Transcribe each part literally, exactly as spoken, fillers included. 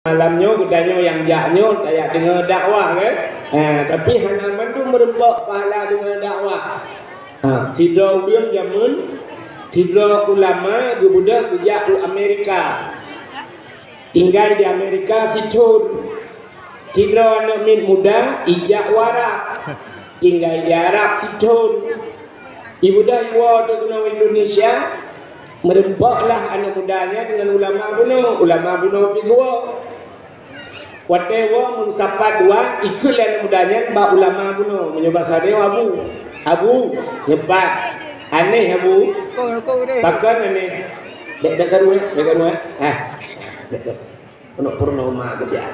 Malam nyoe geutanyoe nyang jak nyoe tajak deungoe dakwah, kan? Ha, tapi hana mandum meureumpok pahala deungoe dakwah. Ha, sidroe ureueng jameun, sidroe ulama geubeudôh geujak u Amerika. Tinggai di Amerika sithon. Sidroe aneuk miet muda ijak u Arab. Tinggai di Arab sithon. Ibeudôh iwoe teuk keunoe Indonesia, meureumpoklah aneuk muda nyan deungon ulama bunoe, ulama bunoe pih geuwoe. Watée woe meusapat dua, ikheun lé aneuk muda nyan bak ulama bunoe, meunyoe basa nyoe abu. Abu, nyoe pat. Aneh abu. Pakon aneh? Bék, bék karu, eh, bék karu, eh. Ah. Bék, bék. Peunoh-peunoh ma keujak.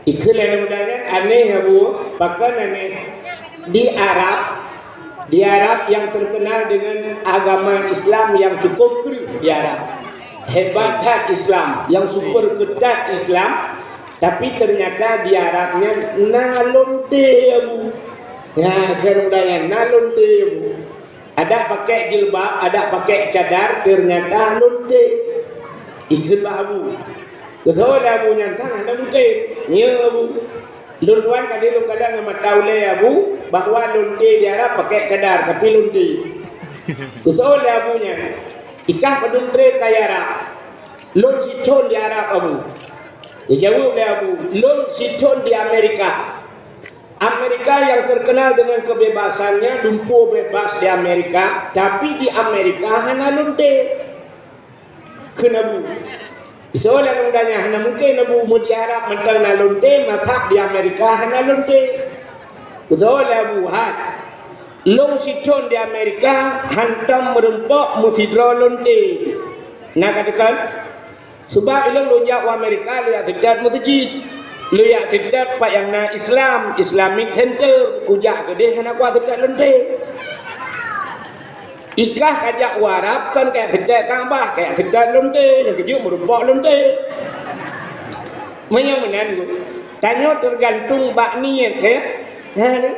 Ikheun lé aneuk muda nyan, aneh abu. Pakon aneh? Di Arab, di Arab yang terkenal dengan agama Islam yang cukup kreueh di Arab. Hebat that Islam, yang super ketat Islam, tapi ternyata di Arab nyan na lonte abu. Nah, kheun aneuk muda nyan, na lonte abu. Adak pakai jilbab, adak pakai cadar, ternyata lonte. Ikheun bak abu. Beutôi lé abu nyan, kan hana mungken. Nyo abu. Lôn tuan ka lheueh lôn kalon ngon mata ulée abu, bahwa lonte di Arab pakai cadar, tapi lonte. Beutôi lé abu nyan. Ikah padum treb ka i Arab. Lôn sithon di Arab abu. Geujaweueb lé abu, lôn sithon di Amerika. Amerika yang terkenal dengan kebebasannya, lumpoe bebas di Amerika, tapi di Amerika hana lonte. Kheun abu. Soe lagée muda nyan hana mungken abu, meu di Arab mantong na lonte, masa di Amerika hana lonte. Beutôi lé abu, hai. Lôn sithon di Amerika hantom meureumpok meusidroe lonte. Na ka teukan? Sabab ilôn lôn jak u Amerika, lôn jak seutôt meuseujid. Lôn jak seutôt pat nyang na Islam, Islamic Center, kujak keudeh hana kuat seutôt lonte. Ikah ka jak u Arab kon kajak seutôt Ka'bah, kajak seutôt lonte, nyang keujeuet meurumpok lonte. Meunyoe meunan, tanyoe teugantung bak niet, ya. Ha, ni.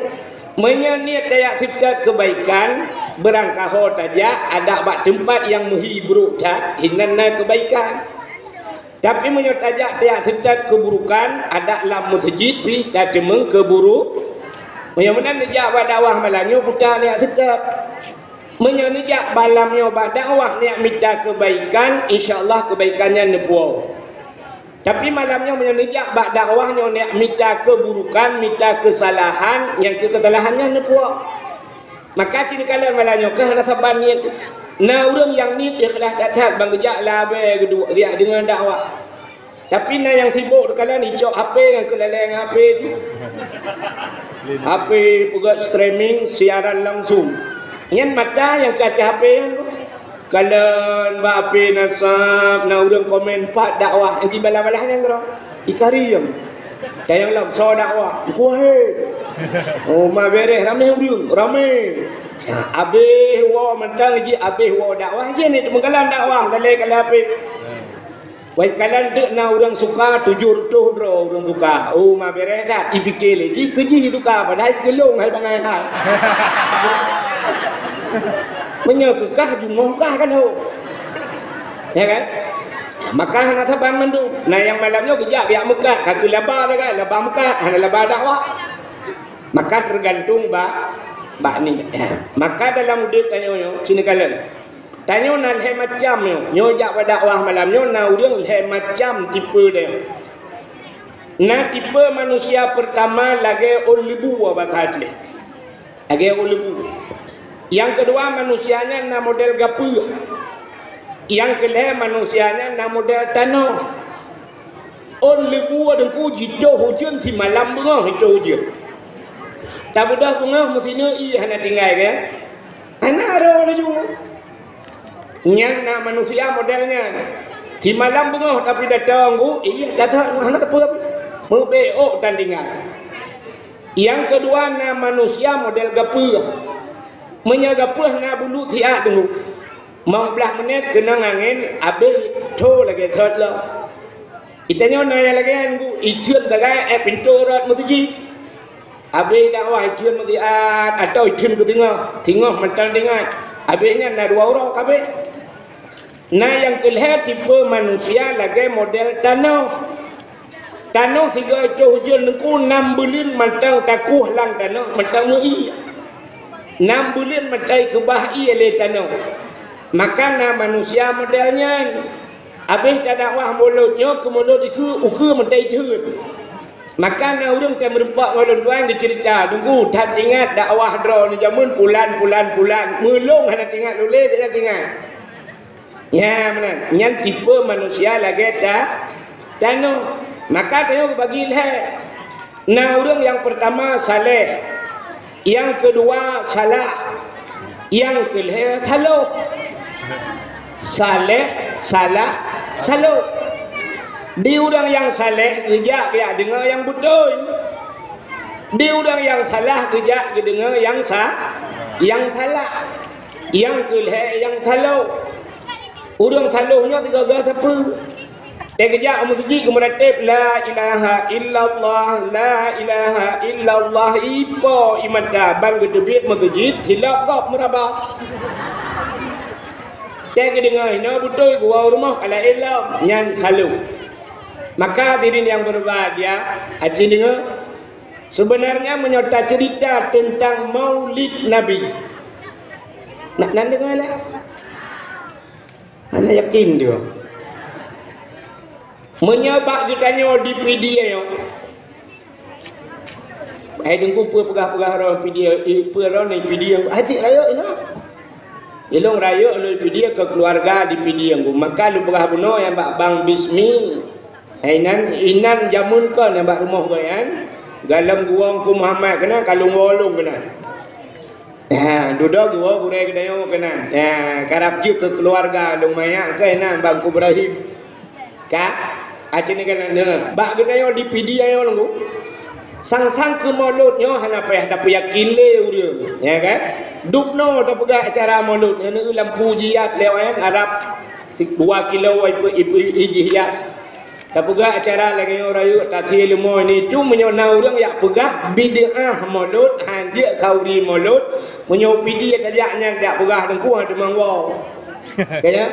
Meunyoe niet tajak seutôt keubaikan, beurangkaho tajak adak bak teumpat nyang meuhi brok that, hinan na keubaikan. Tapi meunyoe tajak tajak seutôt keuburukan, adak lam meuseujid pih tateumeung keuburu-, meunyoe meunan neujak bak dakwah malam nyoe buta tajak seutôt. Meunyoe neujak malam nyoe bak dakwah neujak mita keubaikan, insya Allah keubaikan nyan neupuwoe. Tapi malam nyoe meunyoe neujak bak dakwah nyoe neujak mita keuburukan, mita keusalahan, nyang keu keusalahan nyan neupuwoe. Maka ci neukalon malam nyoe keuh hana saban niet. Na ureuëng nyang niet ikhlaih that-that ban geujak labée geuduek riak deungon dakwah. Tapi na nyang sibok teukalon icok H P ngon keulalée ngon H P tu. H P peugah streaming siaran langsung. Nyan mata nyang keu até H P nyan. Kalon bak P N A sab na ureuëng komen pat dakwah nyang dibalah-balah nyang keudroe. Ikari nyang. Dan nyang lom soe dakwah, kuah he. Oh, ma bereh ramé ureuëng, ramé. Abéh woe mantong jih, abéh woe dakwah jih ni teumeukalan dakwah dalé kalon P N A. Wai kalon teuk na ureuëng suka tujoh reutôh droe ureuëng suka. Oh, ma bereh that, ipike lé jih keu jih suka padahai keu lôn hai bangai hai. Meunyoe keu kah jumoh kah ka lhok. Ya kan? Maka hana saban mandum. Na nyang malam nyoe geujak biak meukat, ka keu laba sagai, laba meukat, hana laba dakwah. Maka teugantung bak, bak niet. Maka dalam udeb tanyoe nyoe, sini kalon. Tanyoe na lhée macam nyoe. Nyoe jak bak dakwah malam nyoe na ureuëng lhée macam tipe dia. Na tipe manusia pertama lagée ôn leubu bak Aceh. Lagée ôn leubu. Nyang keudua manusia nyan na model gapeue. Nyang keulhée manusia nyan na model tanoh. Ôn leubu teungku jitoh ujeuen simalam beungoh jitoh ujeuen. Tabeudôh beungoh meusineuk ié hana tinggai keu? Hana roh laju. Nyan na manusia model nyan. Simalam beungoh tapi datang gu, ié datang hana teupeu. Meubeuôk dan tinggai. Nyang keudua na manusia model gapeue. Meunyoe gapeue na bulu siat teungku. Limong blaih menit keunong angén abéh tho lagée thot lom. Itanyoe na nyang lagée nyan gu, itheun sagai ék pintoe rot meuseujid. Abéh dakwah itheun meusiat atau itheun keu singoh, singoh mantong teuingat. Abéh nyan na dua uroe kabéh. Na nyang keu lhèe tipe manusia lagèe model tanoh. Tanoh sigoe étoh ujeuen Teungku, nam buleuen mantong takueh lam tanoh mantong meu-ie. Nam buleuen mantong ikeubah ie lé tanoh. Maka na manusia model nyan. Abéh tadakwah mulod nyoe keu mulod ukeue, ukeue mantong itheun. Maka na ureueng ka meureumpok ngon lôn tuan geuceurita, "Teungku, that ingat dakwah droeneuh jameun pulan, pulan, pulan." Meulôn hana teuingat, lôn lé hana teuingat. Nyan meunan, nyan tipe manusia lagèe ta-, tanoh. Maka tanyoe geubagi lhèe. Na ureueng nyang peurtama saleh, nyang keudua salah, nyang keulhèe saloh. Saleh, salah, saloh. Di ureueng nyang saleh geujak geujak deungoe nyang beutôi. Di ureueng nyang salah geujak geudeungoe nyang sa-, nyang salah. Nyang keulhèe nyang saloh. Ureueng saloh nyoe sigoe-goe sapeue? Teugeujak u meuseujid geumeuratéb, "La ilaha illallah, la ilaha illallah." Ipo ie mata ban geuteubiet meuseujid, silop gob meuraba. Teugeudeugoe inoe beutôi geuwoe rumoh ka laén lom, nyan saloh. Maka hadirin nyang beubahgia, aci deungoe, seubeunarnya meunyoe taceurita teuntang Maulid Nabi, na, na deungoe lé? Hana yakin dia. Meunyoe bak geutanyoe di Pidie nyoe, hai Teungku, peue peugah-peugah droe Pidie, eh, peue droe di Pidie, hai cit rayeuk inoe. Ilôn rayeuk lôn Pidie keu keuluwarga di Pidie Teungku. Maka lôn peugah bunoe nyang bak Bang Bismi. Hai inan, inan jameun kon nyang bak rumoh gobnyan. Galom geuwoe Teungku Muhammad keunan, ka lôn woe lôn keunan. Ha, dudoe geuwoe gurèe geutanyoe keunan. Ha, karab jeuet keu keuluwarga lôn manyak keuh inan Bang Ibrahim. Ka? Aci ni keunan deungoe. Bak geutanyoe di Pidie nyoe Teungku. Sang-sang keu mulod nyoe hana payah tapeuyakin lé ureueng, ya kan? Dubnoe tapeugah acara mulod, nyan lampu jihias lé awaknyan Arab dua kilo ipe-, ipe-, ijihias. Tapeugah acara lagèe nyoe rayeuk, tasie leumo nyoe. Itu meunyoe na ureueng jak peugah bid'ah mulod, hanjeuet khauri mulod, meunyoe Pidie tajak nyan jak peugah Teungku, ha, teuma woe. Ka nyan?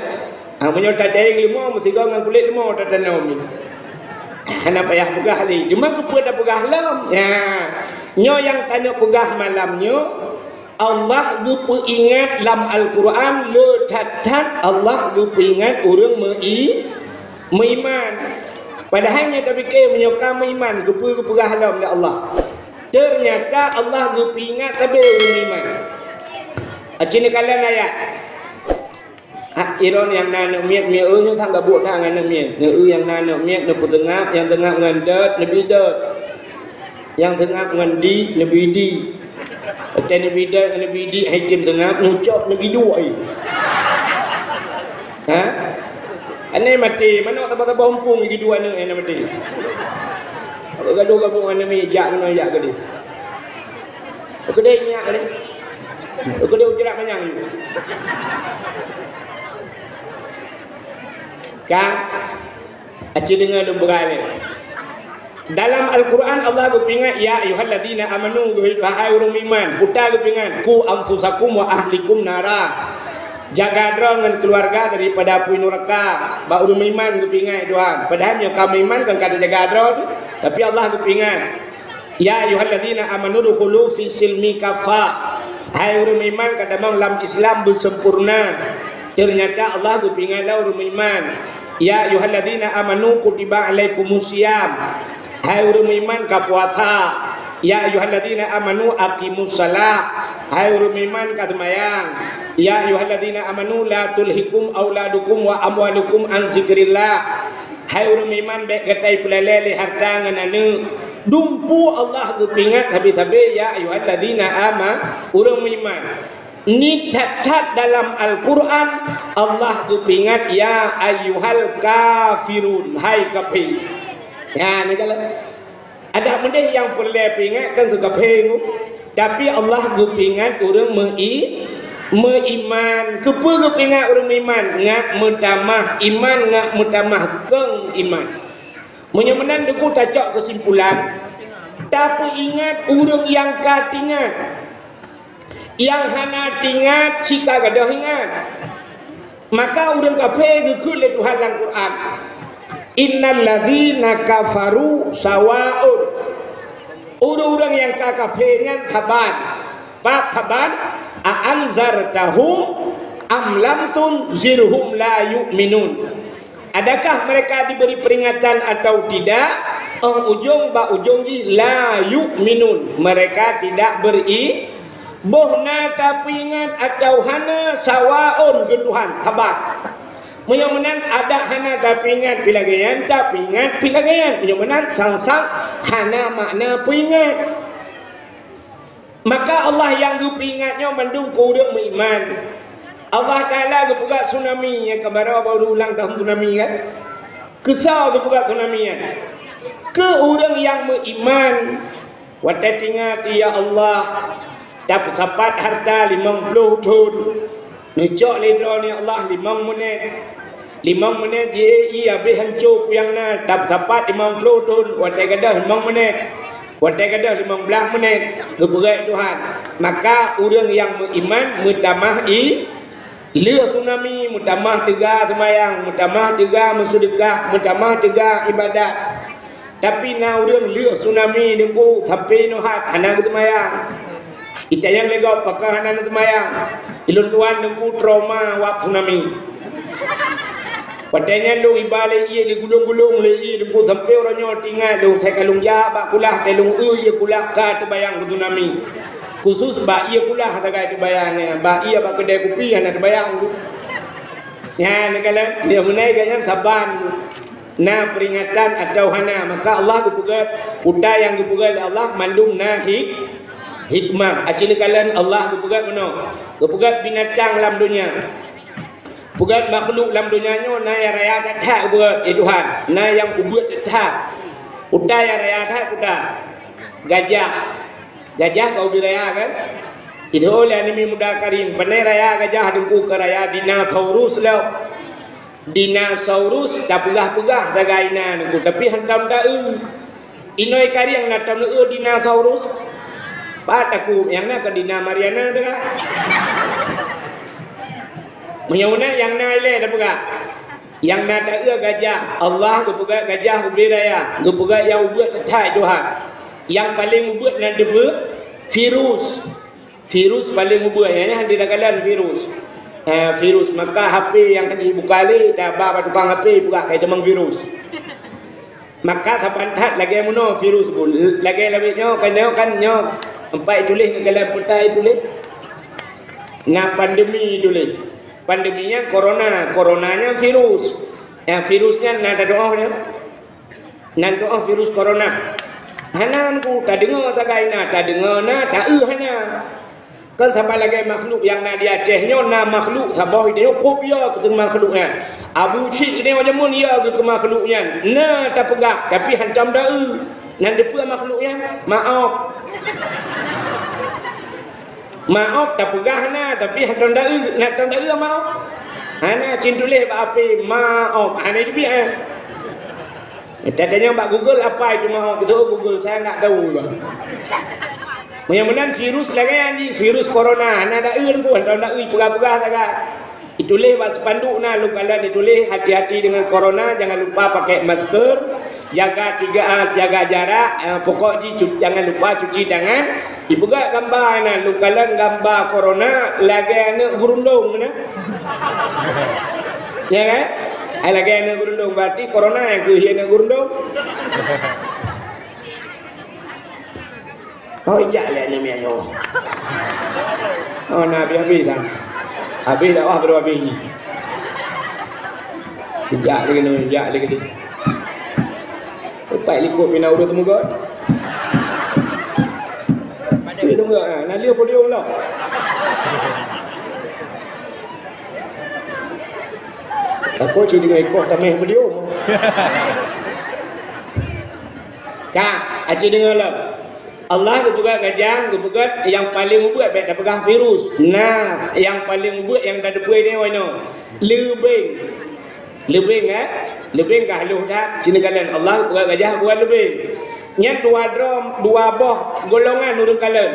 Ha, meunyoe tacayeng leumo, meusigoe ngon kulét leumo tatanom. Hana payah peugah lé. Cuma keupeue tapeugah lom? Nya, nyoe nyang taneuk peugah malam nyoe, Allah geupeuingat lam Al-Qur'an, le that-that Allah geupeuingat ureueng meu-i-, meuiman. Padahai nyoe tapike meunyoe ka meuiman, keupeue geupeugah lom lé Allah? Teunyata Allah geupeuingat sabe ureueng meuiman. Aci neukalon ayat. Hak droeneuh nyang na aneuk miet, miet eu nyoe sang gabuek that ngon aneuk miet. Neu eu nyang na aneuk miet, neupeuseungab, nyang seungab ngon dot, neubi dot. Nyang seungab ngon di, neubi di. Watèe neubi dot ngon neubi di, hai tem seungab, neucok neugi duek ai. Ha? Aneuk maté, manok saboh-saboh umpung geuduek aneuk nyang maté. Gadoh gabuek ngon aneuk miet, jak keunoe, jak keudeh. Keudeh nyak ni. Keudeh ujerat manyang ni. Ka? Aci deungoe lôn peugah lé. Dalam Al-Qur'an Allah geupeuingat, "Ya ayyuhalladzina amanu," hai ureueng meuiman, puta geupeuingat, "Qu anfusakum wa ahlikum nara." Jaga droe ngon keuluwarga daripada apui nuraka. Bak ureueng meuiman geupeuingat Tuhan. Padahai meunyoe ka meuiman kon ka tajaga droe teuh, tapi Allah geupeuingat. "Ya ayyuhalladzina amanu dukhulu fis silmi kaffah." Hai ureueng meuiman, ka tamong lam Islam beusempurna. Teunyata Allah geupeuingat lé ureueng meuiman. "Ya ayyuhalladzina amanu kutiba alaikumus siyam." Hai ureueng meuiman, ka puasa. "Ya ayyuhalladzina amanu aqimus shalah." Hai ureueng meuiman, ka seumayang. "Ya ayyuhalladzina amanu la tulhikum auladukum wa amwalukum an zikrillah." Hai ureueng meuiman, bèk gata ipeulélé lé hareuta ngon aneuk. Dumpeue Allah geupeuingat sabe-sabe, "Ya ayyuhalladzina ama-," ureueng meuiman. Ni that-that dalam Al-Qur'an Allah geupeuingat, "Ya ayyuhal kafirun," hai kafé. Nyan, neukalon. Adak meudeh nyang peureulèe peuingat kon keu kafé, tapi Allah geupeuingat ureueng meu-i-, meuiman. Keupeue geupeuingat ureueng meuiman? Ngat meutamah iman, ngat meutamah kong iman. Meunyoe meunan Teungku tacok keusimpulan, tapeuingat ureueng nyang ka teuingat. Nyang hana teuingat, cit ka gadôh ingat. Maka ureuëng kafé geukheun lé Tuhan lam Quran, "Innal ladzina kafaru sawaun." Ureuëng-ureuëng nyang ka kafé nyan saban. Pat saban, "A anzartahum am lam tunzirhum la yu'minun." Adakah mereka diberi peringatan atau tidak? Óh ujong bak ujong jih, "La yu'minun." Mereka tidak beri-, boh na tapeuingat atau hana, sawaun, kheun Tuhan, saban. Meunyoe meunan adak hana tapeuingat pih lagée nyan, tapeuingat pih lagée nyan. Meunyoe meunan sang-sang hana makna peuingat. Maka Allah nyang geupeuingat nyoe mandum keu ureuëng meuiman. Allah Taala geupeugah tsunami nyang ka baroe baru ulang tahun tsunami kan? Keusoe geupeugah tsunami nyan? Keu ureuëng nyang meuiman. Watée teuingat, ya Allah, tapeusapat hareuta limong ploh thon. Neucok lé droeneuh ya Allah limong menit. Limong menit jih ié habéh hanco peue nyang na, tapeusapat limong ploh thon, watée gadôh limong menit. Watée gadôh limong blaih menit, geupeugét Tuhan. Maka ureuëng nyang meuiman meutamah i, lheueh tsunami, meutamah teuga seumayang, meutamah teuga meuseudeukah, meutamah teuga iébadat. Tapi na ureuëng lheueh tsunami Teungku sampoe nyoe hat hana geuseumayang. Itanyong lé gob, "Pakon hana neuseumayang?" "Ulôn tuan Teungku trauma wab tsunami. Watée nyan lôn iba lé ié, lé gulong-gulong lé ié Teungku, sampoe uroe nyoe teuingat lôn, sai ka lôn jak bak kulah, tée lôn eu ié kulah ka teubayang keu tsunami. Khusus bak ié kulah sagai teubayang, bak ié bak keudée kupi hana teubayang." Nyan, neukalon, dia meunai gobnyan saban na peuringatan atawa hana, maka Allah geupeugét, peue nyang geupeugét lé Allah mandum na hik-, hikmah. Aci neukalon Allah geupeugét meunoe, geupeugét binatang lam donya. Peugét makhluk lam donya nyoe na nyang raya that-that geupeugét, eh Tuhan, na nyang ubit that-that. Peue nyang raya that, peue? Gajah. Gajah ka ubit raya kan? Itu oleh aneuk muda karim, pane raya gajah Teungku, ka raya dinosaurus lom. Dinosaurus tapeugah-peugah sagai na Teungku, tapi hantom taeu. Inoi karieng na tom neueu dinosaurus. Pat takue nyang na keu dina Mariana teuka. Meunyoe na nyang na ilée tapeugah. Nyang na taeu gajah, Allah geupeugah gajah ubit raya, geupeugah nyang ubit that-that Tuhan. Nyang paleng ubit nan teupeue virus. Virus paleng ubit, nyan hana takalon virus. Ha, virus, maka H P nyang ka jibuka lé, taba bak tukang H P, peugah ka itamong virus. Maka saban that lagée meunoe virus pun. Lagée lawét nyoe, kan nyoe, kan nyoe. Empat tuléh ngon dalam peta tuléh. Na pandemi tuléh. Pandemi nyan corona, corona nyan virus. Nyang virus nyan na tadoa nyan. Nan doa virus corona. Hana Teungku, tadeungoe sagai na, tadeungoe na, taeu hana. Kan sama lagée makhluk nyang na di Aceh nyoe, na makhluk saboh nyoe kop ya keu makhluk nyan. Abu Cik nyoe jameun ya keu makhluk nyan. Na tapeugah, tapi hantom taeu. Nan teupeue makhluk nyan? Maoh. Maoh tapeugah na, tapi hantom taeu, na tom taeu maoh. Hana cit tuléh bak H P maoh. Hana itu biasa. Tanyong bak Google apa itu maoh, betul Google, saya nggak tahu juga. Meunyoe meunan virus lagée nyan jih, virus corona, hana taeu Teungku, hantom taeu, peugah-peugah sagai. Ituléh bak spanduk na lôn kalon ituléh, "Hati-hati dengan corona, jangan lupa pakai masker, jaga tiga, ah, jaga jarak, ah, pokok jih cu-, jangan lupa cuci tangan." Ipeugah gamba na lôn kalon gamba corona lagée aneuk geurundong na. Ya kan? Ai lagée aneuk geurundong, berarti corona nyang keuh aneuk geurundong. Oh, ijak lé aneuk miet nyoe. Oh, na habéh-habéh dah. Habéh dakwah baru habéh nyoe. Ijak lé keunoe, ijak lé keunoe. Upat likot pih na ureuëng teumeugot. Ureuëng teumeugot, ha, na lheueh podium lah. Takot cit deungon ikoh tameh podium. Ka, aci deungoe lom. Allah geupeugah gajah, geupeugah nyang paleng ubeuet, bék tapeugah virus. Nah, nyang paleng ubeuet nyang tateupeue nyoe inoe. Leubeng. Leubeng, eh? Leubeng ka halôh that. Sinoe kalon Allah geupeugah gajah, geupeugah leubeng. Nyan dua droe, dua boh golongan ureuëng kalon.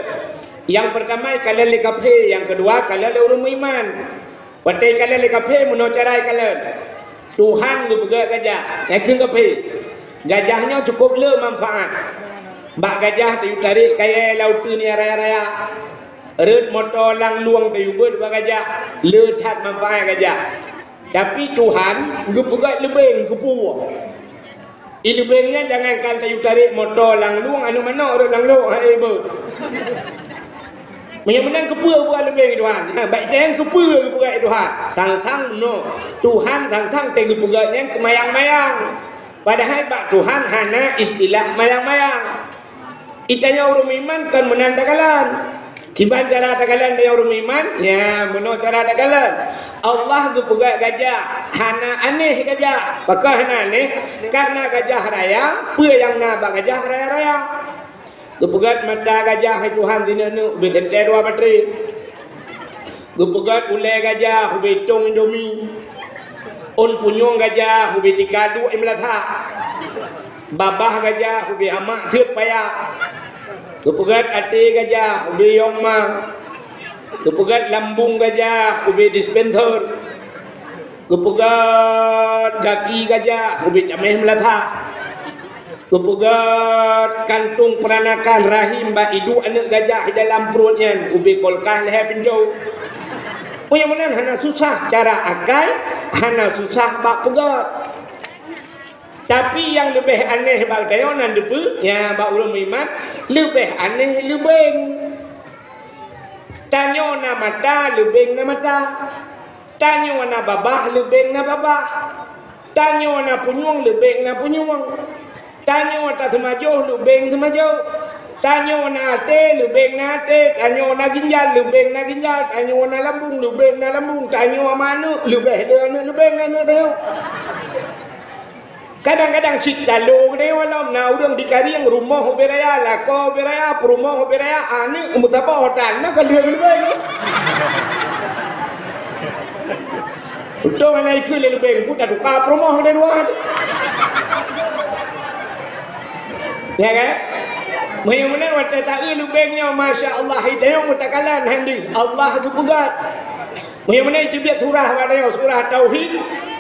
Nyang peurtama kalon lé kafé, nyang keudua kalon lé ureuëng meuiman. Watée ikalon lé kafé, meunoe cara ikalon. Tuhan geupeugét gajah, nyang kheun kafé. Gajah nyoe cukôp le manfaat. Bak gajah tayue tarek kayée lam uteuen nyang raya-raya. Rot moto lam lueng tayue beuet bak gajah, le that manfaat gajah. Tapi Tuhan geupeugét leubeng, geupeu. Di leubeng nyan jangankan tayue tarek moto lam lueng, aneuk manok rot lam lueng, hai beuh. Meunyoe meunan keupeue buet leubeng Tuhan? Ha, bak nyang keupeue geupeugét Tuhan? Sang-sang no. Tuhan sang-sang teuh geupeugét nyan keu mayang-mayang. Padahai bak Tuhan hana istilah mayang-mayang. Geutanyoe ureuëng meuiman kon meunan takalon. Kiban cara takalon tanyoe ureuëng meuiman? Nya, meunoe cara takalon. Allah geupeugét gajah, hana aneh gajah. Pakon hana aneh? Karena gajah raya, peue nyang na bak gajah raya-raya. Geupeugét mata gajah hai Tuhan sineuk-neuk ubé teuntée dua batri. Geupeugét ulée gajah ubé itong Indomie. Ôn punyueng gajah ubé tika duek i meulasak. Babah gajah ubé amak seuet paya. Geupeugét até gajah ubé yong ma. Geupeugét lambung gajah ubé dispenser. Geupeugét gaki gajah ubé caméh meulasak. Geupeugét kantong peuranakan rahim bak iduek aneuëk gajah di dalam pruet nyan ubé kulkas lhée pintoe. Meunyoe meunan hana susah cara akai, hana susah bak peugét. Tapi nyang leubeh aneh bak tanyoe nan deupeue, nya bak ureuëng meuiman, leubeh aneh leubeng. Tanyoe na mata, leubeng na mata. Tanyoe na babah, leubeng na babah. Tanyoe na punyueng, leubeng na punyueng. Tanyoe taseumajoh, leubeng seumajoh. Tanyoe na até, leubeng na até. Tanyoe na ginjal, leubeng na ginjal. Tanyoe na lambung, leubeng na lambung. Tanyoe manök, leubeh le aneuëk leubeng aneuëk tanyoe. Kadang-kadang cit talo geutanyoe lom na ureuëng dikarieng rumoh ubé raya, lakoe ubé raya, peurumoh ubé raya, aneuëk meusaboh dan na ka lheueh leubeng. Untung hana ikheun lé leubeng, buet tatuka peurumoh lé dua. Ya kan? Meunyoe meunan watée taeu leubeng nyoe, masya Allah, hidayah mutakalan handi. Allah geupeugah. Meunyoe meunan teubiet surah bak tanyoe, surah Tauhid,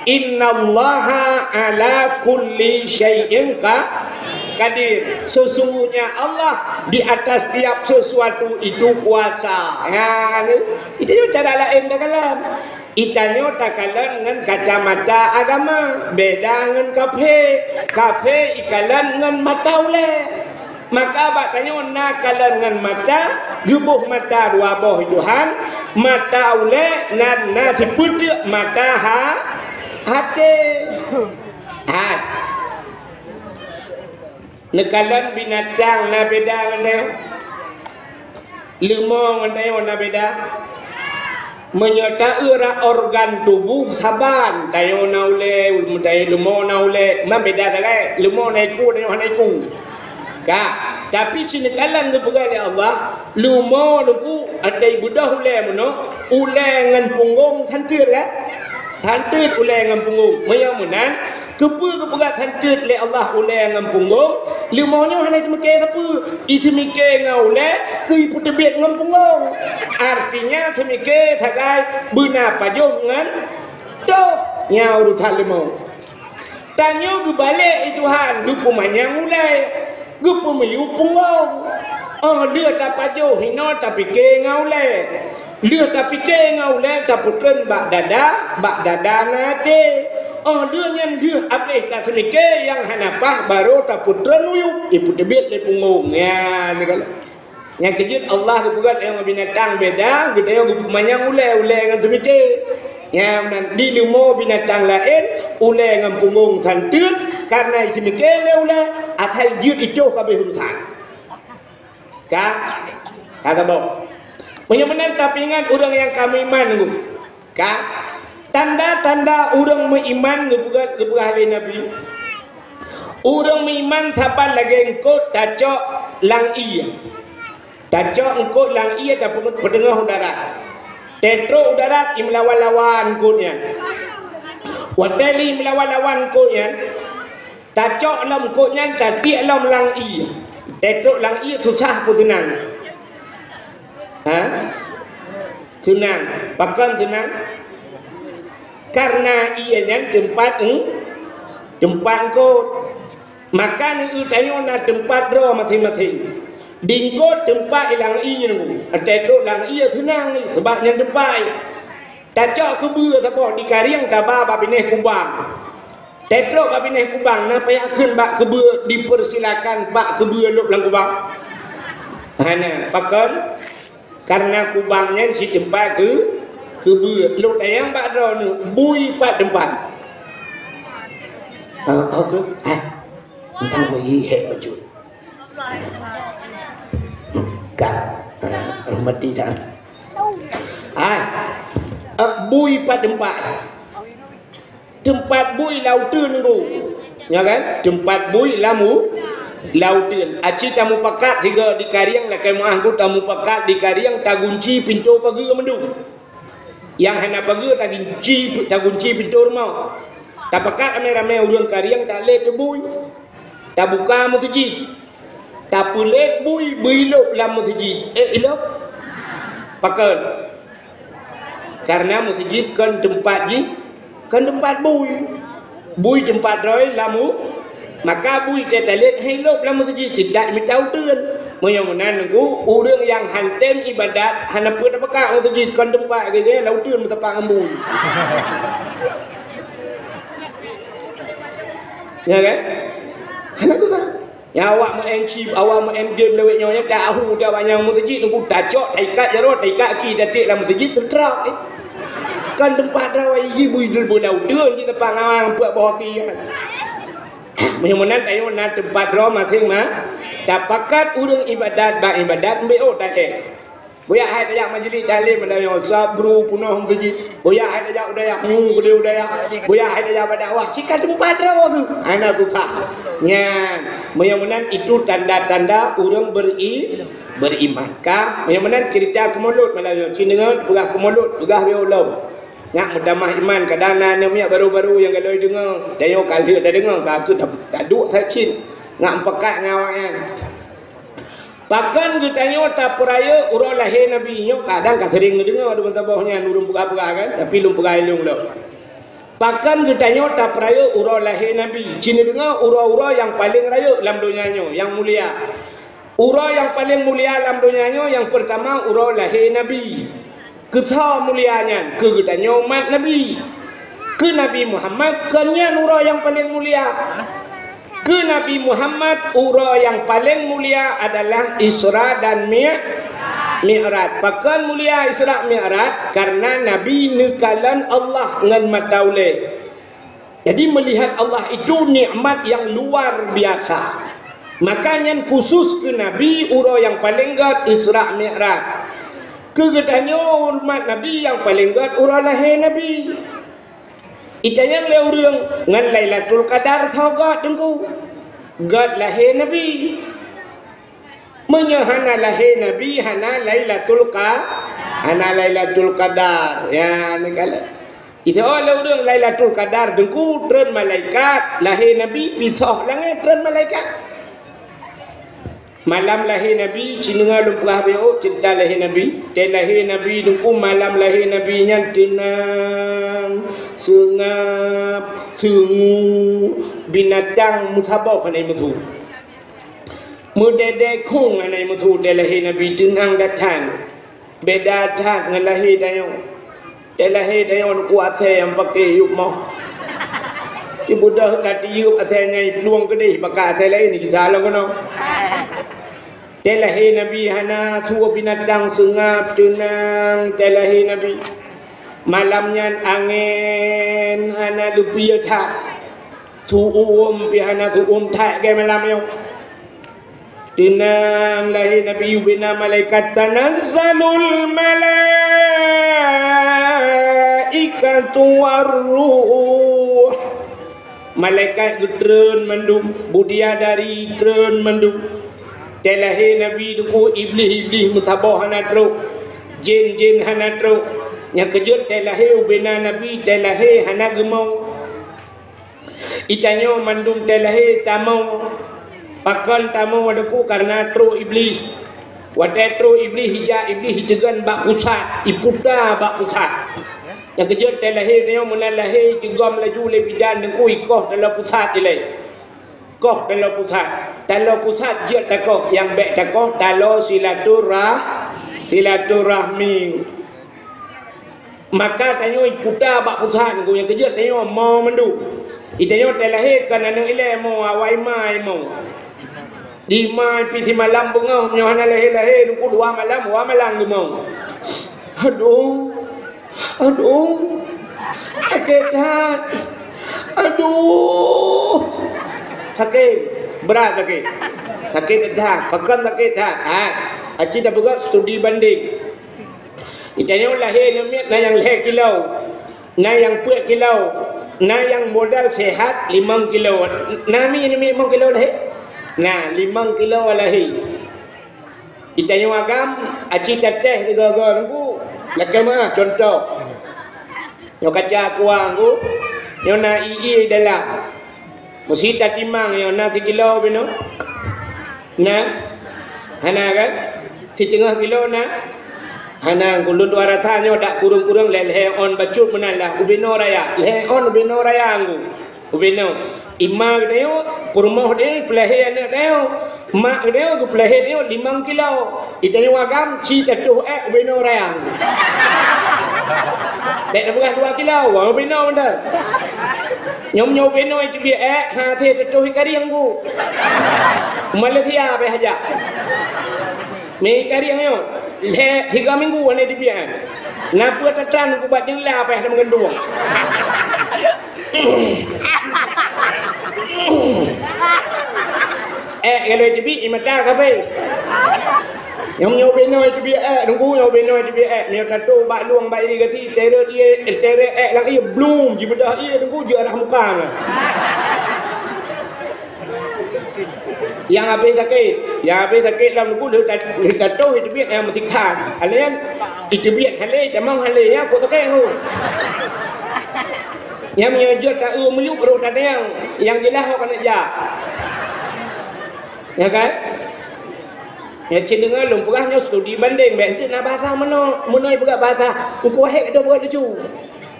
"Innallaha ala kulli syai'in ka-, qadir." Sesungguhnya Allah di atas tiap sesuatu itu kuasa. Ha, ni. Itu cara laén takalan. Geutanyoe takalon ngon kacamata agama, beda ngon kafé. Kafé ikalon ngon mata ulée. Maka bak tanyoe na kalon ngon mata, geuboh mata dua boh Tuhan, mata ulée nan na sipeuteuk mata ha-, até. Ha. Neukalon binatang na beda ngon tanyoe. Leumo ngon tanyoe na beda. Meunyoe taeu rot organ tuboh saban, tanyoe na ulée, tanyoe leumo na ulée, man beda sagai. Leumo na iku, tanyoe hana iku. Ka, tapi cit neukalon geupeugah lé Allah, leumo nuku até beudoh ulée meunoe, ulée ngon punggong santeut kan? Santeut ulée ngon punggong. Meunyoe meunan, keupeue geupeugah santeut lé Allah ulée ngon punggong? Leumo nyoe hana teumeuké sapeue. Iseumiké ngon ulée keu ipeuteubiet ngon punggong. Artinya seumiké sagai beuna pajoh ngon toh. Nyan urusan leumo. Tanyoe geubalek i Tuhan, geupeumanyang ulée, geupeumiyueb punggong. Oh lheueh tapajoh hinoe tapiké ngon ulée. Lheueh tapiké ngon ulée tapeutreun bak dada, bak dada na até. Oh lheueh nyan lheueh abéh taseumiké nyang hana paih barô tapeutreun u yueb, ipeuteubiet lé punggong. Nyan. Nyang keujeuet Allah geupeugah tanyoe ngon binatang beda, geutanyoe geupeumanyang ulée, ulée ngon seumité. Nyang nan di leumo binatang laén, ulée ngon punggong santeut, kareuna iseumité lé ulée, asai jeuet itoh ka abéh urusan. Ka? Ka saboh. Meunyoe meunan tapeuingat ureuëng nyang ka meuiman ngon Ka, tanda-tanda ureuëng meuiman geupeugah, geupeugah lé Nabi, ureuëng meuiman saban lagée eungkot tacok lam ié. Tacok eungkot lam ié tapeuteungoh u darat. Teutrok u darat imeulawan-lawan eungkot nyan. Watée lé imeulawan-lawan eungkot nyan, tacok lom eungkot nyan, tatiek lom lam ié. Teutrok lam ié susah peue seunang? Ha? Seunang. Pakon seunang? Karena ié nyan teumpat, teumpat eungkôt. Maka neueu tanyoe na teumpat droe maséng-maséng. Di eungkôt teumpat ilang ié nyoe. Watée trok lam ié seunang, sabab nyan teumpat ié. Tacok keubeue saboh di karieng taba bak binéh kubang. Tacok bak binéh kubang na payah kheun bak keubeue dipersilakan bak keubeue lôb lam kubang. Hana, pakon? Karena kubang nyan cit teumpat keu, keubeue. Lôn tanyong bak droeneuh, bui pat teumpat? Ah, oke. Ah, entang meuhi hek bacut. Kat. Ah, rahmati dah. Ah, eh, bui pat teumpat? Teumpat bui lam uteuen nunggu. Ya kan? Teumpat bui lam u-, lam uteuen. Aci tamupakat sigoe di karieng, lakée meuáh ku tamupakat di karieng, tagunci pintoe pageue mandum. Nyang hana pageue tagunci, tagunci pintoe rumoh. Tapakat ramé-ramé ureuëng karieng talét bui. Tabuka meuseujid. Tapeulét bui beuilôb lam meuseujid. Eh, ilôb? Pakon? Karena meuseujid kon teumpat jih, kon teumpat bui. Bui teumpat droe lam u-, maka bui teutalét hai lôb lam meuseujid, teutab mita uteuen. Meunyoe meunan nunggu, ureuëng nyang han tem iébadat hana peue tapeugah meuseujid kon teumpat geuh, lam uteuen meusapat ngon bui. Ya kan? Hana susah. Nyan awak meu'en chip, awak meu'en game lawét nyoe, nyan tahu dah banyak meuseujid nunggu tacok, taikat jaroe, taikat aki, tatik lam meuseujid, teutrok, eh. Kan teumpat droe, iji bui dul bola uteuen, ji teumpat ngawang, peuet boh aki, kan. Meunyoe meunan, tanyoe na teumpat droe maséng-ma-, tapakat ureuëng iébadat bak iébadat, mbek oh, tak eh. Buyak hai tajak majlis taklim, ada nyang sabru punoh meuseujid. Buyak hai tajak u dayah nyu, keudeh u dayah. Buyak hai tajak bak dakwah, cit ka teumpat droe tu. Hana susah. Nyan, meunyoe meunan itu tanda-tanda ureuëng beri-, beriman. Ka, meunyoe meunan cerita keumulot malam nyoe, cit deungoe peugah keumulot, peugah beu ulôn. Nyak meutamah iman, kadang na aneuk miet baru-baru nyang galoi deungoe, tanyoe ka lheueh tadeungoe, ka keuh ta-, taduek that cit. Nyak meupakat ngon awak nyan. Pakon geutanyoe tapeurayeuk uroe lahé Nabi? Nyoe kadang ka seuring neudeungoe di bansaboh nyan ureuëng peugah-peugah kan, tapi lôn peugah ilôn lom. Pakon geutanyoe tapeurayeuk uroe lahé Nabi? Cit neudeungoe uroe-uroe nyang paleng rayeuk lam donya nyoe, nyang mulia. Uroe nyang paleng mulia lam donya nyoe nyang peurtama uroe lahé Nabi. Keu soe mulia nyan? Keu geutanyoe umat Nabi. Keu Nabi Muhammad, kon nyan uroe nyang paleng mulia. Keu Nabi Muhammad, uroe nyang paleng mulia adalah Isra dan Mi-, Mi'raj. Pakon mulia Isra Mi'raj? Karena Nabi neukalon Allah ngon mata ulée. Jadi, melihat Allah itu nikmat yang luar biasa. Maka nyan khusus keu Nabi uroe nyang paleng gét Isra Mi'raj. Keu geutanyoe umat Nabi nyang paleng gét uroe lahé Nabi. Itanyong lé ureuëng, ngon Lailatul Qadar soe gét Teungku? Gét lahé Nabi. Meunyoe hana lahé Nabi, hana Lailatul Qa-, hana Lailatul Qadar. Ya, neukalon. Iteu'oh lé ureuëng Lailatul Qadar, Teungku, treun malaikat, lahé Nabi, pisoh langét treun malaikat. Malam lahé Nabi, cit deungoe lôn peugah beu cerita lahé Nabi. Watée lahé Nabi, Teungku, malam lahé Nabi nyan teunang, seungab, seungue, binatang meusaboh hana meusu. Meudedek khueng hana meusu watée lahé Nabi, teunang that-that. Beda that ngon lahé tanyoe. Watée lahé tanyoe Teungku, asée nyang paké yup moh. Ibeudôh ka tiyup asée nyan, iplueng keudeh, pakai asée laén, jisah lom keunoe. Watée lahé Nabi hana su binatang, seungab, teunang watée lahé Nabi. Malam nyan angén hana leupie that. Su uem pih hana su uem that lagée malam nyoe. Teunang lahé Nabi, ubena malaikat, tanazzalul malaikatu war ruh. Malaikat geutreun mandum, bidadari treun mandum. Watée lahé Nabi Teungku, iblih-iblih meusaboh hana trok, jén-jén hana trok. Nyang keujeuet watée lahé ubena Nabi, watée lahé hana geumong. Itanyoe mandum watée lahé tamong. Pakon tamong Teungku? Karena trok iblih. Watée trok iblih, ijak iblih iteugon bak pusat, iputa bak pusat. Nyang keujeuet teuh lahé nyoe meunan lahé jigom laju lé bidan Teungku ikoh taloe pusat ilée. Koh taloe pusat. Taloe pusat jeuet takoh, nyang bék takoh taloe silaturah-, silaturahmi. Maka tanyoe iputa bak pusat Teungku, nyang keujeuet tanyoe mo mandum. Itanyoe teuh lahé kon aneuk ilée mo, awai ma mo. Di ma pih simalam beungoh, meunyoe hana lahé-lahé Teungku dua malam, dua malam geumo. Aduh. Aduh. Sakét that. Aduh. Sakét. Brat sakét. Sakét that. Pakon sakét that. Ha. Aci tapeugah studi banding. Itanyoe lahé aneuk miet na nyang lhée kilo. Na nyang peuet kilo, na nyang modal sehat limong kilo. Na mi, na mi limong kilo lahé? Na, limong kilo lahé. Itanyoe agam, aci tatéh sigoe-goe Teungku. Lakée meuah, contoh. Nyoe kaca kuah Teungku, nyoe na ie-ie dalam. Meusi tatimang nyoe na sikilo binoe? Na? Hana kan? Siteungoh kilo na? Hana, ulôn tuan rasa nyoe dak kureueng-kureueng lhée-lhée ôn bacut meunan lah, ubinoe raya. Lhée ôn ubinoe raya Teungku. Ubinoe. Ima geutanyoe, peurumoh geutanyoe, peulahé aneuk geutanyoe, mak geutanyoe, geupeulahé geutanyoe limong kilo. Itanyoe agam, ci tatoh ék ubinoe raya. Bék tapeugah dua kilo, wah, ubinoe mantong. Nyoe, nyoe ubinoe iteubiet ék, ha, hase tatoh ikarieng Teungku. Malaysia beh hajat. Mi ikarieng nyoe, lhée tiga minggu hana iteubiet. Na peue tatran Teungku bak jeula beh lam gandong. Ék kalau iteubiet, imata kabe. Nyang nyoe ubinoe iteubiet ék, Teungku, nyoe ubinoe iteubiet ék. Nyoe tatoh bak lueng bak irigasi, teret ie, teret ék lam ie, blum, jibeudoh ie, Teungku, jeuet arah muka nyan. Nyang habéh sakét, nyang habéh sakét lam Teungku lheueh ta-, lheueh tatoh iteubiet nyang meusikha. Hana nyan iteubiet halé, tamong halé, nyan kok sakét Teungku. Nyang meunyoe jeuet ta-eu miyueb roh tanyoe, nyang jeulaih awak keuneuk jak. Ya kan? Ya, cit deungoe lôn peugah nyoe studi banding, bék enteuk na bahasa meunoe, meunoe peugah bahasa. Engkau hek dah buat lucu.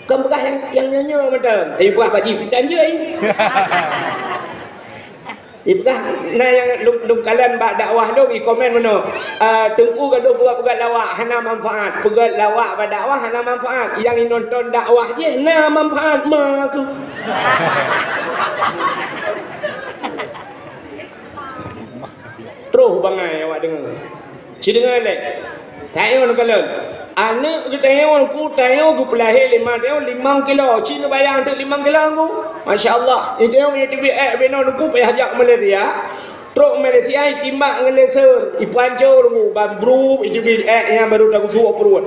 Kan peugah nyang, nyang nyoe-nyoe mantong. Tapi peugah bak jih pitan jai. Ipeugah na nyang lôn, lôn kalon bak dakwah lôn, ikomen meunoe. Ah, Teungku gadoh peugah-peugah lawak hana manfaat. Peugah lawak bak dakwah hana manfaat. Nyang inonton dakwah jih na manfaat. Ma aku. Troh bangai awak deungoe. Ci deungoe lé. Tanyoe neukalon. Aneuk geutanyoe ku tanyoe geupeulahé lé ma tanyoe limong kilo. Ci neubayang teuk limong kilo ku. Masya Allah. Itanyoe meunyoe teubiet ék binoe ku payah jak Malaysia. Trok Malaysia itimbak ngon laser, ipanco ku ban brup iteubiet ék nyang baru tagusuk pruet.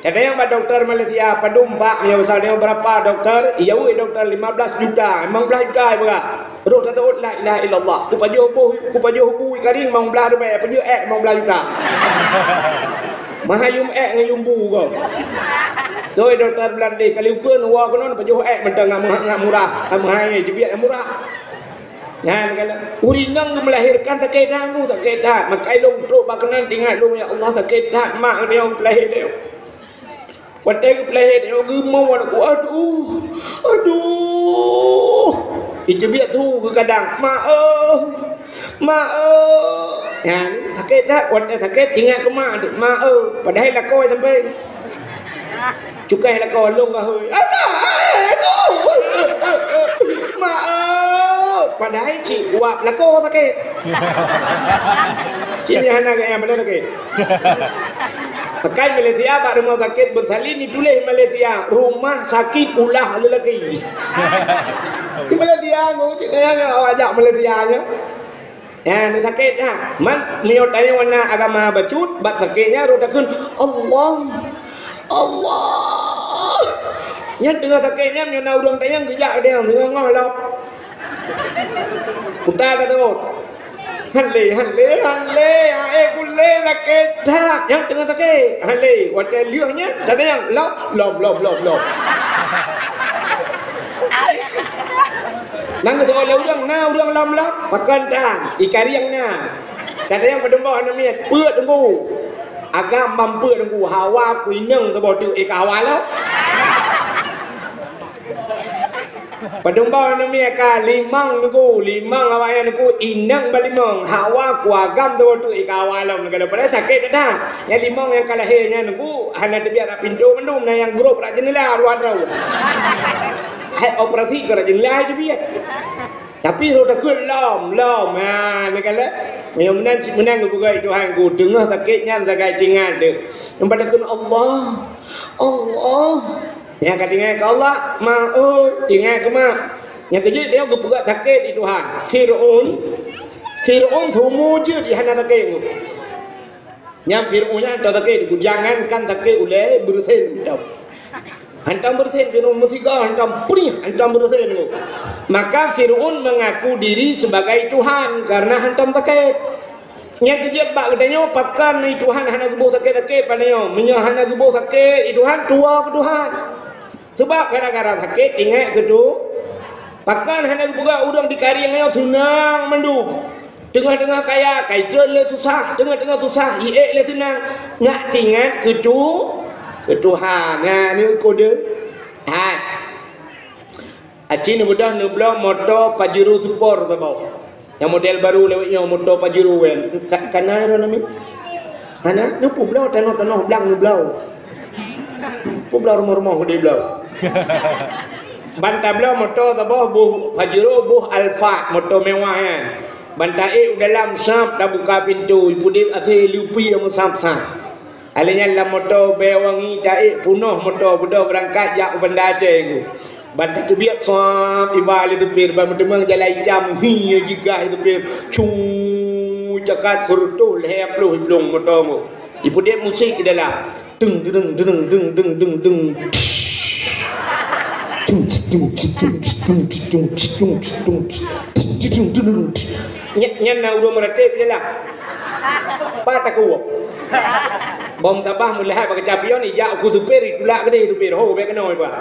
Kadang bak doktor Malaysia, padum bak meunyoe misal nyoe berapa doktor? Iya weh doktor lima belas juta, limong belas juta ipeugah. Roh tateuôt la ilaha illallah. Kupajoh boh, kupajoh bu ikaring limong belas ribèe, pajoh ék limong belas juta. Mahai yum ék ngon yum bu ko. Toi doktor Beulande kali ukeue neuwoe keunoe pajoh ék mantong ngat murah, ngat murah. Ngat mahai jibiet ngat murah. Nyan kan ureueng inong geumeulahérkan sakét that, sakét that. Maka ilôn trok bak keunan teuingat lôn, ya Allah, sakét that mak lôn peulahé lé. Watèe geupeulahé nyoe geumoe aneuëk, aduh, aduh. Iteubiet su geugadang, "Ma eu, ma eu." Nyan sakét that, watèe sakét teuingat keu ma, "Ma eu." Padahai lakoe sampoe. Cukai lakoe lôn gahôi. "Alah, aduh, ma eu." Padahai cit uap lakoe sakét. Cit nyan hana gaya mana sakét. Pakai Malaysia bak rumah sakit bersalin ditulis Malaysia, rumah sakit ulah lelaki. Di Malaysia ngau cit nyan awak jak Malaysia nya. Ya, ni sakit ya. Man meunyoe tanyoe na agama bacut, bak sakit nya roh takheun, "Allah, Allah." Nyan teungoh sakit nyan meunyoe na ureuëng tanyong geujak dia teungoh ngoh lom. Puta ka teungoh. Hale, hale, hale, ae gulé sakét that. Nyang teungoh sakét. Hale, watèe lheueh nyan, tadayang lom, lom, lom, lom, lom. Nang geuteuôt lé ureueng, na ureueng lom-lom, pakon tan, ikarieng na. Tadayang padum boh aneuk miet, peuet teungku. Agam ban peuet teungku, hawa kuinong teuboh teuk, eh, ka hawa lom. Padum boh aneuk miet ka limong Teungku, limong awaknyan Teungku, inong ba limong, hawa kuagam tu tu ika hawa lom, kalau padahai sakét that. Nyang limong nyang ka lahé nyan Teungku, hana teubiet rot pintoe mandum, na nyang grôp rot jeundela dua droe. Hai operasi keu rot jeundela teubiet. Tapi roh takheun lom, lom. Ha, ni kan lé. Meunyoe meunan cit meunan geupeugah Tuhan ku, teungoh sakét nyan sagai tingat deuh. Nampak takheun Allah, Allah. Nyang ka tinggai keu Allah, ma, oh, tinggai keu ma. Nyang keujeuet dia geupeugah sakét di Tuhan. Fir'aun, Fir'aun seumeu jeuet di hana sakét ngon. Nyang Fir'aun nyan hantom sakét, jangankan sakét ulée beureusen hantom. Hantom beureusen Fir'aun meusigoe, hantom prih, hantom beureusen ngon. Maka Fir'aun mengaku diri sebagai Tuhan karena hantom sakét. Nyang keujeuet bak geutanyoe, pakon i Tuhan hana geuboh sakét-sakét pada nyoe? Meunyoe hana geuboh sakét i Tuhan, tuwoe keu Tuhan. Sabab gara-gara sakét ingat keu Tu-, pakon hana geupeugah ureuëng di karieng nyoe seunang mandum. Teungoh-teungoh kaya, kai treun lé susah, teungoh-teungoh susah, iék lé seunang. Nyak tingat keu Tu-, keu Tuhan. Nah, ni kode. Hai. Aci neubeudôh neubloe moto Pajero Sport saboh. Nyang model baru lewat nyoe, moto Pajero wen. Ka-, kana ro nami? Hana, neupubloe tanoh-tanoh blang neubloe. Publoe rumoh-rumoh di bloe. Ban tabloe moto saboh boh Pajero, boh Alphard, moto mewah nyan. Ban taék u dalam sab tabuka pintoe, ipudeb asai lupi nyang meusab-sab. Alèh nyan lam moto bèe wangi taék punoh moto beudôh beurangkat jak u Banda Aceh nyoe. Ban tateubiet sab iba lé supir ban meuteumé jalan itam hi jigah supir. Cung cakat seureutôh lhèe ploh iplueng moto nyoe. Ipudeb musik di dalam. Deng deng deng deng deng deng deng. Nyan, nyan na ureuëng meuratéb di dalam. Pat takue. Bom tabah meuleuhat bak keucapion, ijak u keu supir, itulak keudeh supir. Ho, bék keunoe, Pak.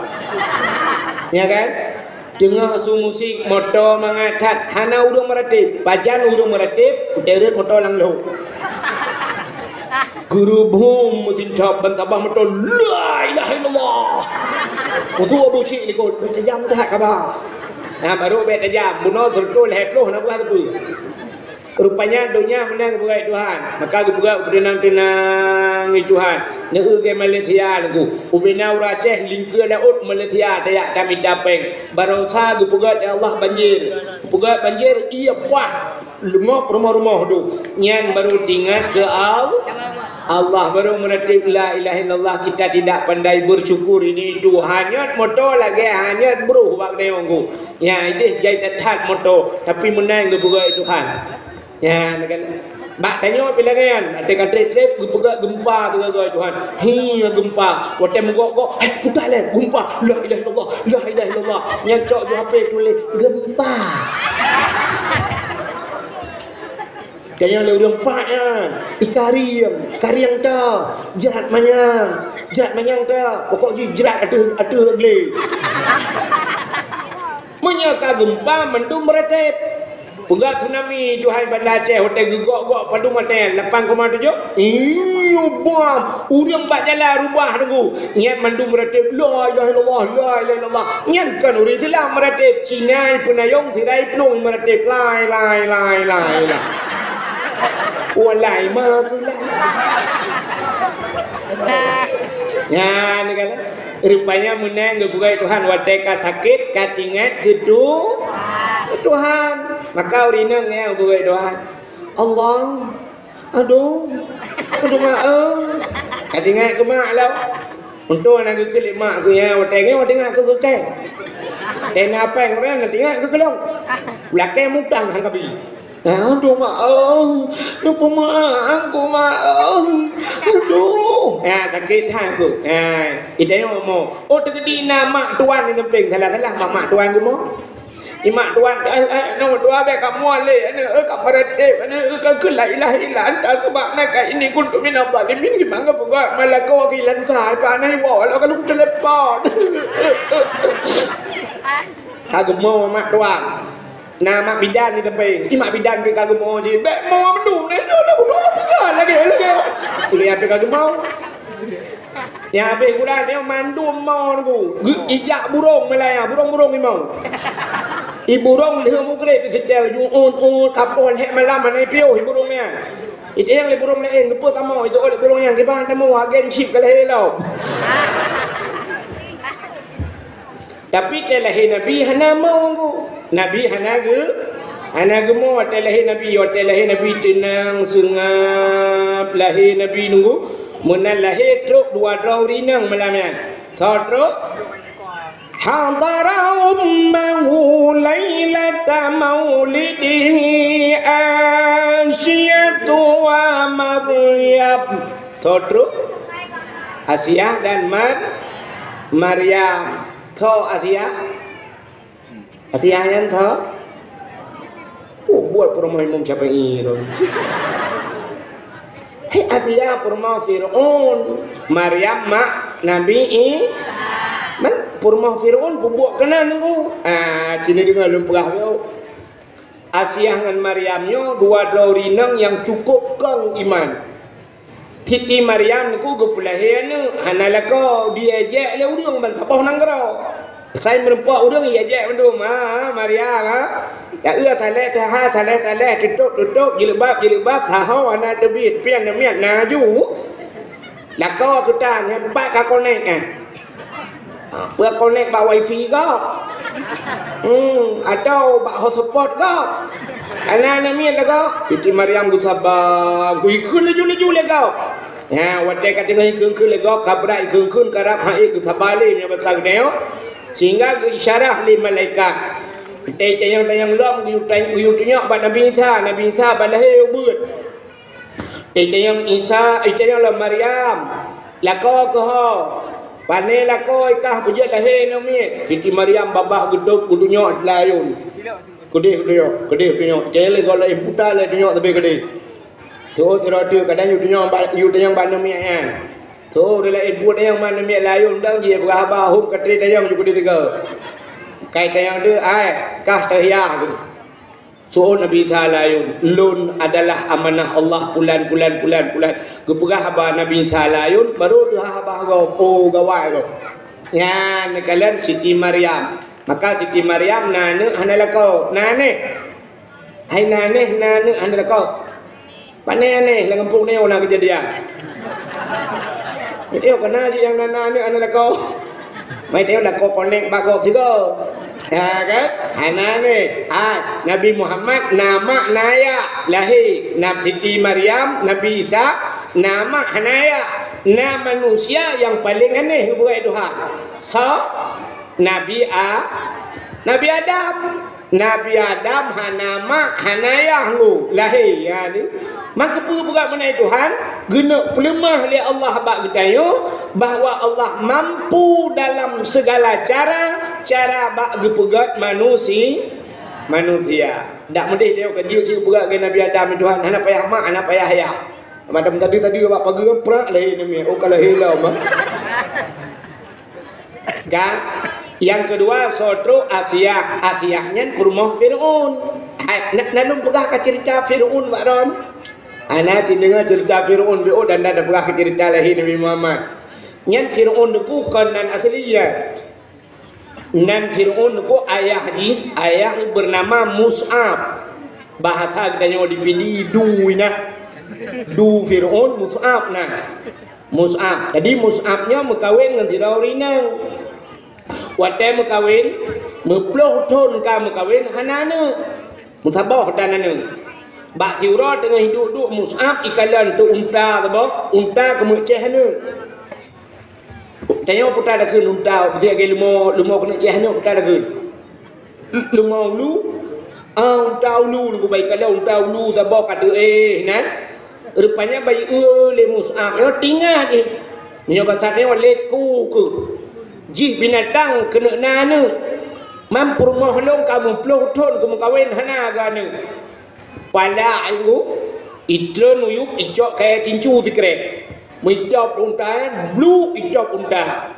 Ya kan? Teungoh su musik, moto mangat that, hana ureuëng meuratéb. Pajan ureuëng meuratéb, utai rot moto lam lhok. Geureuboh meutintab ban tabah moto, "La ilaha illallah." Utu Abu Syik likot, bék tajam that kaba. Nah, baru bék tajam, bunoe seureutôh lhèe ploh na buah teupeu. Rupanya donya meunan geupeugah Tuhan. Maka geupeugah, "Beuteunang-teunang, hai Tuhan. Neueu gée Malaysia nyoe. Ubena ureuëng Aceh lingkeue laôt Malaysia tajak tamita péng." Barosa geupeugah lé Allah banjir. Geupeugah banjir, ié paih leungok rumoh-rumoh tu. Nyan baru teuingat keu Al-, Allah, baru meuratéb la ilaha illallah, kita tidak pandai bersyukur ini itu. Hanyot moto lagée hanyot broh bak deungon ku. Ya, ideh jai that-that moto, tapi meunan geupeugah Tuhan. Ya, kan? Bak tanyoe pih lagée nyan, watée ka treb-treb geupeugah geumpa teuga Tuhan. Hi, geumpa. Watée meugok-gok, "Hai, putar lé, geumpa. La ilaha illallah, la ilaha illallah." Nyan cok ju H P tuléh, "Geumpa." Tanyoe lé ureuëng pat nyan, i karieng, karieng ta, jrat manyang, jrat manyang ta, pokok jih jrat ateueh, ateueh glé. Meunyoe ka geumpa, mandum meuratéb. Peugah tsunami, Tuhan Banda Aceh, watée geugok-gok padum watée, lapan koma tujoh. Iyo, bom. Ureuëng bak jalan rubah teungku. Nyan mandum meuratéb, "La ilaha illallah, la ilaha illallah." Nyan kon ureuëng Islam meuratéb. Cina ipeunayong sirai plueng meuratéb. Lai, lai, lai, lai, lai. Walai, ma pula. Nyan kan. Rupanya meunan geupeugah Tuhan, watée ka sakét, ka tingat keu Tu-, Tuhan. Maka ureuëng inong nyan geupeugah Tuhan, "Allah, aduh, aduh mak, eh." Ka tingat keu mak lom. Untung na geukheun lé mak keu nyan, watée nyan watée nyan keu geukheun. Tena péng ureuëng na tingat keu keulong. Lakée mutang han kabi. Aduh mak, oh, neupeumaaf ku mak, oh, aduh. Ya, sakét that ku. Ya, ita nyoe mo. Oh, teukeudi na mak tuan di sampéng, salah-salah mak, mak tuan ku mo. Di mak tuan, eh, eh, nyoe tuan bék kamoe lé, aneuk, eh, ka meuratéb, aneuk, eh, ka keu la ilaha illa anta subhanaka inni kuntu minaz zalimin, gimana buka malako ki lansa, pa na iwo, lo kalau telepon. Ka geumo mak tuan. Na mak bidan di teupeng. Ci mak bidan pih ka geumo jih. Bék mo mandum, eh, dah, dah, dah, dah, lagée, lagée. Lagée ape ka geumo? Nyang habéh gura nyoe mandum mo nunggu. Ijak burông meulaya, burông-burông imoe. I burông lheueh mugreb di seutôt, ju un-un, kapoh lhèe malam hana ipiôh i burông nyan. Iteueng lé burông laén, geupeu kamoe, iteueng lé burông nyan, kiban tamoe, agen chip ka lahé lom. Tapi teuh lahé Nabi hana mo nunggu. Nabi hana geu-, hana geumo watèe lahé Nabi. Watèe lahé Nabi teunang, seungab lahé Nabi nunggu. Meunan lahé trok dua droe ureueng inong malam nyan. Soe trok? Hadara ummahu lailata maulidihi Asyatu wa Maryam. Soe trok? Asiah dan Mar-, Maryam. Soe Asiah? Asiah nyan soe? Oh, buet peurumoh Imam Syafi'i tu. Hei, Asiah peurumoh Fir'aun, Maryam mak Nabi I-, man, peurumoh Fir'aun peubuet keunan tu. Ah, sini deungoe lôn peugah tu. Asiah ngon Maryam nyoe dua droe ureueng inong nyang cukup kong iman. Siti Maryam nyoe geupeulahé aneuk, hana lakoe, diejek lé ureueng ban saboh nanggroe. Sai meureumpok ureueng ijek bandum, ha, ha, Maryam, ha. Ya, eu, saleh, taha, saleh, saleh, tutôp, tutôp, jilbab, jilbab, taho, hana teubiet, pian, miet, na ju. Lakoe keutan, nyan pat ka konek, eh. Ha, peue konek bak wifi gob? Hmm, atau bak hotspot gob? Hana, na miet lagoe. Siti Maryam geusaba, geuikheun laju-laju lé gob. Ha, watèe ka teungoh ikheun-kheun lé gob, ka brat ikheun-kheun, karab hana geusabar lé, meunyoe basa geutanyoe. Sehingga geuisyarah lé malaikat. Teuh tanyong-tanyong lom geuyue tany-, geuyue tunyok bak Nabi Isa, Nabi Isa ban lahé ubeuet. Itanyong Isa, itanyong lom Maryam, "Lakoe keuh ho? Pané lakoe i kah beujeuet lahé aneuk miet?" Siti Maryam babah geutôb u donya layôn. Keudeh donya, keudeh donya. Itanyong lé gob laén puta lé donya sabe keudeh. Soe sidroe teuk kadang yue tanyong ba-, yue tanyong bak aneuk miet nyan. Soe ureueng laén buet tanyong bak aneuk miet layôn dang jih peugah haba hom ka trép tanyong ju keudeh sigoe. Kai tanyong deuh, "Ai, kah teuhiah?" Seuôt Nabi Isa layôn, "Lôn adalah amanah Allah pulan, pulan, pulan, pulan." Geupeugah haba Nabi Isa layôn, barô teuhah haba gob, "Oh, gawai gob." Nyan neukalon Siti Maryam. Maka Siti Maryam na aneuk hana lakoe, na anéh. Hai na anéh, na aneuk hana lakoe. Pané anéh lam gampông nyoe na keujadian. Nyoe keunan cit nyang na, na aneuk hana lakoe. Mai teuh lakoe konek bak gob sigoe. Ha kan? Hana anéh. Ha, Nabi Muhammad na mak na ayah. Lahé Nabi Siti Maryam, Nabi Isa, na mak hana ayah. Na manusia nyang paleng anéh geupeugah Tuhan. Soe? Nabi A-, Nabi Adam. Nabi Adam hana mak, hana ayah ngon lahé, ya ni. Maka peue peugah meunan Tuhan, geuneuk peuleumah lé Allah bak geutanyoe bahwa Allah mampu dalam segala cara, cara bak geupeugét manusi-, manusia. Dak meudeh tanyoe ka jeuet cit peugah keu Nabi Adam, Tuhan, hana payah mak, hana payah ayah. Madam tadi-tadi bak pageue prak lahé namiet, oh ka lahé lom, ah. Kan? Nyang keudua, soe trok Asiah. Asiah nyan peurumoh Fir'aun. Hai, na, na lôn peugah ka ceurita Fir'aun bak droen? Hana cit deungoe ceurita Fir'aun, beuôt dan, dan peugah ka ceurita lahé Nabi Muhammad. Nyan Fir'aun teungku kon nan asli nyan. Nan Fir'aun teungku ayah jih, ayah bernama Mus'ab. Bahasa geutanyoe di Pidie, du inan. Du Fir'aun, Mus'ab nan. Mus'ab. Jadi Mus'ab nyoe meukawen ngon sidroe ureueng inong. Watèe meukawen, meuploh thon ka meukawen hana aneuk. Meusaboh dan aneuk. Bak siuroe teungoh duek-duek Mus'ab ikalon teuk unta saboh, unta keuneuk céh aneuk. Tanyoe peue takheun unta, peue lagèe leumo, leumo keuneuk céh aneuk peue takheun. Leumo ulu, ah, unta ulu, nunggu bai kalon unta ulu saboh ka teuéh nyan. Rupanya bai eu lé Mus'ab nyoe teuingat jih. Meunyoe basa tanyoe lé ku keuh. Jih binatang keuneuk na aneuk. Man peurumoh lôn ka meuploh thon keu meukawen hana geuaneuk. Pala ayeueng, itreun uyueb icok kayèe tincu sikrek. Meutôb unta nyan, bluk itôb unta.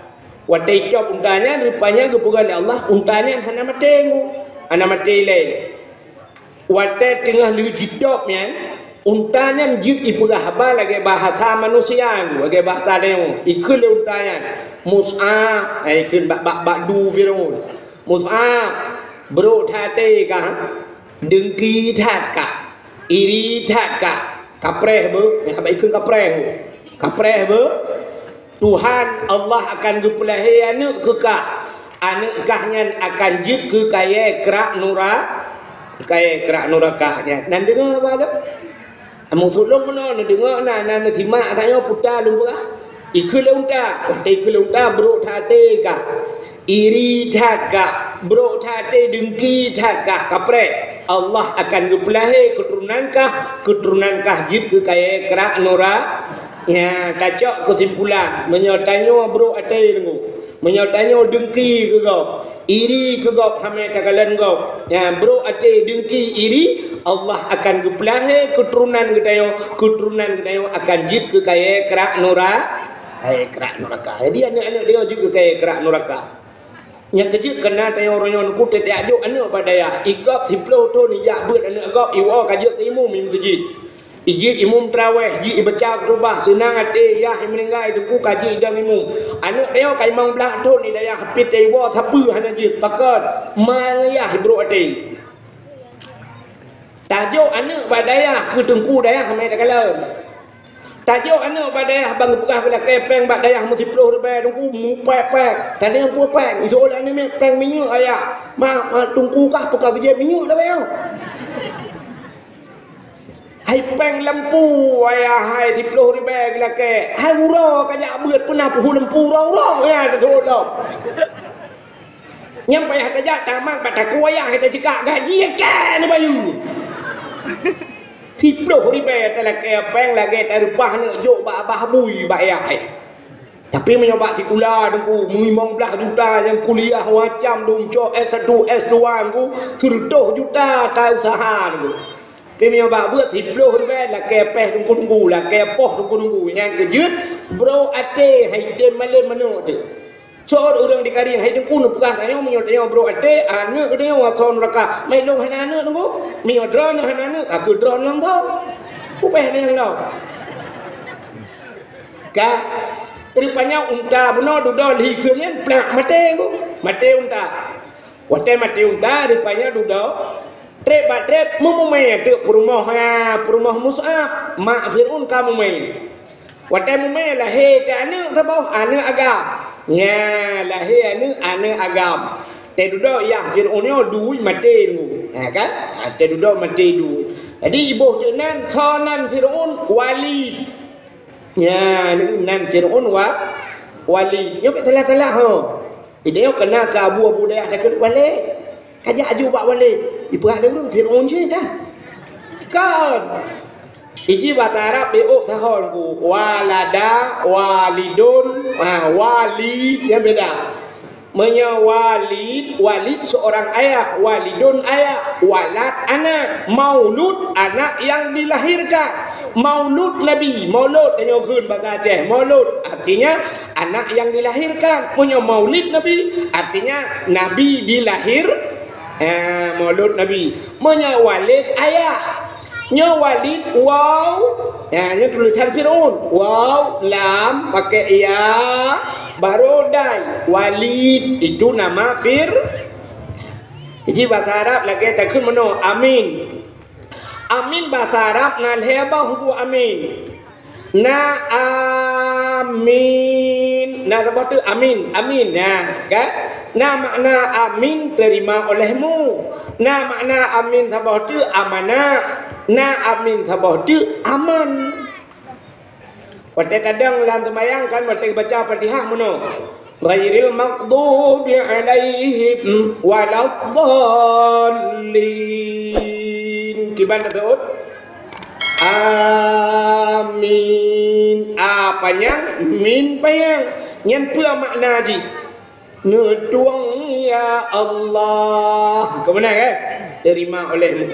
Watèe itôb unta nyan, rupanya geupeugah lé Allah, unta nyan hana maté ngu, hana maté ilèe. Watèe teungoh lheueh jitôb nyan, Unta nyan jeuet ipeugah haba lagèe bahasa manusia, lagèe bahasa tanyoe. Ikheun lé unta nyan, "Mus'ab," hai kheun bak, bak, bak du Firaun. "Mus'ab, brok that até kah? Deungki that kah? Iri that kah? Kapreh beuh?" Nyan haba ikheun kapreh beuh. Kapreh beuh? Tuhan Allah akan geupeulahé aneuk keu kah. Aneuk kah nyan akan jeuet keu kayèe krak nura-, kayèe krak nuraka nyan. Nan deungö haba nyoe? Amu sulông meunoe neudeungö na, na neusimak tanyoe puta lôn peugah. Ikheun lé unta, watèe ikheun lé unta, brok that até kah. Iri that kah, brok that até, deungki that kah, kapreh. Allah akan geupeulahé keuturonan kah, keuturonan kah jeuet keu kayèe krak nura-, Ya, tacok keusimpulan. Meunyoe tanyoe brok até deungö, meunyoe tanyoe deungki keu gob, iri keu gob, hamé takalon gob. Ya, brok até, deungki, iri, Allah akan geupeulahé keuturonan geutanyoe, keuturonan geutanyoe akan jeuet keu kayèe krak nura-, kayèe krak nuraka. Jadi aneuk-aneuk tanyoe jeuet keu kayèe krak nuraka. Nyang keujeuet keunan tanyoe uroe nyoe Teungku teudiak jok aneuk bak dayah. Igob siplôh thon ijak beuet aneuk gob, iwoe ka jeuet keu imum i meuseujid. Ijeuet imum teurawéh, jeuet ibaca khutubah, seunang até, yah imeuninggai Teungku ka jeuet idong imum. Aneuk tanyoe ka limong blaih thon di dayah, pih iwoe sapeue hana jeuet, pakon? Ma yah ibrok até. Tajok aneuk bak dayah keu teungku dayah, hamé takalon. Tajok aneuk bak dayah ban geupeugah geulakèe péng bak dayah meusiplôh ribèe Teungku, mupék-pék. Tadi nyang pue péng, iseuôt lé aneuk miet péng minyeuk ayah. Ma, ma, teungku kah peue ka geujép minyeuk lé ayah. Hai péng lampu ayah hai siplôh ribèe geulakèe. Hai uroe ka jak beuet peue na peuhu lampu uroe-uroe nyan teuseuôt lom. Nyang payah tajak tamat bak takue ayah, tajak gaji, keu neubayeue. Siplôh ribèe talakèe péng lagèe tareupah neuk jok bak babah bui bak ayah. Tapi meunyoe bak sikula Teungku, limong blaih juta nyang kuliah macam dum cok S satu, S dua Teungku, sireutoh juta ta useuha Teungku. Tapi meunyoe bak beuet siplôh ribèe lakèe péh Teungku-teungku, lakèe poh Teungku-teungku, nyang keujeuet brok até hai tem malém manok teuh. Sot ureueng dikaring, hai Teungku neupeugah tanyoe, meunyoe tanyoe brok até, aneuk geutanyoe asoe nuraka. Mai lôn hana aneuk Teungku? Meunyoe droeneuh hana aneuk, ka keuh droeneuh lôn tho. Peue payah neuyang lom. Ka, rupanya unta bunoe dudoe lhi kheun nyan plak maté Teungku. Maté unta. Watèe maté unta, rupanya dudoe trép bak trép meumumè teuk peurumoh, ha, peurumoh Mus'ab, mak Fir'aun ka mumè. Watèe mumè lahé teuh aneuk saboh, aneuk agam. Nya, lahé aneuk, aneuk agam. Teududoe yah Fir'aun nyoe dui maté Teungku. Ha kan? Ha, teududoe maté dui. Jadi iboh teuk nan, soe nan Fir'aun? Walid. Nya, nan Fir'aun wa-, Walid. Nyoe bèk salah-salah ho. Idéh nyoe keunan keu abu-abu dayah takheun Walid. Kajak aju bak Walid. Ipeugah lé ureueng Fir'aun jih dah. Kon. Iji bahasa Arab iôk sahol ku. Walada, walidun, ha, walid, nyan beda. Meunyoe walid, walid seorang ayah, walidun ayah, walad anak, maulud anak yang dilahirkan. Maulud Nabi, maulud tanyoe kheun bahasa Aceh, maulud artinya anak yang dilahirkan. Meunyoe maulid Nabi, artinya Nabi dilahir, ha, maulud Nabi. Meunyoe walid ayah. Nyoe Walid, waw. Ya, nyoe tulisan Fir'aun. Waw, lam, pakai ya, baru dai. Walid, itu nama Fir-, Jadi bahasa Arab lagèe takheun meunoe, amin. Amin bahasa Arab na lhèe boh buet amin. Na amin, na saboh teuk amin, amin, na, kan? Na makna amin, terima olehmu. Na makna amin saboh teuk, amanah. Na amin saboh teuk, aman. Watèe tadong lam seumayang kan, watèe baca Fatihah meunoe. Ghairil maghdubi alaihim waladdallin. Kiban tasawuf? Amin. A panyang, min panyang. Nyan peue makna jih? Neutueng ya Allah. Keu meunan kan? Terima olehmu.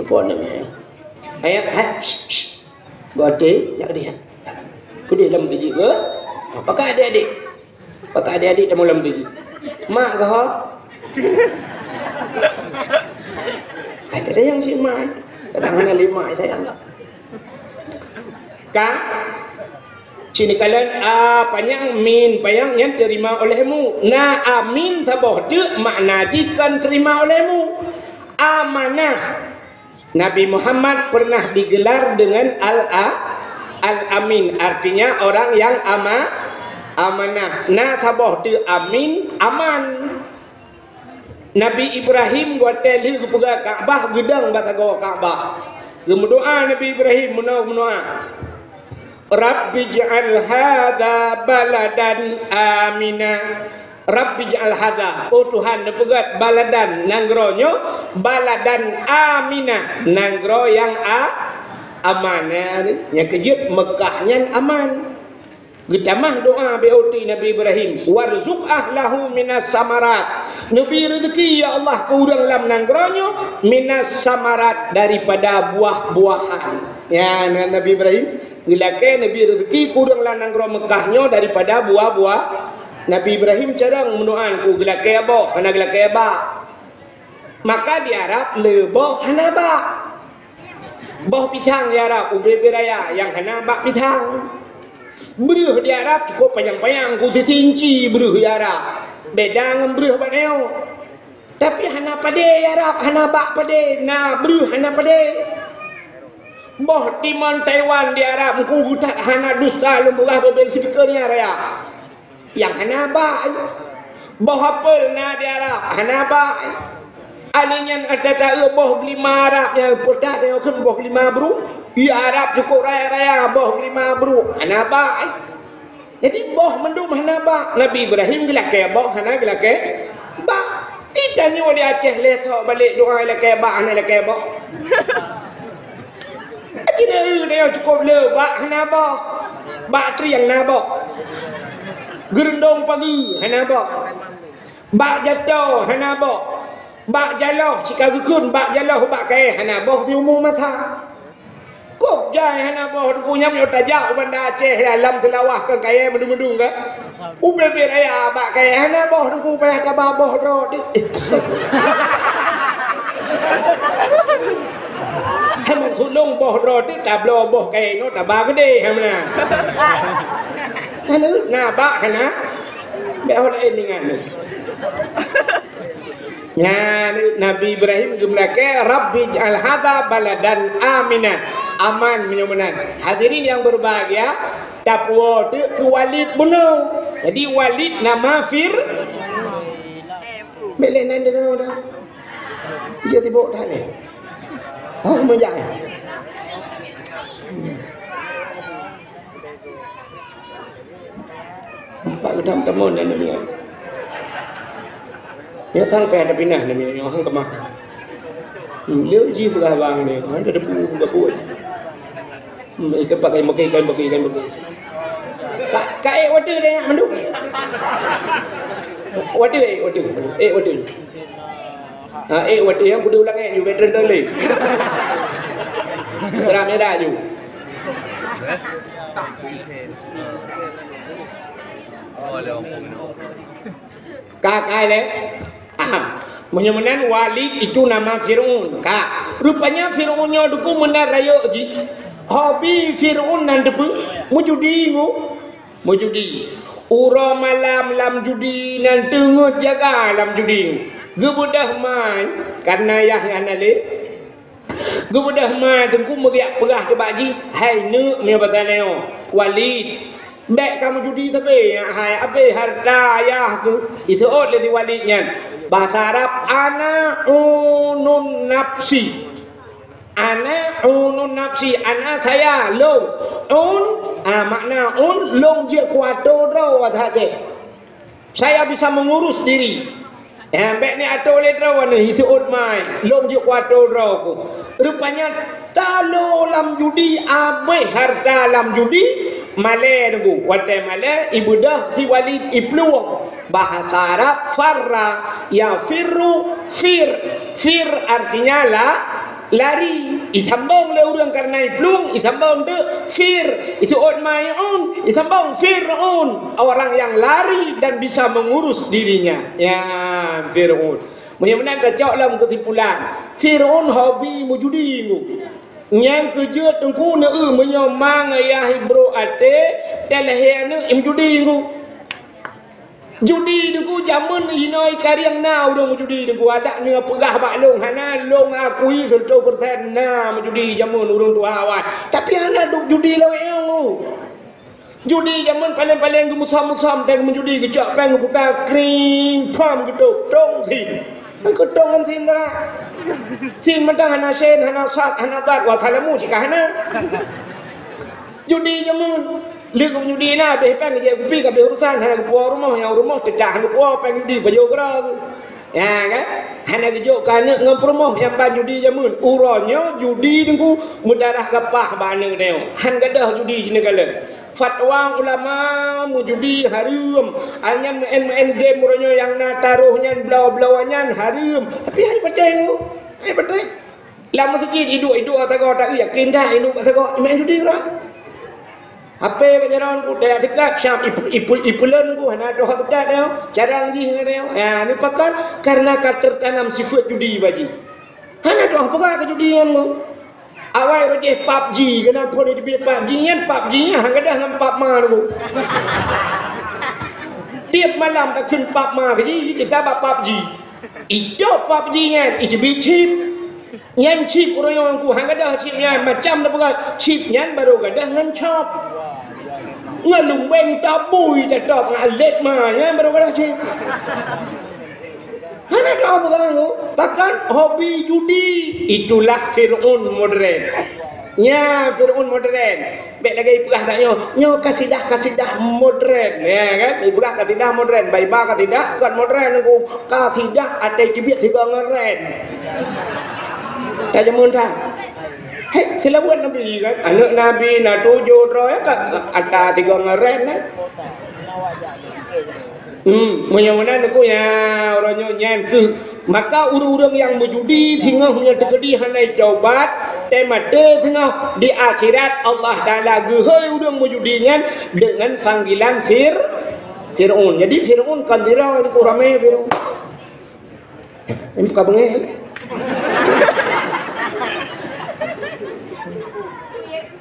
Apa namanya? Ayat, ha? Shh, shh. Berarti, jak dia. Kudeh lam tuju ke? Apakah adik-adik? Apakah adik-adik temu lam tuju? Mak ke ho? Ada yang si mak. Kadang hana lima, sayang. Ka? Sini kalian, a, panyang, min, panyang, nyan terima olehmu. Na amin saboh teuk, makna jih kon terima olehmu. Amanah. Nabi Muhammad pernah digelar dengan Al-, Al-Amin, artinya orang yang ama-, amanah. Na saboh teuk amin, aman. Nabi Ibrahim watée lheueh geupeugah Ka'bah, geudong bak sagoe Ka'bah. Geumeudoa Nabi Ibrahim, meunoe meudoa, "Rabbi ij'al hadza baladan amina." "Rabbi ij'al hadza," oh Tuhan, neupeugét, "baladan," nanggroe nyoe, "baladan amina," nanggroe nyang a-, aman. Nyang keujeuet Meukah nyan aman. Geutamah doa B O T Nabi Ibrahim, "Warzuq ahlahu minas samarat." Neubi reuzeuki, ya Allah, keu ureuëng lam nanggroe nyoe minas samarat, daripada buah-buahan. Ya, Nabi Ibrahim geulakée neubi reuzeuki keu ureuëng lam nanggroe Meukah nyoe daripada buah-buah. Nabi Ibrahim carông meudoá, geulakée boh, hana geulakée bak. Maka di Arab le boh hana bak. Boh pisang di Arab, ubé-ubé raya nyang hana bak pisang. Breueh di Arab cukup panyang-panyang, ku sisi inci breueh di Arab. Beda ngon breueh bak nyoe. Tapi hana padé di Arab, hana bak padé, na breueh hana padé. Boh timon Taiwan di Arab, engku geutak hana dusta lôn peugah bebel sipikeue nyan raya. Nyang hana bak. Boh apel na di Arab, hana bak. Alèh nyan ata taeu boh geulima Arab nyang peutat nyoe kheun boh geulima brok. Di Arab cukup raya-raya boh geulima brok, hana bak. Jadi boh mandum hana bak. Nabi Ibrahim geulakée boh, hana geulakée bak. Di tanyoe di Aceh lé sok balek doa lakée bak, hana lakée boh. Cina eu nyoe cukup le, bak hana boh. Bak triang na boh. Geurundong pagi hana boh. Bak jato hana boh. Bak jaloh cika geukheun, bak jaloh bak kayée hana boh di umu masa. Kok jai hana boh Teungku, nyan meunyoe tajak u Banda Aceh ya, lam Seulawah kon kayée meudung-meudung ka. Ubé-bé raya bak kayée hana boh Teungku, payah taba boh droe di. Eh, hai meusulong boh droe di, tabloe boh kayée nyoe taba geudeh, hai meunan. Hana, na bak hana. Bék ho laén ingat nyoe. Nyan Nabi Ibrahim geumeulakée, "Rabbi ij'al hadza baladan amina." Aman meunyoe meunan. Hadirin yang berbahagia, tapuwoe teuk keu Walid bunoe. Jadi Walid nama Fir-, bék lé nan deungoe dah. Jeuet tibok that lé. Oh, meujak. Empat geutam tamon dan demikian. Ya, sampai ada pinah demikian, yang orang kemah. Hmm, dia uji pula abang ni, ada debu, debu. Hmm, ikan pakai, pakai ikan, pakai ikan, pakai. Ka, ka ék water dia, mandu. Water, ék water. Ék water. Ha, ék water yang kudu ulang ék, you better than leh. Seram ya dah, you. Ka, ka, leh. Aha. Meunyoe meunan Walid itu nama Fir'aun. Ka. Rupanya Fir'aun nyoe duku meunan rayeuk jih. Hobi Fir'aun nan debu, meujudi ngu. Meujudi. Uroe malam lam judi nan teungeut jaga lam judi. Geubeudôh mai, karena yah nyan na lé. Geubeudôh ma teungku meugeuyak peugah keu bak jih, "Hai neuk," meunyoe basa nyoe, "Walid, bék kamoe judi sabe, hai abéh hareuta ayah keuh." Iseuôt lé si Walid nyan, bahasa Arab, "Ana unun nafsi." "Ana unun nafsi," ana saya, lôn. Un, ah, makna un, lôn jeuet kuatô droe watée hase. Saya bisa mengurus diri. Eh, bék ni atô lé droe nyoe, iseuôt mai, lôn jeuet kuatô droe ku. Rupanya talo lam judi, abéh hareuta lam judi, malée teungku. Watée malée, ibeudôh si Walid iplueng. Bahasa Arab, farra, yafirru, fir. Fir artinya la-, lari. Isambong lé ureuëng karena iplueng, isambong teuk fir. Iseuôt mai un, isambong Fir'aun. Orang yang lari dan bisa mengurus dirinya. Ya, Fir'aun. Meunyoe meunan tacok lom keusimpulan, Fir'aun hobi meujudi ngu. Nyang keujeuet teungku neu meunyoe mang ayah ibro até, talahé aneuëk meujudi ngu. Judi teungku jameun inoe karieng na ureuëng meujudi teungku. Adak neu peugah bak lôn hana lôn akui seureutôh persen na meujudi jameun ureuëng tuha awai. Tapi hana duek judi lawét nyoe. Judi jameun paleng-paleng geumusom-musom teuh meujudi geucok péng geuputa kring pham geutôp tong sin. Meukeutong ngon sin tara. Sin mantong hana sen, hana sat, hana dat, wa salamu cit ka hana. Judi jameun. Lheueh judi na, abéh péng jeuet kupi ka abéh urusan, hana geupuwoe rumoh, nyang rumoh teucah hana geupuwoe péng judi pajoh keudroe. Ya kan? Hana geujok keu aneuëk ngon peurumoh nyang ban judi jameun. Uroe nyoe judi teungku meudarah gapah bak aneuëk nyoe. Han gadôh judi jineuk kalon. Fatwa ulama meujudi hareuem. Anyan meu'en-meu'en game uroe nyoe nyang na taroh nyan bloe-bloe nyan hareuem. Tapi hai patéh ngu. Hai patéh. Lam meuseujid iduek-iduek sagoe taeu yakin that iduek sagoe meu'en judi uroe. H P bak jaroe ku teuka siap ipu-, ipu-, ipuleuen ku hana troh teuka nyoe. Carang jih nyoe. Ya, ni pakon karena ka tertanam sifat judi bak jih. Hana troh peugah keu judi nyan ngu. Awai rojeh PUBG, keunan phon iteubiet PUBG nyan, PUBG nyan han gadôh ngon pap ma teungku. Tiep malam takheun pap ma keu jih, teuka bak PUBG. Itôp PUBG nyan, iteubiet chip. Nyan chip ureuëng nyang ku han gadôh chip nyan, macam na peugah chip nyan barô gadôh ngon chop. Ngon lumbeng tabui tatôp ngon alet ma nyan barô gadôh chip. Hana tahu peugah ngu, bahkan hobi judi. Itulah Fir'aun modern. Nya Fir'aun modern. Bék lagée ipeugah that nyoe, nyoe kasidah-kasidah modern, ya kan? Ipeugah kasidah modern, bak iba kasidah kon modern ngu, kasidah até teubiet sigoe ngon ren. Ka jameun that. Hei, seulaweuet Nabi kan? Aneuëk Nabi na tujoh droe ya kan? Ata sigoe ngon ren kan? Hmm, meunyoe meunan teungku ya, uroe nyoe nyan keuh. Maka ureuëng-ureuëng nyang meujudi singoh meunyoe teukeudi hana taubat, teuh maté singoh di akhirat Allah Taala geuhôi ureuëng meujudi nyan deungon panggilan Fir-, Fir'aun. Jadi Fir'aun kan dira di ramé Fir'aun. Ini bukan bengeh.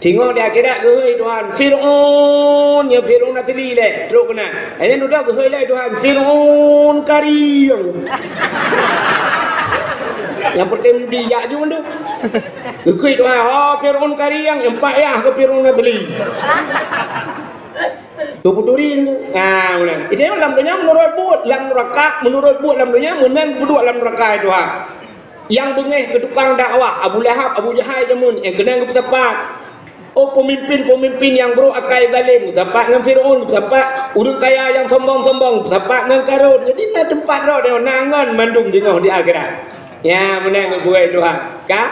Singoh di akhirat geuhôi Tuhan, Fir'aun, ya Fir'aun asli leh, trok keunan. Hanya dudoe geuhôi leh Tuhan, Fir'aun karieng. Nyang peutem dijak ju tu. Geukheun Tuhan, oh Fir'aun karieng, empat yah ke Fir'aun asli. Teupeuturi tu. Ha, meunan. Itu lam dunia menurut buet, lam neraka, menurut buet lam dunia, meunan peuduek lam neraka itu ha. Yang beungéh keu tukang dakwah, Abu Lahab, Abu Jahal jameun, nyang keunong geupeusapat. Oh, pemimpin-pemimpin yang buruk akai zalim, sapat ngon Firaun, sapat ureuëng kaya yang sombong-sombong, sapat ngon Karun. Jadi na teumpat droe na ngon mandum singoh di akhirat. Ya, meunan buet Tuhan. Ka?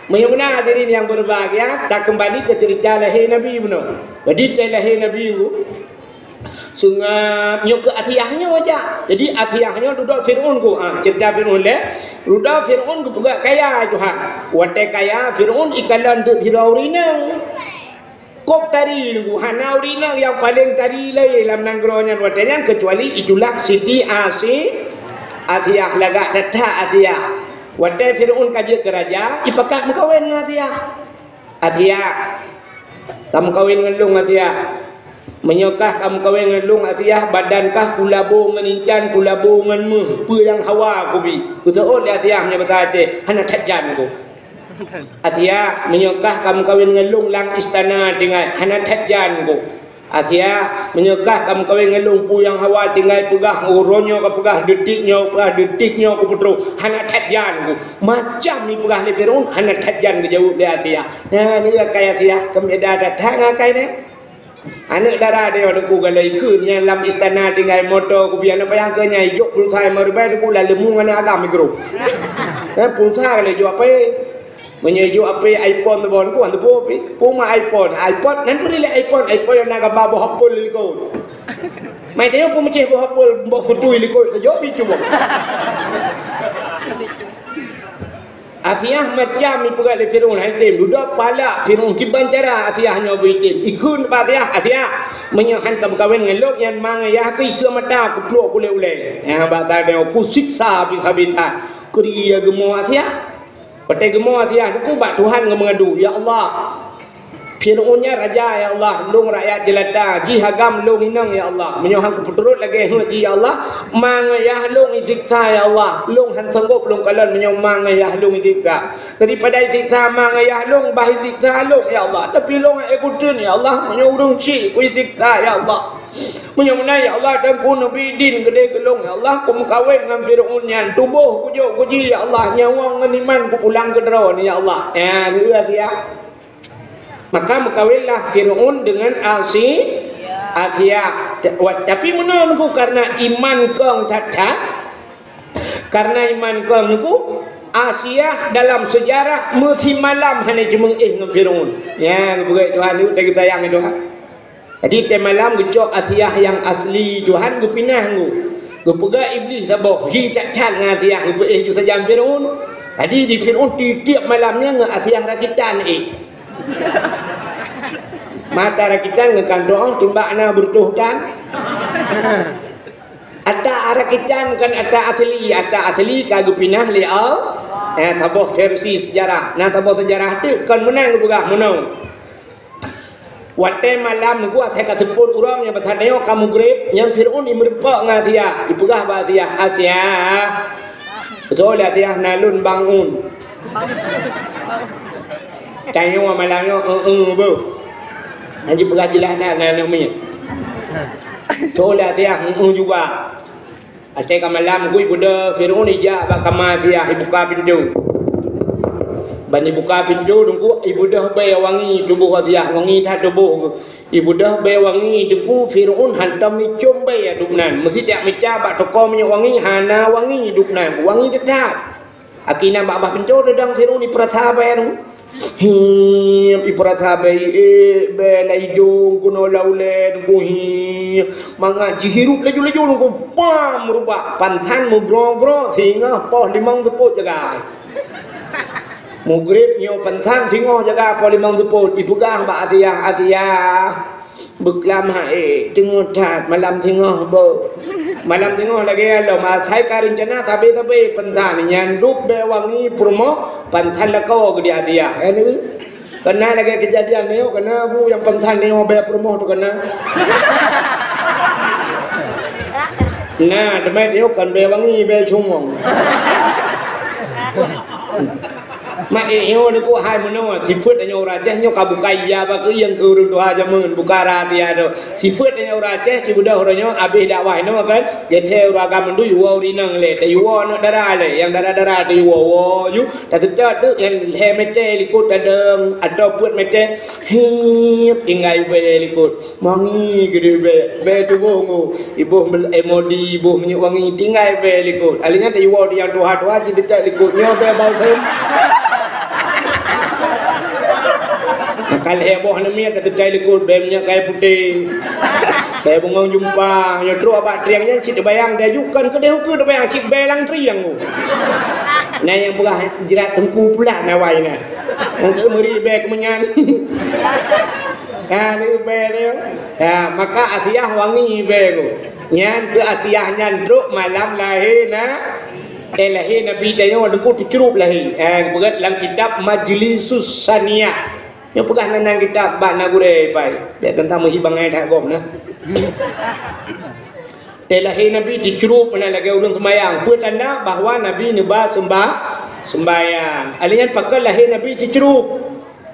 Meunyoe meunan hadirin yang berbahagia, takeumbali ke cerita lahé Nabi bunoe. Jadi, teuh lahé Nabi tu, seungab nyoe keu Asiah nyoe jak. Jadi, Asiah nyoe dudoe Firaun ku. Ha, cerita Firaun lé. Dudoe Firaun geupeugah kaya Tuhan. Watée kaya, Firaun ikalon deuek sidroe ureuëng inong. Kok tari nunggu hana ureuëng inong nyang paleng tari lé lam nanggroe nyan watée nyan, keucuali itulah Siti Asi-, Asiah, lagak that-that Asiah. Watée Firaun ka jeuet keu raja, ipakat meukawen ngon Asiah. Asiah, ka meukawen ngon lôn Asiah. Meunyoe kah ka meukawen ngon lôn Asiah, badan kah kulabo ngon incan, kulabo ngon méuh, peue nyang hawa kubi. Geuseuôt lé Asiah meunyoe basa Aceh, hana that jan ku. Asiah, meunyoe kah ka meukawen ngon lôn lam istana tinggai, hana that jan ku. Asiah, meunyoe kah ka meukawen ngon lôn, peue nyang hawa tinggai peugah, uroe nyoe ka peugah, detik nyoe peugah, detik nyoe kupeutrok, hana that jan ku. Macam ipeugah lé Firaun, hana that jan geujaweueb lé Asiah. Nyan, nyoe akai Asiah, keu beda that-that ngon akai nyan. Aneuëk dara deh, teungku galai kheun nyang lam istana tinggai moto kubi, aneuk payah keu nyan ijok pulsa lima ribèe teungku lam leumô ngon agam mikro. Eh, pulsa galai jok apai. Meunyoe jok apai iPhone teubon ku, han teubon pi. Puma iPhone, iPhone, nan tu lé iPhone, iPhone nyang na gamba boh apel likot. Mai teuh pun meucéh boh apel, boh kutui likot, jok pi cuba. Asiah macam ipeugah lé Firaun, hai tem, dudoe palak Firaun kiban cara Asiah nyoe beu item. Ikheun bak Asiah, Asiah, meunyoe han ka meukawen ngon lôn nyan mang yah keu ikeu mata kupluek kulét ulée. Nyang bak tadeng kusiksa habis-habisan. Kri ya geumo Asiah. Watée geumo Asiah, duku bak Tuhan geumeungadu, "Ya Allah, Fir'aun nyan raja, ya Allah, lôn rakyat jeulata, jih agam lôn inong, ya Allah. Meunyoe han kupeuturot lagée heuet jih, ya Allah, ma ngon yah lôn isiksa, ya Allah. Lôn han sanggob lôn kalon meunyoe ma ngon yah lôn isiksa. Daripada isiksa ma ngon yah lôn, bah isiksa lôn, ya Allah. Tapi lôn han ék kuteun, ya Allah, meunyoe ureuëng chik kuisiksa, ya Allah." Meunyoe meunan, ya Allah, dan ku neubi idin keudeh keu lôn, ya Allah, ku meukawen ngon Fir'aun nyan, tuboh kujok kuji, ya Allah, nyawöng ngon iman kupulang keu droe ni, ya Allah. Ya, nyan dia. Maka meukawenlah Fir'aun dengan Asi-, Asiah. Ta-, wa-, tapi meunan ku karena iman kong that-that, karena iman kong ku, Asiah dalam sejarah meusimalam hana jimeung éh ngon Fir'aun. Ya, geupeugah Tuhan tu, kita sayang Tuhan. Jadi, watée malam geucok Asiah nyang asli Tuhan geupinah ngu. Geupeugah Iblih saboh, hi that-that ngon Asiah geupeuéh ju sajan Fir'aun. Jadi, di Fir'aun tiep-tiep malam nyan ngon Asiah rakitan éh. Mata rakitan ngon kantong timbak na beureutoh tan. Ata rakitan kon ata asli, ata asli ka geupinah lé Allah. Eh, saboh versi sejarah. Nah, saboh sejarah tu kon meunan geupeugah meunoe. Watée malam nunggu asai ka seupôt ureuëng nyang masa nyoe ka mugreb, nyang Fir'aun imeureumpok ngon Asiah, ipeugah bak Asiah, "Asiah, beutôi lé Asiah na lôn bangun." Tanyoe malam nyoe, eu-eu beuh. Hana jipeugah jeulaih na, na, na miet. "Beutôi lé Asiah, eu-eu juga." Watée ka malam, ku ibeudôh Fir'aun ijak bak kama Asiah, ibuka pintoe. Ban ibuka pintoe, teungku ibeudôh bée wangi tuboh Asiah, wangi that tuboh. Ibeudôh bée wangi, teungku Fir'aun hantom icôm bée dum nan. Meusidak mita bak toko minyeuk wangi, hana wangi dum nan, wangi teutab. Aki na bak bah pintoe teudong Fir'aun ipeurasa bée nyoe. Him, ipeurasa bée, eh, bée lam idong keunoe lam ulée teungku, him. Mangat jihirup laju-laju teungku, pam, meurubah. Pansan meugroe-groe, singoh poh limong seupôt jaga. Mugreb nyoe pansan singoh jaga poh limong seupôt. Ipeugah bak Asiah, Asiah. Beuklam hai, teungoh that, malam teungoh beuh. Malam teungoh lagée lom, asai ka reuncana sabe-sabe pansan, nyan duek bée wangi peurumoh, pansan lakoe geudiah-diah. Kan, keunan lagée keujadian nyoe, keunan bu nyang pansan nyoe bée peurumoh tu keunan. Nah, teuma nyoe kon bée wangi, bée cungong. Mak, eh, nyoe ni ku hai meunoe, sifeuet tanyoe ureuëng Aceh nyoe ka bukai ya bak keu nyang keu ureuëng tuha jameun, buka rahasia tu. Sifeuet tanyoe ureuëng Aceh, sibeudôh uroe nyoe abéh dakwah inoe kan, geusé ureuëng agam mandum iwoe ureuëng inong lé, tayue woe aneuk dara lé, nyang dara-dara tayue woe, woe ju, taseutôt tu nyang lhée meter likot tadong, atau peuet meter, hip, tinggai bée likot. Mangi geude bée, bée tuboh ngu, iboh mel-, eh, modi, iboh minyeuk wangi, tinggai bée likot. Alinyan tayue woe nyang tuha-tuha, cit teucak likot. Nyoe bée balsem. Nakal heboh neumiet dah teucak likot, bée minyeuk kayu putéh. Bée bungong jumpang, nyoe trok bak triang nyan cit teubayang, dia jukan keudeh ukeue teubayang, cit bée lam triang ngu. Nah, nyang peugah jerat teungku pulan awai na. Untuk meuri bée keumeunyan. Ha, ni bée dia. Ya, maka Asiah wangi bée ku. Nyan keu Asiah nyan trok malam lahé na, eh, lahé Nabi tanyoe teungku teucrup lahé. Eh, beugét lam kitab Majlisus Saniyah. Nyoe peugah nan, nan kitab bak na gurée pai. Dia teuntang meuhi bangai that gob na. Teuh lahé Nabi teucrup meunan lagée ureuëng seumayang. Peue tanda bahwa Nabi neuba seumbah-, seumbayang. Alinyan pakon lahé Nabi teucrup.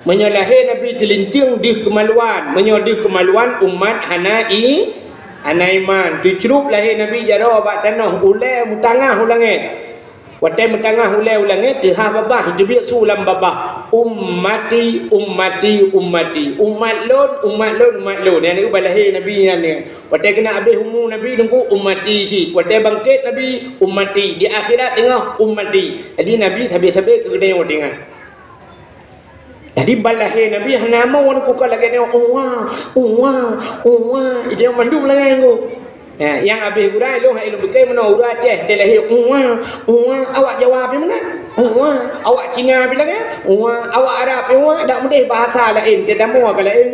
Meunyoe lahé Nabi teulintieng deuh keumaluan, meunyoe deuh keumaluan umat hana i-, hana iman. Teucrup lahé Nabi jaroe bak tanoh, ulée meutangah u langét. Watée meutangah ulée u langét, teuhah babah, teubiet su lam babah, "Ummati, ummati, ummati." Umat lôn, umat lôn, umat lôn. Nyang na ubak lahé Nabi nyan. Watée keunan abéh umu Nabi teungku, "Ummati" cit. Watée bangkét Nabi, "Ummati." Di akhirat teungoh, "Ummati." Jadi Nabi sabe-sabe keu geutanyoe teuingat. Jadi, ban lahé Nabi hana mo ngon kuka lagée nyoe, "Uwa, uwa, uwa." Itu nyang mandum lagée nyoe. Ya, nyang abéh gura ilong hai ilong beuke meunoe ureuëng Aceh teuh lahé, "Uwa, uwa." Awak Jawa pi meunan, "Uwa." Awak Cina pi lagée, "Uwa." Awak Arab pi, "Uwa." Dak meudeh bahasa laén, teuh damoe ka laén.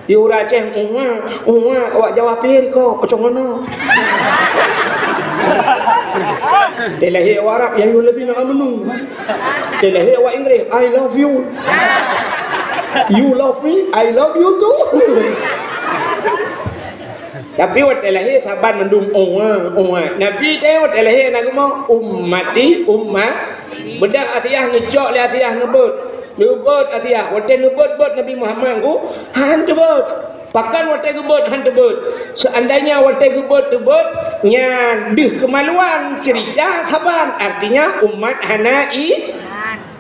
Di ureuëng Aceh, "Uwa, uwa." Awak Jawa pi ko, "Kocong ngono." Teuh lahé awak Arab, "Ya ayyuhallazina amanu." Teuh lahé awak Inggréh, "I love you." "You love me, I love you too." Tapi watèe lahé saban mandum, "Uwa, uwa." Nabi teuh watèe lahé na geumoe, "Ummati, ummat." Beudôh Asiah neucok lé Asiah neubeuet. Neubeuet Asiah. Watèe neubeuet-beuet Nabi Muhammad ku, han teubeuet. Pakon watèe geubeuet han teubeuet? Seandainya watèe geubeuet teubeuet, nyan deuh keumaluan ceurita saban, artinya umat hana i-,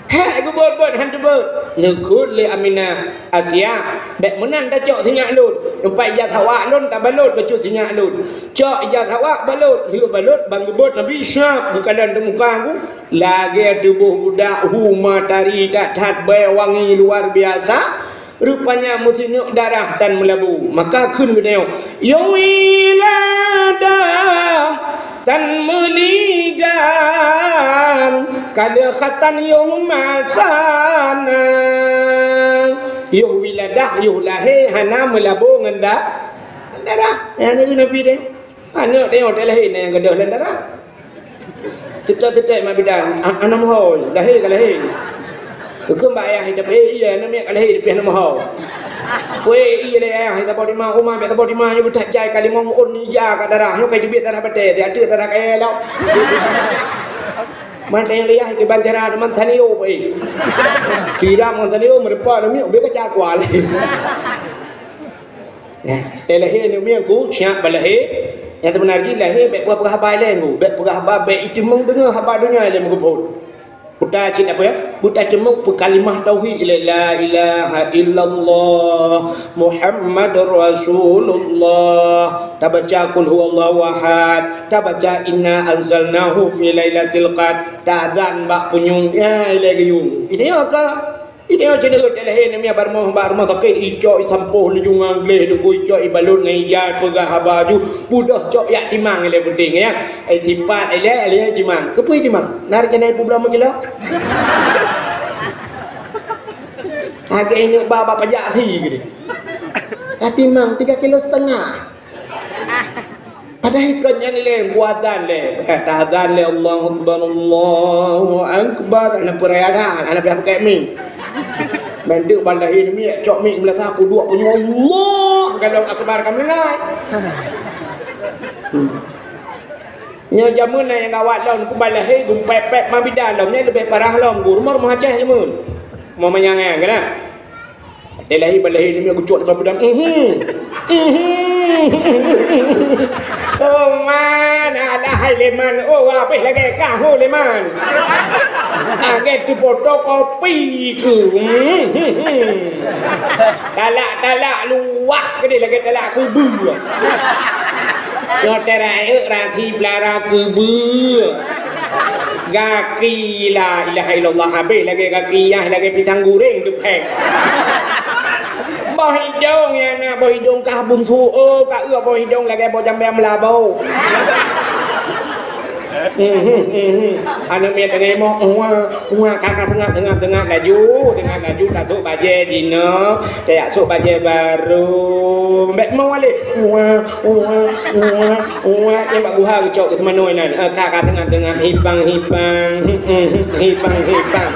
hèk geubeuet-beuet han teubeuet. Neukheun lé Aminah, "Asiah, bèk meunan tacok sinyak lôn. Teumpat ija sawak lôn tabalot bacut sinyak lôn. Cok ija sawak balot, lheueh balot ban geubeuet Nabi Ishak geukalon teumuka ku. Lagèe tuboh budak hu matari that-that bèe wangi luar biasa." Rupanya meusineuk darah tan meulabu. Maka kheun geutanyoe, "Ya wiladah tan meulidan, ka lheueh khatan yoh masa na." Yoh wiladah, yoh lahé hana meulabu ngon da-, darah. Nyan keuh Nabi teuh. Aneuk teuh watèe lahé na nyang gadôh lam darah. Teutek-teutek mak bidan, a-, aneuk meuho, lahé ka lahé. Geukheun bak ayah, "Tapi iya, aneuk miet ka lahé, tapi aneuk meuho." Peue iya lé ayah, "Saboh di ma, uma, bèk saboh di ma, nyoe beutajai ka limong ôn ija ka darah, nyoe ka jeubiet darah batèe, di ateueh darah kayèe lom." Man teuh nyang lé ayah kiban cara deungon tanio peue. Tiram ngon tanio meurupa aneuk miet, ubé ka cakwa lé. Nyan, eh, lahé aneuk miet ku, siap bak lahé. Nyang teubeuna jih lahé, bèk peugah-peugah haba ilèe ku, bèk peugah haba, bèk iteumeung deungö haba donya ilèe meugeubhôt. Buta cit apa ya? Buta ceumeuk peukalimah tauhid ilèe, "La ilaha illallah Muhammadur Rasulullah." Tabaca qul huwallahu ahad, tabaca inna anzalnahu fi lailatul qadr, taazan bak punyueng, ya, ilèe geuyue. Itu ya ka. Ide nyoe ceuneuk teuh lahé aneuk miet bak rumoh, bak rumoh sakét, icok isampôh laju ngon gleh deungon icok ibalot ngon ija peugah haba ju, beudôh cok yak timang ilèe peunteng, ya. Eh, sipat ilèe, ilèe timang. Keupeue timang? Na rencana ipeubloe meukilo? Hareuga ingat ba, ba pajak si geude. Ah, timang tiga kilo setengah. Padahai kon nyan ilèe, geuazan lé. Eh, taazan lé, "Allahu Akbar, Allahu Akbar." Hana peue raya that, hana payah pakai mik. Mantong ban lahé aneuk miet, cok mik meulasa, peuduek punyueng, "Allah!" Galom akbar ka meuninggai. Hmm. Nyoe jameun na nyang gawat lom, ku ban lahé, geumpet-pet ma bidan lom, nyan leubeh parah lom, ku rumoh-rumoh Aceh jameun. Rumoh manyang nyan, kan? Watèe lahé, ban lahé aneuk miet geucok limong peudang. Mhm. Mhm. Oh, man, alah hai lé man. Oh, wah, pih lagèe kah ho lé man. Lagèe teufotokopi keu. Mhm. Talak-talak luwah keudéh lagèe talak kubu. Nyoe teuh rayeuk rasi pelara kubu. Gaki la ilaha illallah habéh lagèe gaki yah lagèe pisang goreng teupéng. Boh idong ya na boh idong kah bunsu, oh, ka eu boh idong lagèe boh jambèe meulabo. Mhm, mhm. Aneuk miet teungoh emoh, wah, wah, ka, ka, teungat, teungat, teungat laju, teungat laju, tasôk bajèe jinoe, tajak sôk bajèe barô. Bèk mo lé. Wah, wah, wah, wah. Nyan bak guha geucok keu teumanoe nyan. Eh, ka, ka, teungat, teungat, hipang, hipang, hipang, hipang.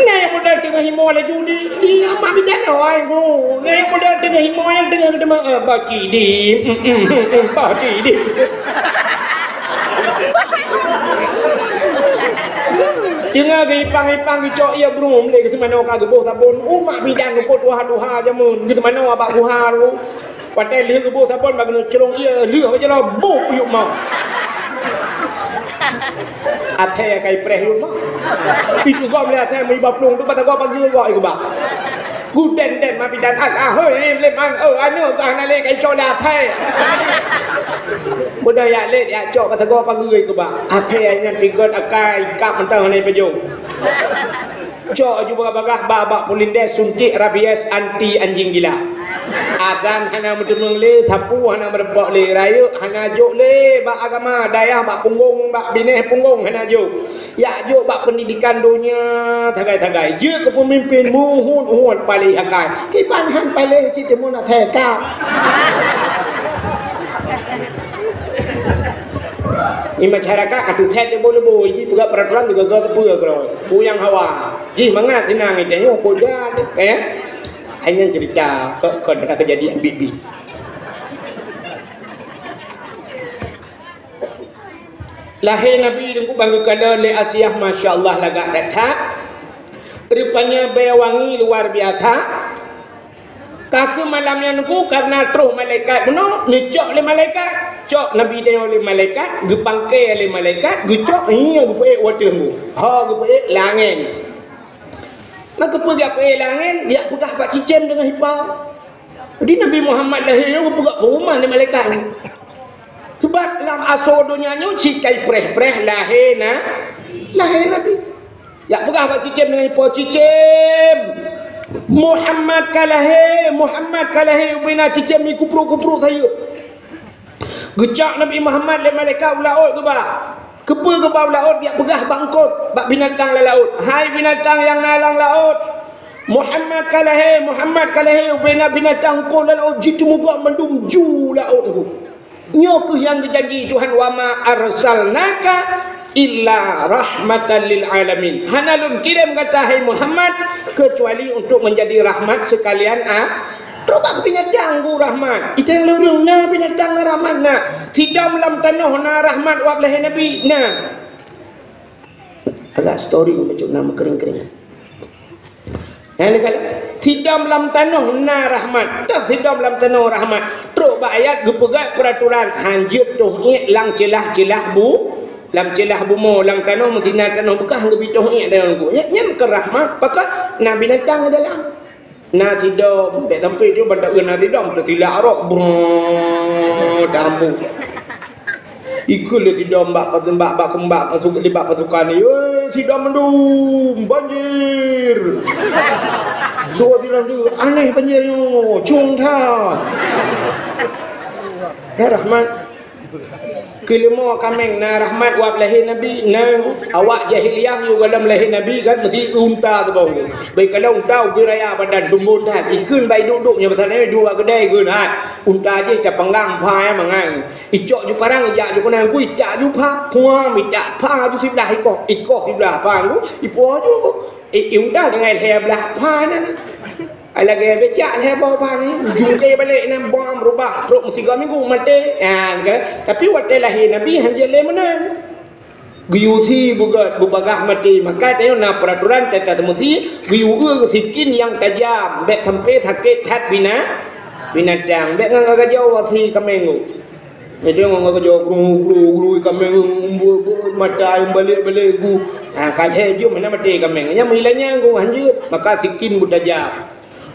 Nyan nyang model teungoh himoe laju di, di amak bidan awai ku. Nyan nyang model teungoh himoe nyang teungoh geuteumé, eh, baki di, mm, mm, mm, mm, baki di. Teungoh geuipang-ipang geucok ie brôm lé geuteumanoe ka geuboh sabon. Umak bidan umpot tuha-tuha jameun geuteumanoe bak guha tu. Watèe lheueh geuboh sabon bak geuneuk clong ie lheueh bak jaroe boh yup ma. Athèe ka ipreh yup ma. Itu gom lé athèe meuiba plueng tu bak tagoe pageue goe keubah. Gudèn-dèn ma bidan, "Alah hôi, lé man, oh, aneuk gah na lé ka icok lé athèe." Beudôh yak lé yak cok bak tagoe pageue keubah. Athèe nyan pih gèt akai kap mantong hana ipajoh. Cok aju bagah-bagah bak, bak pulindèe suntik rabies anti anjing gila. Azan hana meuteumeung lé, sapu hana meureubok lé, rayeuk hana jok lé bak agama, dayah bak punggong, bak binéh punggong hana jok. Yak jok bak peundidikan donya sagai-sagai. Jeuet keu peumimpén muhut-uhut paléh akai. Kiban han paléh cit teumun asai ka. Di masyarakat ka teuset leubo-leubo, jih peugah peraturan teuga-ga teupeue keudroe. Peue nyang hawa. Jih mangat sinang, tanyoe peue jrat, eh? Hai nyan cerita, ke, ke, ke kejadian bibi. Lahé Nabi Teungku ban geukalon lé Asiah, masya Allah, lagak that-that. Rupanya bèe wangi luar biasa. Ka keuh malam nyan Teungku, karena troh malaikat bunoe, neucok lé malaikat. Cok Nabi tanyoe lé malaikat, geupangke lé malaikat, geucok, nyoe geupeuék u ateueh Teungku. Ho geupeuék, lam angén. Maka peue geupeuék lam angén, geujak peugah bak cicém deungon hipa. Jadi Nabi Muhammad lahé nyoe geupeugah pengumuman lé malaikat. Sebab lam asoe donya nyoe cit ka jipreh-preh lahé na, lahé Nabi. Jak peugah bak cicém deungon ipo, "Cicém, Muhammad ka lahé, Muhammad ka lahé." Ubena cicém jikuprok-kuprok sayeuep. Geucok Nabi Muhammad lé malaikat u laôt geuba. Keupeue geuba u laôt? Jak peugah bak eungkôt, bak binatang lam laôt, "Hai binatang nyang na lam laôt, Muhammad ka lahé, Muhammad ka lahé." Ubena binatang eungkôt lam laôt jiteumugok mandum ju laôt Teungku. Nyoe keuh nyang geujanji Tuhan, "Wa ma arsalnaka illa rahmatan lil alamin." Hana lôn kirém gata, hai Muhammad, keucuali untuk menjadi rahmat sekalian a-, Trok bak binatang Teungku rahmat. Itang lurung na binatang rahmat na. Sidom lam tanoh na rahmat wab lahé Nabi na. Agak story bacut na meukering-kering. Nah, ni kan, sidom lam tanoh na rahmat. Dah sidom lam tanoh rahmat. Trok bak ayat geupeugah peraturan hanjeuet toh iék lam ceulah-ceulah bu-, lam ceulah bumoe, lam tanoh meusinan tanoh beukah geubi toh iék dalam Teungku. Nyan, nyan keu rahmat, pakon na binatang dalam. Na sidom, bèk sampai tu bandak na sidom, teusilak rot, brrrr, tambu. Ikheun lé sidom bak, bak, bak, bak, bak pasukan, "Woi, sidom mandum, banjir!" Soe sidom tu, "Aneh banjir nyoe, cung that." Hai Rahmat, Keuleumô kaméng na rahmat wab lahé Nabi, na awak jahiliyah yôh gohlom lahé Nabi kan meusti unta teuboh. Bèk kalon unta ubé raya badan tumbon that, ikheun bai duek-duek nyang masa nyoe dua keudè ikheun that. Unta jih tapanggang pha mangan. Icok ju parang, ijak ju keunan, kui tak ju pha, puam itak pha ju siblah ikoh, ikoh siblah pha, ipo ju. Eh, eh, unta tinggai lhèe blah pha na. Ai lagèe becak lhèe boh pha ni, ujong keu balek na bom rubah, trok meusigoe minggu maté. Ha, kan? Tapi watèe lahé Nabi hanjeuet lé meunan. Geuyue sie beugöt, beubagaih maté. Maka tanyoe na peuraturan teuka teumeusie, geuyue eu sikin nyang tajam, bèk sampai sakét that bina-, binatang. Bèk ngon gajoe sie kaméng. Nyoe ngon gajoe gru, gru, gru kaméng, umbul, umbul, mata, balek, balek, gu. Ha, ka lhèe jeuem hana maté kaméng. Nyang meuilanya gu hanjeuet, maka sikin beutajam.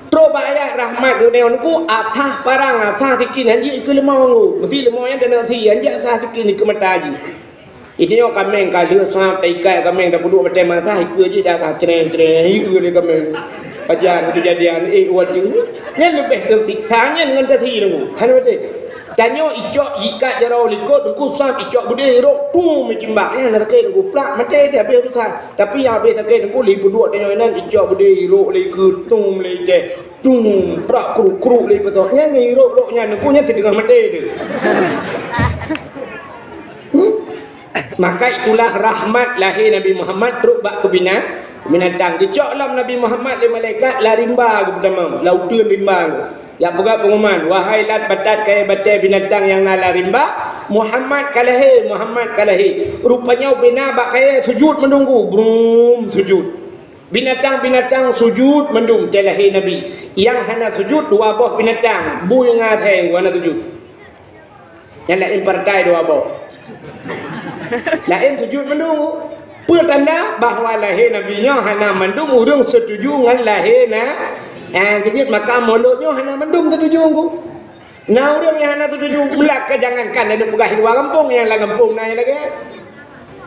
Trok bak ayat rahmat geuneuk ku, asah parang, asah sikin hanjeuet ikeu leumô gu. Meusti leumô nyan dan nasi hanjeuet asah sikin ikeu mata jih. Itu nyoe kaméng ka lheueh sab taikat kaméng tapeuduek batèe masa ikeu jih dah ka creng-creng ikeu lé kaméng. Pajan kejadian, eh, watèe nyan leubeh teusiksa nyan ngon tasi Teungku. Hana beutôi. Tanyoe icok jikat jaroe likot Teungku sab icok beudé irok tum itimbak. Nyan sakét Teungku plak maté dah habéh urusan. Tapi nyang habéh sakét Teungku lé peuduek tanyoe nyan icok beudé irok lé ikeu tum lé itèe. Tum prak kruk-kruk lé beutôi. Nyan irok-rok nyan Teungku nyan sideungoh maté tu. Hmm? Maka itulah rahmat lahé Nabi Muhammad trok bak keu bina-, binatang. Geucok lom Nabi Muhammad lé malaikat lam rimba geuh peutamong, lam uteuen rimba geuh. Jak peugah pengumuman, "Wahai lat batat kayèe batèe binatang nyang na lam rimba, Muhammad ka lahé, Muhammad ka lahé." Rupanya ubena bak kayèe sujut mandum gu, brum, sujut. Binatang-binatang sujut mandum teuh lahé Nabi. Nyang hana sujut dua boh binatang, bui ngon asèe hana sujut. Nyang laén partai dua boh. Laén sujut mandum. Peue tanda bahwa lahé Nabi nyoe hana mandum ureueng setuju ngon lahé na-, eh, keujeuet maka mulod nyoe hana mandum setuju Teungku. Na ureueng nyang hana setuju, meulat ka jangankan laju peugah di luwa gampông, nyang lam gampông na nyang lagèe.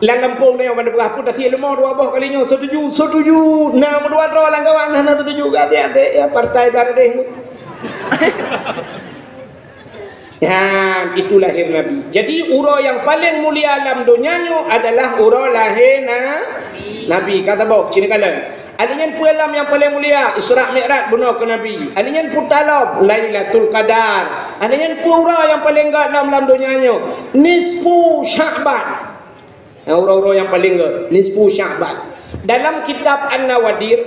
Lam gampông na nyang ban peugah pun tasi leumo dua boh kali nyoe setuju, setuju. Na meudua droe lam kawan hana setuju, até-até ya partai Bangladesh. Ha, itu lahé Nabi. Jadi, uroe nyang paleng mulia lam donya nyoe adalah uroe lahé na-, Nabi. Ka saboh, cit neukalon. Alèh nyan peue lom nyang paleng mulia, Isra Mi'raj bunoe keu Nabi. Alèh nyan peue lom, Lailatul Qadar. Alèh nyan peue uroe nyang paleng gèt lom lam donya nyoe, nisfu Sya'ban. Nyang uroe-uroe nyang paleng gèt, nisfu Sya'ban. Dalam kitab An-Nawadir,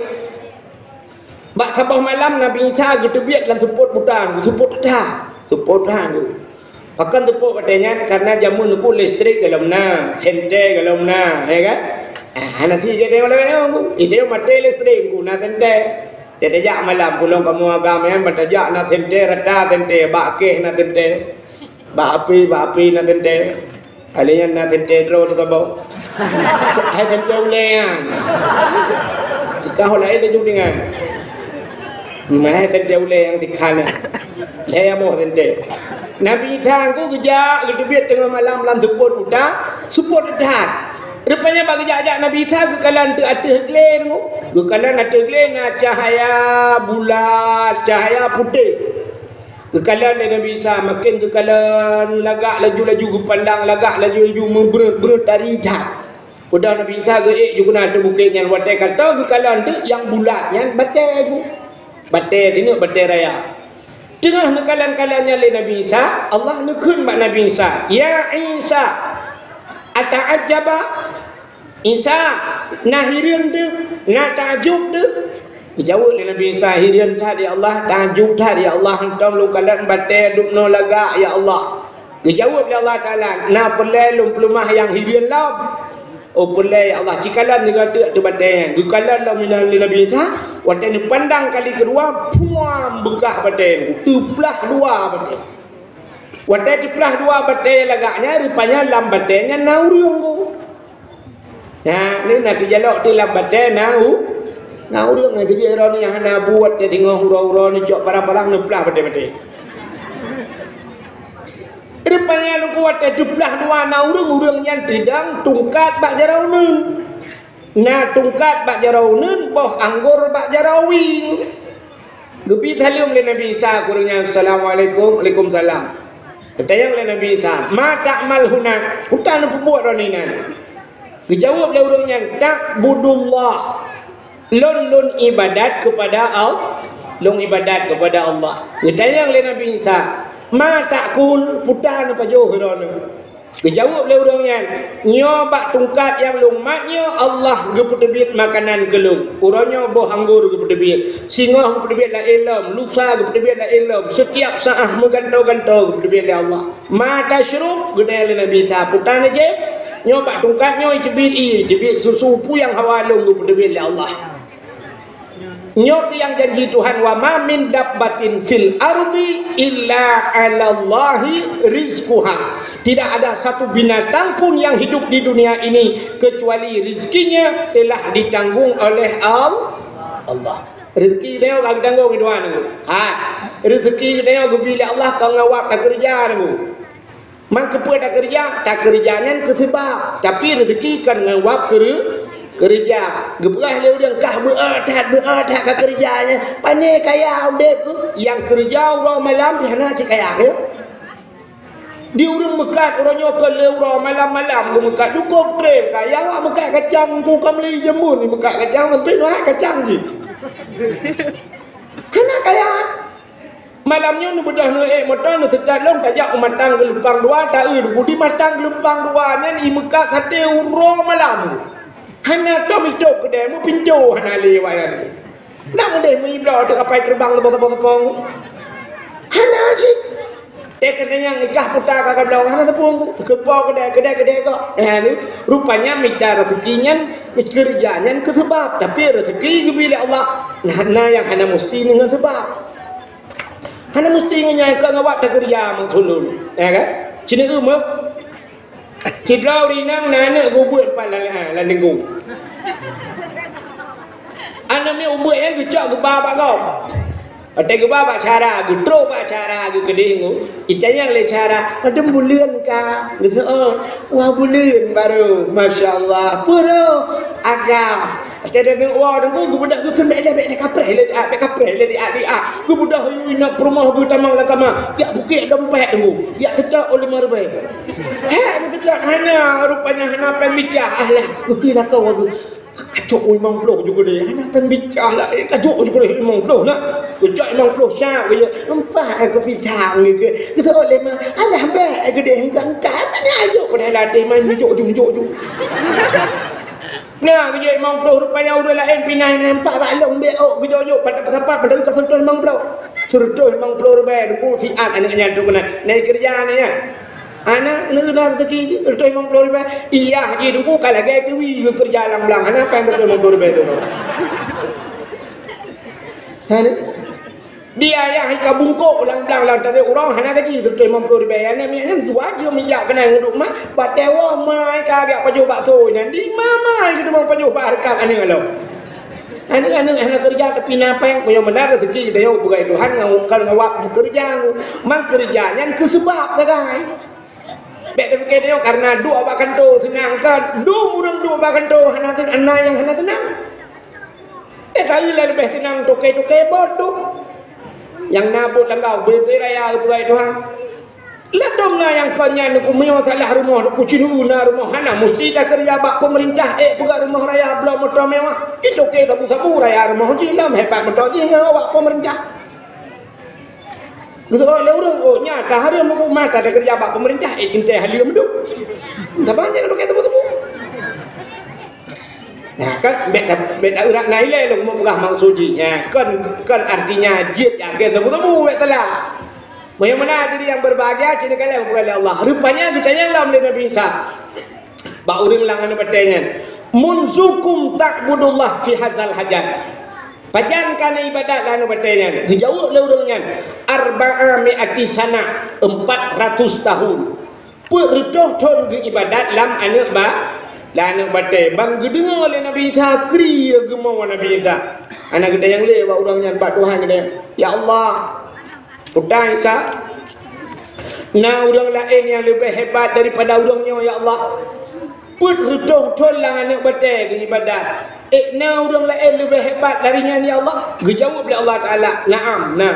bak saboh malam Nabi Isa geuteubiet lam seupôt buta, seupôt that, seupôt that. Pakon seupôt watèe nyan? Karena jameun nyoe listrik golom na, senter golom na, ya kan? Ah, hana si jadi oleh nyoe, itu maté listrik, na senter. Jadi jak malam pulang kamoe agam nyan, bak tajak na senter, rata senter, bak kèh na senter. Bak api, bak api na senter. Alèh nyan na senter droe teuh saboh. Hai senter ulèe nyan. Sikah laén laju dengan. Nah, hai senter ulèe nyang tikhan nyan. Lhèe boh senter. Nabi Isa Teungku geujak, geuteubiet teungoh malam lam seupôt buta, seupôt that. Rupanya bak geujak-jak Nabi Isa geukalon teuk ateueh glé Teungku. Geukalon ateueh glé na cahya bulat, cahya putéh. Geukalon lé Nabi Isa, maken geukalon lagak laju-laju geupandang, lagak laju-laju meubreuet-breuet tari that. Udah Nabi Isa geuék ju keunan ateueh bukét nyan, watèe ka geukalon teuk nyang bulat nyan batèe ju. Batèe sineuk batèe raya. Teungoh neukalon-kalon nyan lé Nabi Isa, Allah neukheun bak Nabi Isa, "Ya Isa, ata'ajjaba?" Isa, na hireuen teuh, na taajub teuh? Geujaweueb lé Nabi Isa, "Hireuen that, ya Allah, taajub that, ya Allah, hantom lôn kalon batèe dubnoe lagak, ya Allah." Geujaweueb lé Allah Taala, "Na peureulèe lôn peuleumah nyang hireuen lom?" "Oh, peureulèe, ya Allah, ci kalon sigoe teuk ateueh batèe nyan." Geukalon lom lé Nabi Isa, watèe neupandang kali keudua, puam beukah batèe, teuplah dua batèe. Watèe teuplah dua batèe lagak nyan, rupanya lam batèe nyan na ureueng. Nah, nyoe na teujalok teuh lam batèe na u-, na ureueng. Nyan keuh jeuet droeneuh nyang hana buet, teudeungoe uroe-uroe neucok parang-parang neuplah batèe-batèe. Rupanya Teungku watèe teuplah dua na ureueng, ureueng nyan teudong tungkat bak jaroe uneuen. Na tungkat bak jaroe uneuen, boh anggor bak jaroe wie. Geubi saleuem lé Nabi Isa keu ureueng nyan, "Assalamualaikum." "Waalaikumsalam." Geutanyong lé Nabi Isa, "Ma ta'mal huna?" "Peue neupeubeuet droeneuh inan?" Geujaweueb lé ureueng nyan, "A'budullah." "Lôn, lôn ibadat keupada Al-, lôn ibadat keupada Allah." Geutanyong lé Nabi Isa, "Ma ta'kul?" "Peue neupajoh droeneuh?" Geujaweueb lé ureueng nyan, "Nyoe bak tungkat nyang lôn mat nyoe Allah geupeuteubiet makanan keu lôn. Uroe nyoe boh anggor geupeuteubiet, singoh geupeuteubiet laén lom, lusa geupeuteubiet laén lom, seutiap saát meugantoe-gantoe geupeuteubiet lé Allah." "Ma tasyrub?" geutanyong lé Nabi Isa, "Peue neujieb?" "Nyoe bak tungkat nyoe iteubiet ié, iteubiet susu, peue nyang hawa lôn geupeuteubiet lé Allah." Nyoe keuh nyang janji Tuhan, "Wa ma min dabbatin fil ardi illa 'alallahi rizquha." Tidak ada satu binatang pun yang hidup di dunia ini kecuali rezekinya telah ditanggung oleh Al-, Allah. Rezeki geutanyoe ka geutanggong lé Tuhan. Ha, rezeki geutanyoe geubi lé Allah, kon ngon wab takeureuja. Man keupeue takeureuja? Takeureuja nyan keu seubab, tapi reuzeki kon ngon wab keureu-, keureuja. Geupeugah lé ureueng, "Kah beu-o that, beu-o that ka keureuja nyan. Pané kaya udeb." Nyang keureuja uroe malam, hana cit kaya, ya. Di ureueng meukat uroe nyoe kon lé uroe malam-malam geumeukat, cukôp treb kaya. Awak meukat kacang, ku ka meuli jameun meukat kacang, sampoe neuhai kacang jih. Hana kaya. Malam nyoe neubeudôh neuék moto, neuseutôt lom tajak u Matang Geulumpang Dua, taeu di Matang Geulumpang Dua nyan i meukat saté uroe malam. Hana tom itôb keudè, meupintoe hana lé wayang. Nak meudeh meubloe teuh kapai teubang leubeh-leubeh teupông. Hana cit. Eh, keuneuk nyang ikah puta ka geubloe, hana teupông. Seukeupo keudè, keudè, keudè kok. Eh, ni, rupanya mita rezeki nyan, keureuja nyan keu seubab. Tapi rezeki geubri lé Allah, na, na nyang hana musti ngon seubab. Hana musti ngon nyan, kon ngon wab takeureuja meuthulôn, ya kan? Sineuk meuh, sidroe ureueng inong na aneuk geubuet pat lam, lam linggong. Aneuk miet ubeut nyan geucok geuba bak gob. Watèe geuba bak syara, geutrok bak syara, geukeudeh ngon, itanyong lé syara, "Padum buleuen ka?" Geuseuôt, "Dua buleuen baru." "Masya Allah, peue rôh?" "Agam." Watèe aneuk woe teungku geubeudôh, geukheun bèk lé, bèk lé, kapreh lé, bèk kapreh lé, geubeudôh yue inong peurumoh geutamong lam kama, jak bukek dompet teungku, jak seutôt u limong ribèe. Hèk geuseutôt hana, rupanya hana péng bicah, alah, geukheun lakoe geuh. Kacok limong ploh ju keudeh, hana peubicara laén. Kacok ju keudeh limong ploh na. Kacok limong ploh siap keu jih. Empat keu pisang gitu. Gitu oleh ma, alah bèk keudeh engkah engkah. Mana ayo keudeh latih main mijok ju, mijok ju. Nah, keu jih limong ploh rupanya ureueng laén pinah nyan empat bak long bèk ok keu jih jok pada sapat pada ka sentuh limong ploh. Sentuh limong ploh ribèe duku siat aneuk nyan tu keunan. Nai keureuja nyan. Hana, neuna rezeki jih, reutôh limong ploh ribèe. Iyah jih teungku ka lagèe kiwi geukeureuja lam blang. Hana peue reutôh limong ploh ribèe tu. Hana. Di ayah ka bungkôk lam blang lam tadé ureueng hana gaji reutôh limong ploh ribèe. Hana miet nyan dua jeuem ijak keunan ngon duek ma, batèe woe ma ka geujak pajoh bakso nyan. Di ma ma geuteumeung pajoh bak hareukat aneuk lom. Aneuk-aneuk hana keureuja tapi na péng, meunyoe meunan rezeki geutanyoe peugah Tuhan ngon kon ngon wak meukeureuja. Man keureuja nyan keu seubab sagai. Bèk tapike tanyoe kareuna duek bak kantô seunang kan. Dum ureueng duek bak kantô hana seunang, na nyang hana seunang. Eh, kali lah leubeh seunang toke-toke bot tu. Nyang na bot langgau beu-beu raya geupeugah Tuhan. Ladôm na nyang kon nyan neukeumeunyoe salah rumoh, neukeucineue na rumoh, hana musti takeureuja bak peumeurintah, ék peugah rumoh raya bloe moto mewah. Itoke sabu-sabu raya rumoh jih lom hebat moto jih ngon awak peumeurintah. Geuseuôt lé ureueng, oh, nyan ka hareuem huköm mata takeureuja bak peumeurintah, ék teuntèe haleue meudôk. Saban jih neukeutoke sabu-sabu. Nah, kan bèk ta-, bèk ta-, urat na ilèe lôn meupeugah maksud jih. Nah, kon, kon artinya jeuet jak keu sabu-sabu bèk salah. Meunyoe meunan hadirin yang berbahagia, cit neukalon bukan lé Allah. Rupanya geutanyong lom lé Nabi Isa bak ureueng lam aneuk batèe nyan, "Munzukum ta'budullah fi hadzal hajar?" Pajan kana ibadat lam aneuk batèe nyan? Geujaweueb lé ureueng nyan, "Arba'a mi'ati sanah, empat ratus tahun." Peuet reutôh thon geuibadat lam aneuk ba-, lam aneuk batèe. Ban geudeungoe lé Nabi Isa, kri geumoe Nabi Isa. Hana geutanyong lé bak ureueng nyan, bak Tuhan geutanyong, "Ya Allah, Tuhan Isa, na ureueng laén nyang leubeh hebat daripada ureueng nyoe, ya Allah. Peuet reutôh thon lam aneuk batèe geuibadat. Ék na ureueng laén leubeh hebat dari nyan, ya Allah?" Geujaweueb lé Allah Taala, "Na'am, na."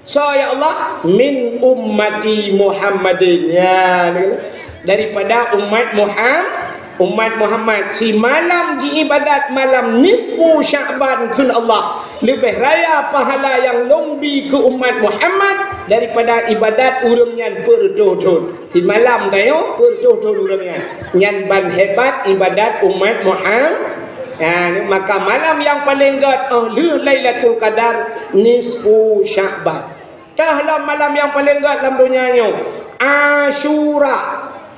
"Soe, ya Allah?" "Min ummati Muhammadin." Ya, daripada umat Muham-, umat Muhammad. Simalam jiibadat malam nisfu Sya'ban kheun Allah. Leubeh raya pahala nyang lôn bi keu umat Muhammad daripada ibadat ureueng nyan peuet reutôh thon. Simalam tanyoe peuet reutôh thon ureueng nyan. Nyan ban hebat ibadat umat Muhammad. Ha, maka malam nyang paleng gèt, oh, lheueh Lailatul Qadar, nisfu Sya'ban. Teuh lam malam nyang paleng gèt lam donya nyoe, Asyura,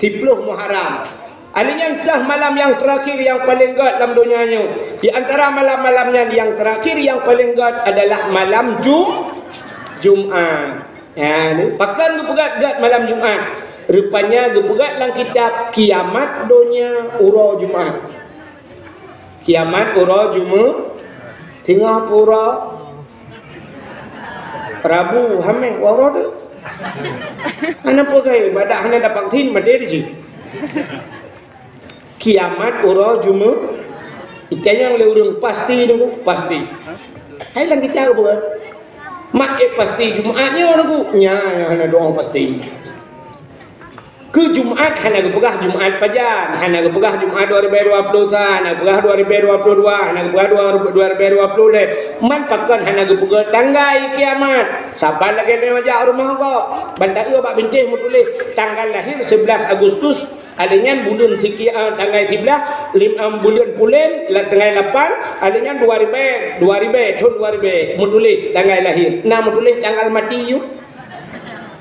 siploh Muharram. Alèh nyan teuh malam nyang teurakhier nyang paleng gèt lam donya nyoe. Di antara malam-malam nyan nyang teurakhier nyang paleng gèt adalah malam Jum-, Jumat. Ha, ni, pakon geupeugèt gèt malam Jumat? Rupanya geupeugèt lam kitab kiamat donya uroe Jumat. Kiamat uroe Jumat, singoh peuet uroe Rabu, Hamèh, dua uroe tu. Hana peugah, badak hana dapat vaksin, maté di jih. Kiamat uroe Jumat, itanyong lé ureueng pasti nunggu, pasti. Hai lam kitab apa? Mak, eh, pasti Jumat nyoe nunggu. Nya, nya hana doa pasti. Keu Jumat hana geupeugah Jumat pajan, hana geupeugah Jumat dua ribèe dua ploh sa, hana geupeugah dua ribèe dua ploh dua, hana geupeugah dua, dua ribèe dua ploh lhèe. Man pakon hana geupeugah tanggai kiamat? Saban lagèe nyoe jak rumoh gob, ban taeu bak bintéh meutuléh tanggal lahir sebelas Agustus, alèh nyan buleuen siki-, eh, tanggai siblaih, lim-, em, buleuen Pulen, la-, tanggai lapan, alèh nyan dua ribèe, dua ribèe, thôn dua ribèe, meutuléh tanggai lahir. Na meutuléh tanggal maté yue?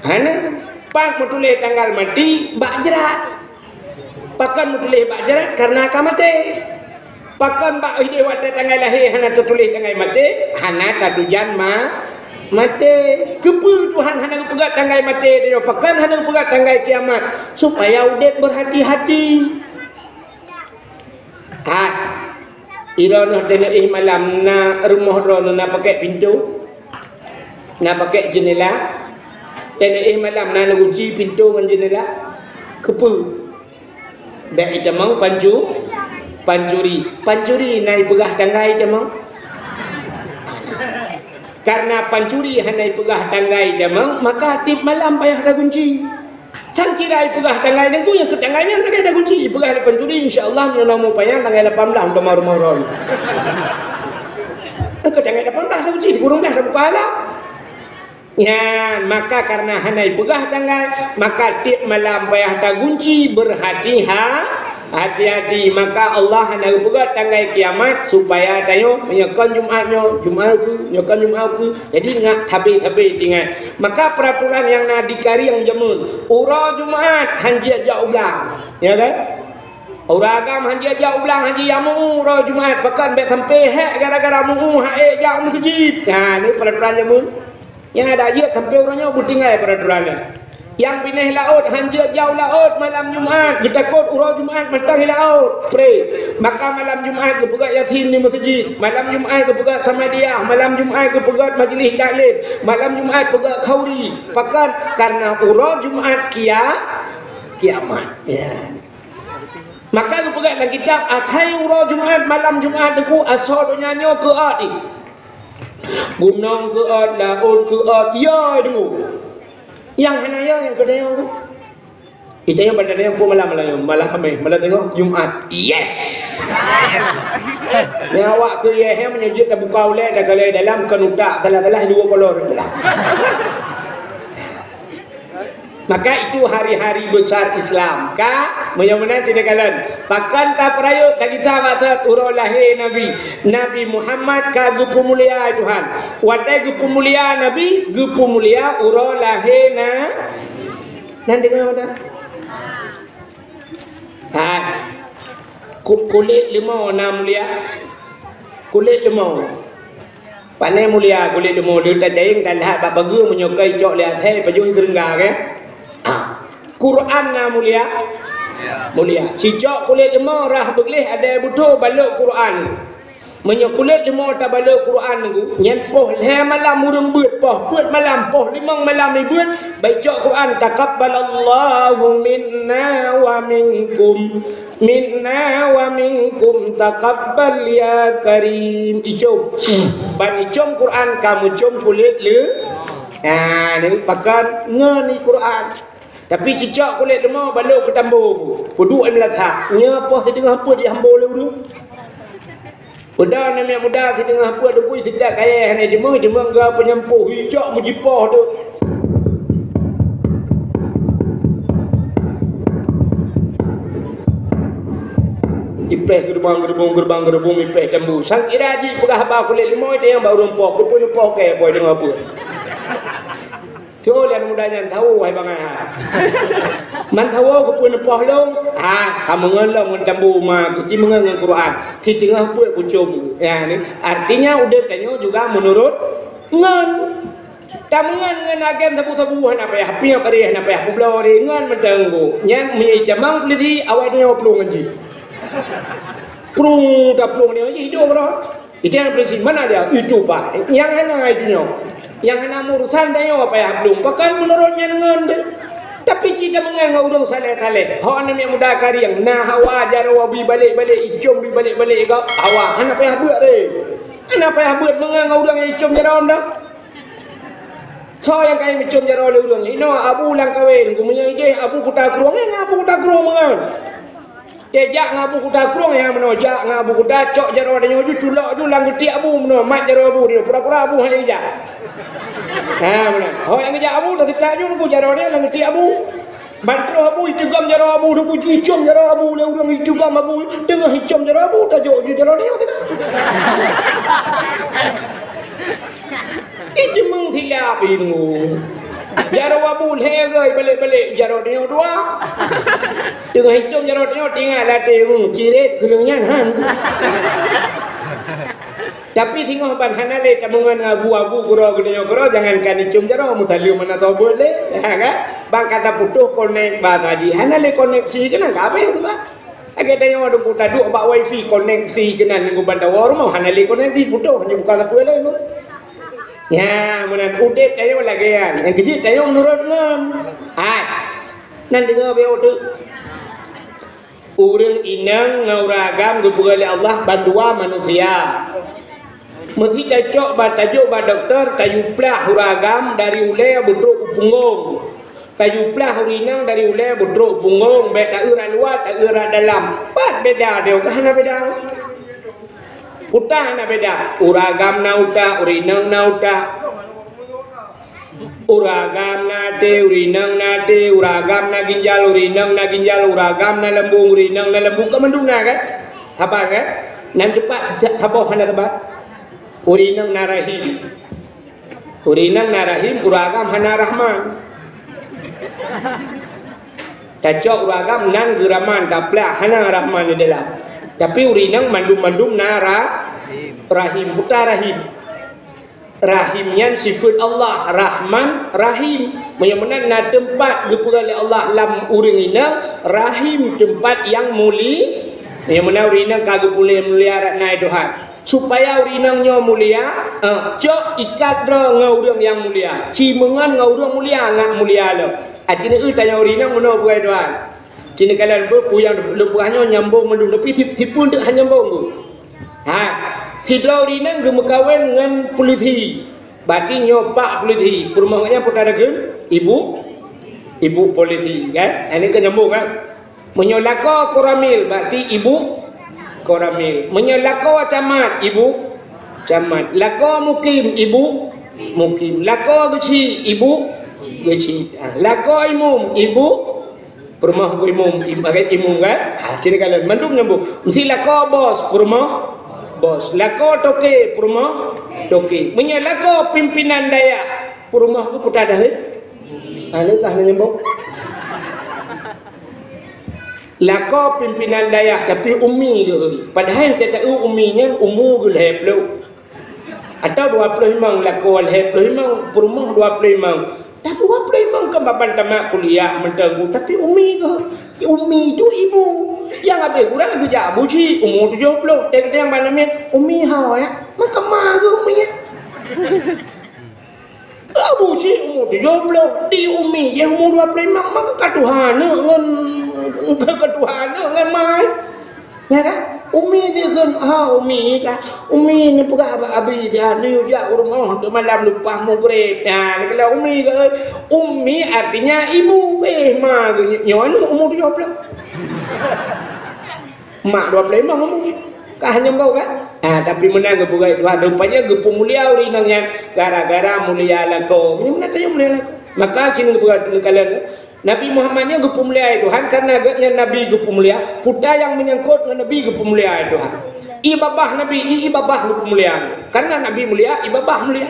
Hana. Pat meutuléh tanggal maté bak jrat. Pakon meutuléh bak jrat? Kareuna ka maté. Pakon bak idéh watèe tanggai lahé hana teutuléh tanggai maté? Hana tatujan ma-, maté. Keupeue Tuhan hana geupeugah tanggai maté tanyoe? Pakon hana geupeugah tanggai kiamat? Supaya udép berhati-hati. That. Droeneuh teuneuk éh malam na rumoh droeneuh na pakèk pintoe? Na pakèk jeundela? Teuneuk éh malam na neugunci pintoe ngon jeundela? Keupeue? Bèk itamong pancu-, pancuri. Pancuri na ipeugah tanggai itamong? Kareuna pancuri hana ipeugah tanggai itamong, maka tiep malam payah tagunci. Sang kira ipeugah tanggai Teungku, nyang keu tanggai nyan tanggai tagunci, ipeugah lé pancuri, insya Allah meunyoe na umu panyang tanggai lapan blah umpama rumoh droe. Nyang keu tanggai lapan blah tagunci, sikureueng blah tabuka alam. Nyan, maka karena hana ipeugah tanggai, maka tiep malam payah tagunci, berhati-ha-, hati-hati. Maka Allah hana geupeugah tanggai kiamat supaya tanyoe, meunyoe kon Jumat nyoe, Jumat ukeue, nyoe kon Jumat ukeue. Jadi, ngat sabe-sabe teuingat. Maka peuraturan nyang na di Karieng jameun, uroe Jumat han jeuet jak u blang. Ya kan? Ureueng agam han jeuet jak u blang, han jeuet jak meu-ueh uroe Jumat. Pakon? Bèk sampoe hék gara-gara meu-ueh han ék jak u meuseujid. Nah, nyoe peuraturan jameun. Nyang adak jeuet sampoe uroe nyoe beutinggai peuraturan nyan. Nyang binéh laôt han jeuet jak u laôt malam Jumat, geutakot uroe Jumat mantong i laôt. Pré. Maka malam Jumat geupeugöt Yasin di meuseujid, malam Jumat geupeugöt Samadiyah, malam Jumat geupeugöt majlis taklim, malam Jumat peugöt khauri. Pakon? Karena uroe Jumat kia-, kiamat. Ya. Maka geupeugah lam kitab, asai uroe Jumat, malam Jumat Teungku, asoe donya nyoe keuôt jih. Gunong keuôt, laôt keuôt, yo Teungku. Nyang hana yo, nyang keuneuk Teungku. Ita nyang pada nyang pun malam, malam, malam Khamis, malam Teungku, Jumat. Yes. Nyan awak keu yes, meunyoe jeuet tabuka ulèe, takalon dalam, kon utak, salah-salah dua kolor. Maka itu hari-hari besar Islam. Ka, meunyoe meunan cit takalon. Pakon tapeurayeuk, tagisa maksud uroe lahé Nabi. Nabi Muhammad ka geupeumulia Tuhan. Watèe geupeumulia Nabi, geupeumulia uroe lahé na-, nan deungö dah? Ha. Ku-, kulét leumô na mulia? Kulét leumô. Pane mulia kulét leumô, deuh tajayeng dan lhah bak bageue meunyoe ka icok lé asèe pajoh i keurengga, kan? Ah. Quran na mulia? Mulia. Sicok kulét leumô rhah beugleh adèe beutoe balok Quran. Meunyoe kulét leumô tabalok Quran Teungku, nyan poh lhèe malam ureueng beuet, poh peuet malam, poh limong malam ibeuet, bak icok Quran, taqabbalallahu minna wa minkum. Minna wa minkum taqabbal ya karim. Icom. Ban icom Quran ka meucom kulét le. Ha, ni pakon ngon i Quran. Tapi cicok kulét leumô balok keu tambo. Peuduek i meulasah. Nyoe poh siteungoh peuet jihambo lé ureueng. Peue na miet muda siteungoh peuet Teungku, siteungoh kayèe hana deungoe, deungoe geupeunyampôh, ijak meujipoh tu. Ipèh geurubong, geurubong, geurubong, geurubong, ipèh tambu. Sang kira jipeugah haba kulét leumô, itanyong bak ureueng poh, keupeue neupoh kèe, poh deungoe peue. Tho lé aneuk muda nyan, tho hai bangai ha. Man tho keupeue neupoh lôn? Ha, ka meungon lôn ngon tambu ma, kuci meungon ngon Quran. Siteungoh peuet kucom. Ya, ni. Artinya udép tanyoe juga menurut ngon. Tameungon ngon agen sabu-sabu hana payah piep deh, hana payah peubloe deh, ngon mantong. Nyan meunyoe itamong polisi, awai tanyoe plueng ngon jih. Plueng, taplueng nyoe jih hidup droe. Itu yang polisi, mana dia? Itu, Pak. Nyang hana itu nyoe. Nyang hana urusan tanyoe payah plueng. Pakon menurut nyan ngon deh. Tapi ci tameungon ngon ureueng saleh-saleh. Ho aneuk muda Karieng, na hawa jaroe bri balek-balek, icom bri balek-balek keu hawa. Hana payah beuet deh. Hana payah beuet meungon ngon ureueng nyang icom jaroe dah. Soe nyang ka meucom jaroe lé ureueng? Inoe Abu Langkawen, geumeunyoe ideh Abu Kuta Krueng, eh, ngon Abu Kuta Krueng meungon. Teuh jak ngon Abu Kuta Krueng nyang meunoe, jak ngon Abu Kuta, cok jaroe tanyoe ju, culok ju lam geutiek Abu meunoe, mat jaroe Abu nyoe, pura-pura Abu hana jak. Ha, meunoe. Ho nyang geujak Abu, taseutôt ju nunggu jaroe nyoe lam geutiek Abu. Ban troh Abu, iteugom jaroe Abu, nunggu jicom jaroe Abu lé ureueng, iteugom Abu, teungoh icom jaroe Abu, tajok ju jaroe nyoe. Ih, jeumeung silap ilmu. Jaroe Abu lhèe goi balek-balek, jaroe tanyoe dua. Teungoh icom jaroe tanyoe, tinggai lam até, hmm, cirét keuneuk nyan han. Tapi singoh ban hana lé tameungon ngon abu-abu keudroe geutanyoe keudroe, jangankan icom jaroe, meusaleuem hana soe beuet lé, ha kan? Ban ka taputôh konek bak tadi, hana lé koneksi keunan ka habéh urusan. Lagèe tanyoe Teungku taduek bak wifi, koneksi keunan Teungku ban tawoe rumoh, hana lé koneksi, putôh, nyoe bukan sapeue lé Teungku. Nyan, meunan udép tanyoe lagèe nyan. Nyang keujeuet tanyoe meunurot ngon. Hai. Nan deungö beuh tu. Ureueng inong ngon ureueng agam geupeugöt lé Allah bandua manusia. Meusé tacok bak, tajok bak dokto, tayue plah ureueng agam dari ulèe beutrok u punggong. Tajuplah ureueng inong dari ulèe beutrok punggong, bèk taeu rot luwa, taeu rot dalam. Pat beda, dia kah hana beda. Peue hana beda. Ureueng agam na utak, ureueng inong na utak. Ureueng agam na até, ureueng inong na até, ureueng agam na ginjal, ureueng inong na ginjal, ureueng agam na lambung, ureueng inong na lambung, ka mandum na kan? Saban kan? Nan teumpat saboh hana saban. Ureueng inong na rahim. Ureueng inong na rahim, ureueng agam hana Rahman. Tacok ureueng agam nan geuh Rahman, taplah hana Rahman di dalam. Tapi ureueng inong mandum-mandum na ra-, rahim, peue rahim. Rahim nyan sifeut Allah, Rahman, Rahim. Meunyoe meunan na teumpat geupeugah lé Allah lam ureueng inong, rahim teumpat nyang muli-, meunyoe meunan ureueng inong ka geupeulie mulia rot na Tuhan. Supaya ureueng inong nyoe mulia, eh, cok ikat droe ngon ureueng nyang mulia. Ci meungon ngon ureueng mulia, ngat mulia lom. Ah, ci neueu tanyoe ureueng inong meunoe peugah Tuhan. Ci neukalon beu peue nyang lôn peugah nyoe nyambong mandum, tapi si-, sipeue teuk hana nyambong beu. Ha, sidroe ureueng inong geumeukawen ngon polisi. Berarti nyoe pak polisi. Peurumoh gobnyan peue takheun? Ibu, ibu polisi, kan? Ini kan nyambong, kan? Meunyoe lakoe Koramil, berarti ibu Koramil. Meunyoe lakoe camat, ibu camat. Lakoe mukim, ibu mukim. Lakoe geuchik, ibu geuchik. Ah, lakoe imum, ibu peurumoh, imum, im-, bagai imum kan? Ah, ci neukalon, mandum nyambong. Meusi lakoe bos, peurumoh bos. Lakoe toke, peurumoh toke. Meunyoe lakoe pimpinan dayah, peurumoh geuh peue takheun? Ah, leungkah na nyambong. Lakoe pimpinan dayah, tapi umi geuh. Padahai teuh taeu umi nyan umu geuh lhèe ploh. Atawa dua ploh limong, lakoe lhèe ploh limong, peurumoh dua ploh limong. Tapi dua ploh limong kan ban tamat kuliah mantong, tapi umi geuh. Umi itu ibu. Nyang habéh gura geujak Abu Chik, umu tujoh ploh. Teuntèe nyang bak namiet, umi ho, ya. Maka ma geuh umi, ya. Abu Chik umu tujoh ploh, di umi jih umu dua ploh limong, maka ka tuha aneuk ngon, ka tuha aneuk ngon ma. Ya kan? Umi jih kheun, "Ha, umi ka, umi neupeugah bak abi jih, neuyue jak u rumoh keu malam leupah mugreb." Nah, neukalon umi kheun, umi artinya ibu. Eh, ma geuh nyoe aneuk umu tujoh ploh. Mak dua ploh limong umur. Ka hana nyambong kan? Ah, tapi meunan geupeugah Tuhan, rupanya geupeumulia ureueng inong nyan gara-gara mulia lakoe. Meunyoe meunan tanyoe mulia lakoe. Maka sinan geupeugah neukalon, Nabi Muhammad nyan geupeumulia Tuhan karena gobnyan nabi geupeumulia. Peue nyang meunyangkot ngon nabi geupeumulia Tuhan. Ié babah nabi, ié babah geupeumulia. Karena nabi mulia, ié babah mulia.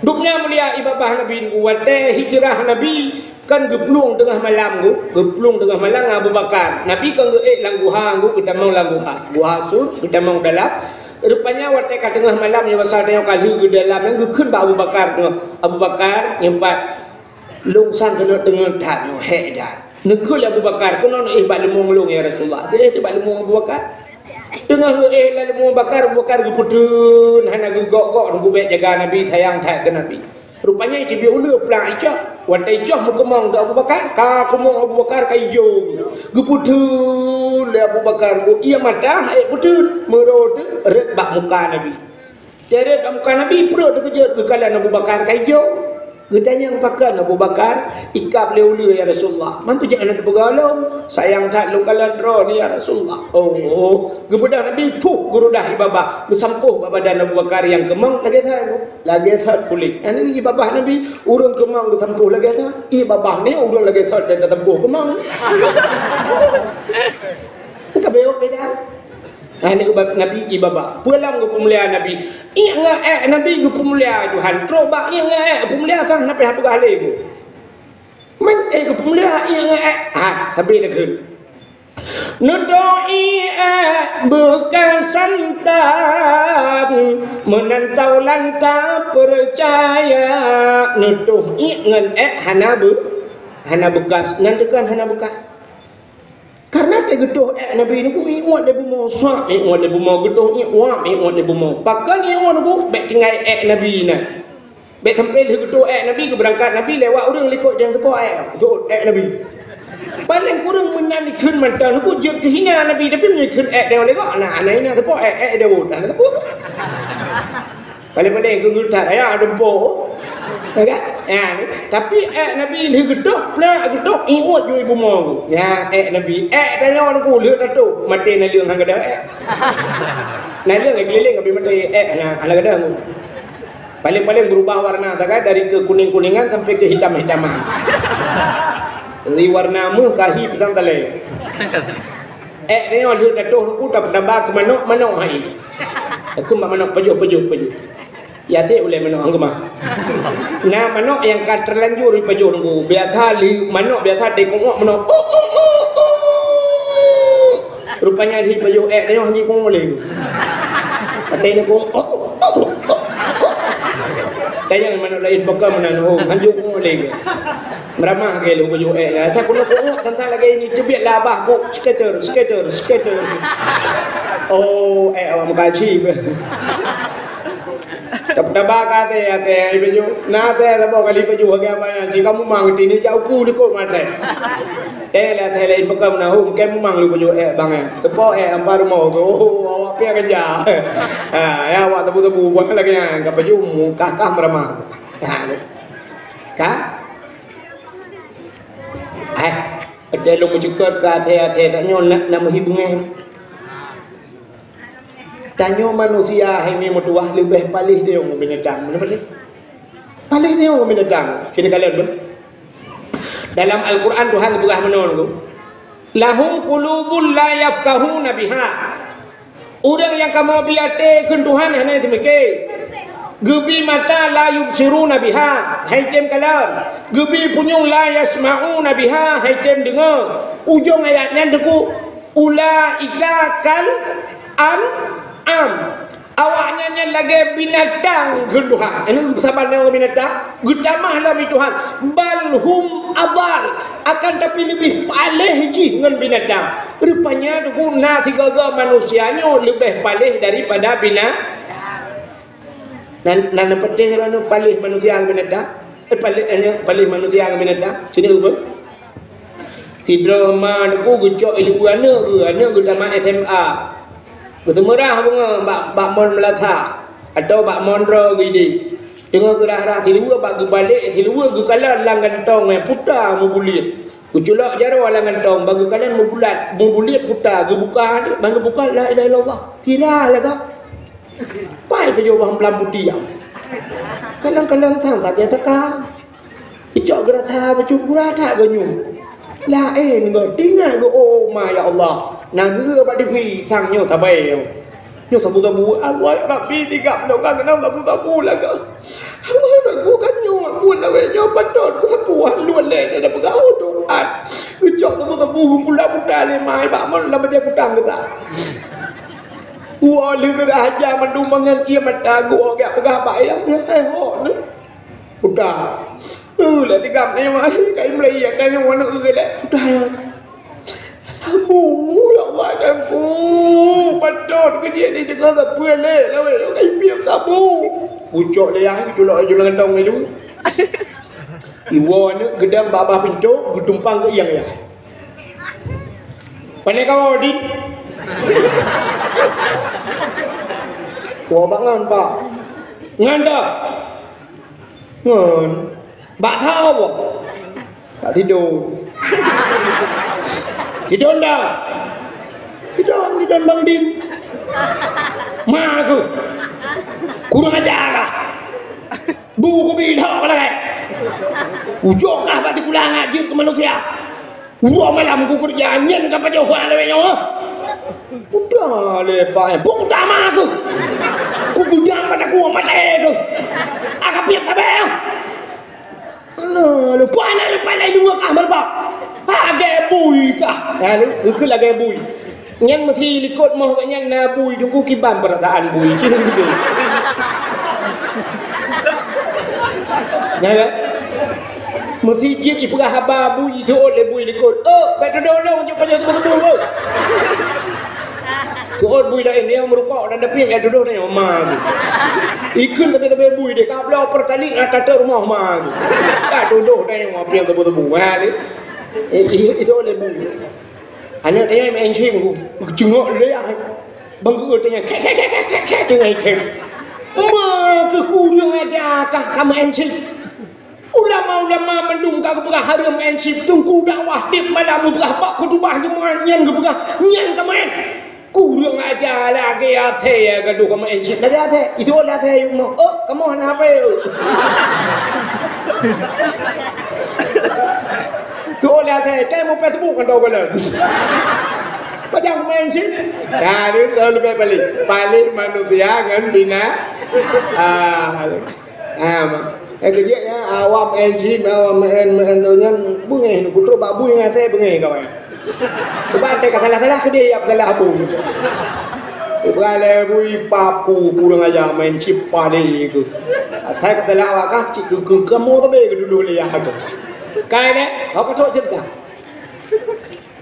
Dumna mulia ié babah Nabi, watèe hijrah Nabi kan geuplueng teungoh malam, geu-, geuplueng teungoh malam ngon Abu Bakar. Nabi kan geuék lam guha, geutamong lam guha. Guha Sur, geutamong dalam. Rupanya watèe ka teungoh malam, nyoe pasal tanyoe ka lheueh geudalam, nyan geukheun bak Abu Bakar teungoh. Abu Bakar, nyoe pat, lôn sang keuneuk teungeut that nyoe, hék that. Neukheun lé Abu Bakar, "Keunoe neuéh bak leumông lôn, ya Rasulullah." Geuéh bak leumông Abu Bakar. Teungoh geuéh lam leumông Abu Bakar, Abu Bakar geupeuteun, hana geugok-gok, geubèk jaga Nabi, sayang that keu Nabi. Rupanya teubiet uleue plang icoh. Watèe icoh meukeumong di Abu Bakar, ka keumong Abu Bakar ka ijo. Geupeuteun lé Abu Bakar, ié mata, ék peuteun, meurô teuk rhët bak muka Nabi. Teuret bak muka Nabi, pruet teukeujot, geukalon Abu Bakar ka ijo. Geutanyong, "Pakon Abu Bakar ikab lé uleue, ya Rasulullah?" "Man peue jeuet hana teupeugah lom, sayang that lôn kalon droeneuh, ya Rasulullah." Oh, geubeudôh Nabi, puh, geurudah ié babah, geusampôh bak badan Abu Bakar nyang keumong, lagèe that, lagèe that puléh. Nyan ié babah Nabi, ureueng keumong geusampôh lagèe that, ié babah nyoe ureueng lagèe that dan tasampôh keumong. Ka beuet beda. Hai, nyoe ubat Nabi ié babah. Peue lom geupeumulia Nabi? Ié ngon ék Nabi geupeumulia Tuhan. Trok bak ié ngon ék geupeumulia sang hana payah peugah lé. Man ék geupeumulia ié ngon ék. Ha, sabe takheun. Neutoh ié ék beukasan tan, meunan taulan tapeucaya. Neutoh ié ngon ék hana beu-, hana beukas. Nan teukan hana beukas. Karena teuh geutoh ék Nabi nyoe, ié uet lé bumoe, suap ié uet lé bumoe, geutoh ié uap ié uet lé bumoe. Pakon ié uet nyoe, bèk tinggai ék Nabi nyan. Bèk sampai lheueh geutoh ék Nabi, geubeurangkat Nabi, lewat ureueng likot nyang teupoh ék, jok ék Nabi. Paléng kureueng meunan dikheun mantong, nyoe jeuet keuhina Nabi, tapi meunyoe kheun ék deungon lewat, nah, nah, inan teupoh ék, ék Daud, nah, teupoh. Paléng-paléng keu geuthat, ya, dumpo. Ya kan? Ya, tapi ék Nabi lheueh geutoh, plak geutoh, ingat ju ibu mo. Ya, ék Nabi. Ék tanyoe nunggu lheueh tatoh, maté naleueng han gadôh ék. Naleueng keulileng habis maté ék, hana, hana gadôh. Paléng-paléng berubah warna sagai dari kekuning-kuningan sampai kehitam-hitaman. Dari warna meuh ka hi pisang talé. Ék tanyoe lheueh tatoh nunggu, tapeutabah keu manok, manok hai. Takheun bak manok pajoh, pajoh, pajoh. Ya, cit ulée manok hang keumah. Na manok nyang ka terlanjur ipajoh nunggu. Biasa li manok biasa teukuok manok. Rupanya li pajoh ék tanyoe hana kuok lé. Patéh nunggu. Tanyong manok laén pakon meunan, oh, hanjeuet kuok lé. Meuramah lagée lôn pajoh ék. Asai keunoe kuok teuntang lagée nyoe teubiet lah babah kuok skater, skater, skater. Oh, ék awak meukaji. Taba-taba ka até, até, ai pajoh. Na até saboh kali pajoh lagée apa nyan. Sika mumang tini jak uku likot maté. Eh, lah até laén pakon meunan, oh, mungken mumang lôn pajoh ék bang, eh. Teupo ék ampa rumoh tu. Oh, awak piah keja. Ha, ya, awak tebu-tebu buat lagée nyan. Ka pajoh mu, kah-kah meuramah. Ha, ka? Eh, ada lôn meucukot ka até-até tanyoe nak, nak meuhi beungéh. Tanyoe manusia hai mi meutuwah leubeh paléh daripada binatang. Beuna paléh? Paléh daripada binatang. Sini kalian pun. Dalam Al-Quran Tuhan geupeugah meunoe nunggu. "Lahum qulubun la yafqahuna biha." Ureuëng nyang kamoe bri até kheun Tuhan hana teumike. Geubi mata la yubsiruna biha, hai tem kalon. Geubi punyueng la yasma'una biha, hai tem deungoe. Ujong ayat nyan teungku, "Ulaika kal an'am." Awaknyan nyan lagée binatang kheun Tuhan. Ini saban lé binatang, geutamah lom Tuhan. "Bal hum adal." Akan tapi leubeh paléh jih ngon binatang. Rupanya teungku na sigoe-goe manusia nyoe leubeh paléh daripada bina-, nan, nan peuteh lom paléh manusia ngon binatang. Eh, paléh, eh, paléh manusia ngon binatang. Sini uba. Sidroe ma teungku geucok ileubue aneuëk geuh, aneuëk geuh tamat S M A. Geuseumeurah beungoh bak, bak mon meulasa atau bak mon droe geuh idéh. Teungoh geurah-rah siluweue bak geubalek, siluweue geukalon lam gantong, eh, puta meubuliet. Geuculok jaroe lam gantong, bak geukalon meubulat, meubuliet puta, geubuka, ban geubuka, la ilaha illallah. Sira lagak. Pai pajoh bak peulamputiang. Kadang-kadang sang sagai saka. Icok geurasa bacut gura that geuh nyoe. Laén geuh, tingat geuh, oh ma ya Allah. Na geuh bak T V sang nyoe sabai nyoe. Nyoe sabu-sabu, Allah ya Rabbi, tigap nyoe ka keunong sabu-sabu lagak. Allah ya Rabbi, kan nyoe buet lawét nyoe patot keu sapu han luet lé dan peugah oh Tuhan. Geucok sabu-sabu geupulat-pulat lé mai bak mon lam bajée kutang geuh. Woe lheueh geurah aja mandum mangat ié mata geuh gak peugah bak ayah nyoe, eh, hok nyoe. Udah. Uh, lah tigam ni mah, kai mulai ya, kai yang mana ke lek. Udah ya. Sabu, ya Allah, dan ku. Patot ke dia ni dengan sabu lek. Lawan kai piam sabu. Ucok dia yang itu lah julang tong itu. Iwo ni gedang babah pintu, getumpang ke yang ya. Pandai kau, Din? Wah, bangun, Pak. Ngan dah. Ngon. Bak thao boh. Bak tido. Tido ndak? Tido, tido Bang Din. Ma aku. Kurang ajar kah? Bu kubi dah apa lagi? Ujok kah bak tikula ngajut ke manusia? Uroe malam ku keureuja nyan ka pajoh hua lawét nyoe. Udah lé pai, buk dama tu. Ku gudang pada ku maté tu. Aka piet tabé. Alah, lupa nak lupa lai dua kah berapa? Lagée bui kah? Ha, lu, lu ke lagée bui. Nyan meusi likot moh gobnyan na bui, teungku kiban peurasaan bui. Cina gitu. Nah, ya. Meusi jeuet ipeugah haba bui, iseuôt lé bui likot. Oh, bèk tudoh lôn jeuet pajoh teubeu-teubeu, oh. Seuôt bui laén, dia meurukok dan dapéng, ya tudoh tanyong ma tu. Ikheun tapi-tapi bui deh, ka bloe Pertalite, na tateuk rumoh ma tu. Ka tudoh tanyong ma piang teubeu-teubeu. Ha, ni. Eh, i-, iseuôt lé bui. Aneuk tanyong main game ku, geucungok lé ah. Bang guru tanyong, kek, kek, kek, kek, kek, tanyong game. Ma keuh kureueng aja kah ka meu'en chip. Ulama-ulama mandum ka geupeugah hareuem meu'en chip. Teungku dakwah tiep malam geupeugah bak khutubah Jumat nyan geupeugah nyan ka meu'en. Kureueng aja lagèe asèe gadoh ka meu'en chip. Lagèe asèe. Itu lagèe asèe. Oh, kamoe hana hapé. Tu lagèe asèe. Kamoe Facebook kan tahu bulan. Pajan meu'en chip. Nah, ni tahu leubeh paléh. Paléh manusia ngon bina-, ah, ah, eh, keu jih nyan, awam N G, awam N, N tu nyan, beungéh, kutrok bak bui ngon asèe beungéh kawan. Sebab asèe ka salah-salah, keudéh jak salah bui. Ibrah lé bui papu kureueng aja meu'en chip paléh tu. Asèe ka salah awak kah, cit keu, keu kamoe sabe keu dulu lé ya tu. Kai deh, apa tu cerita?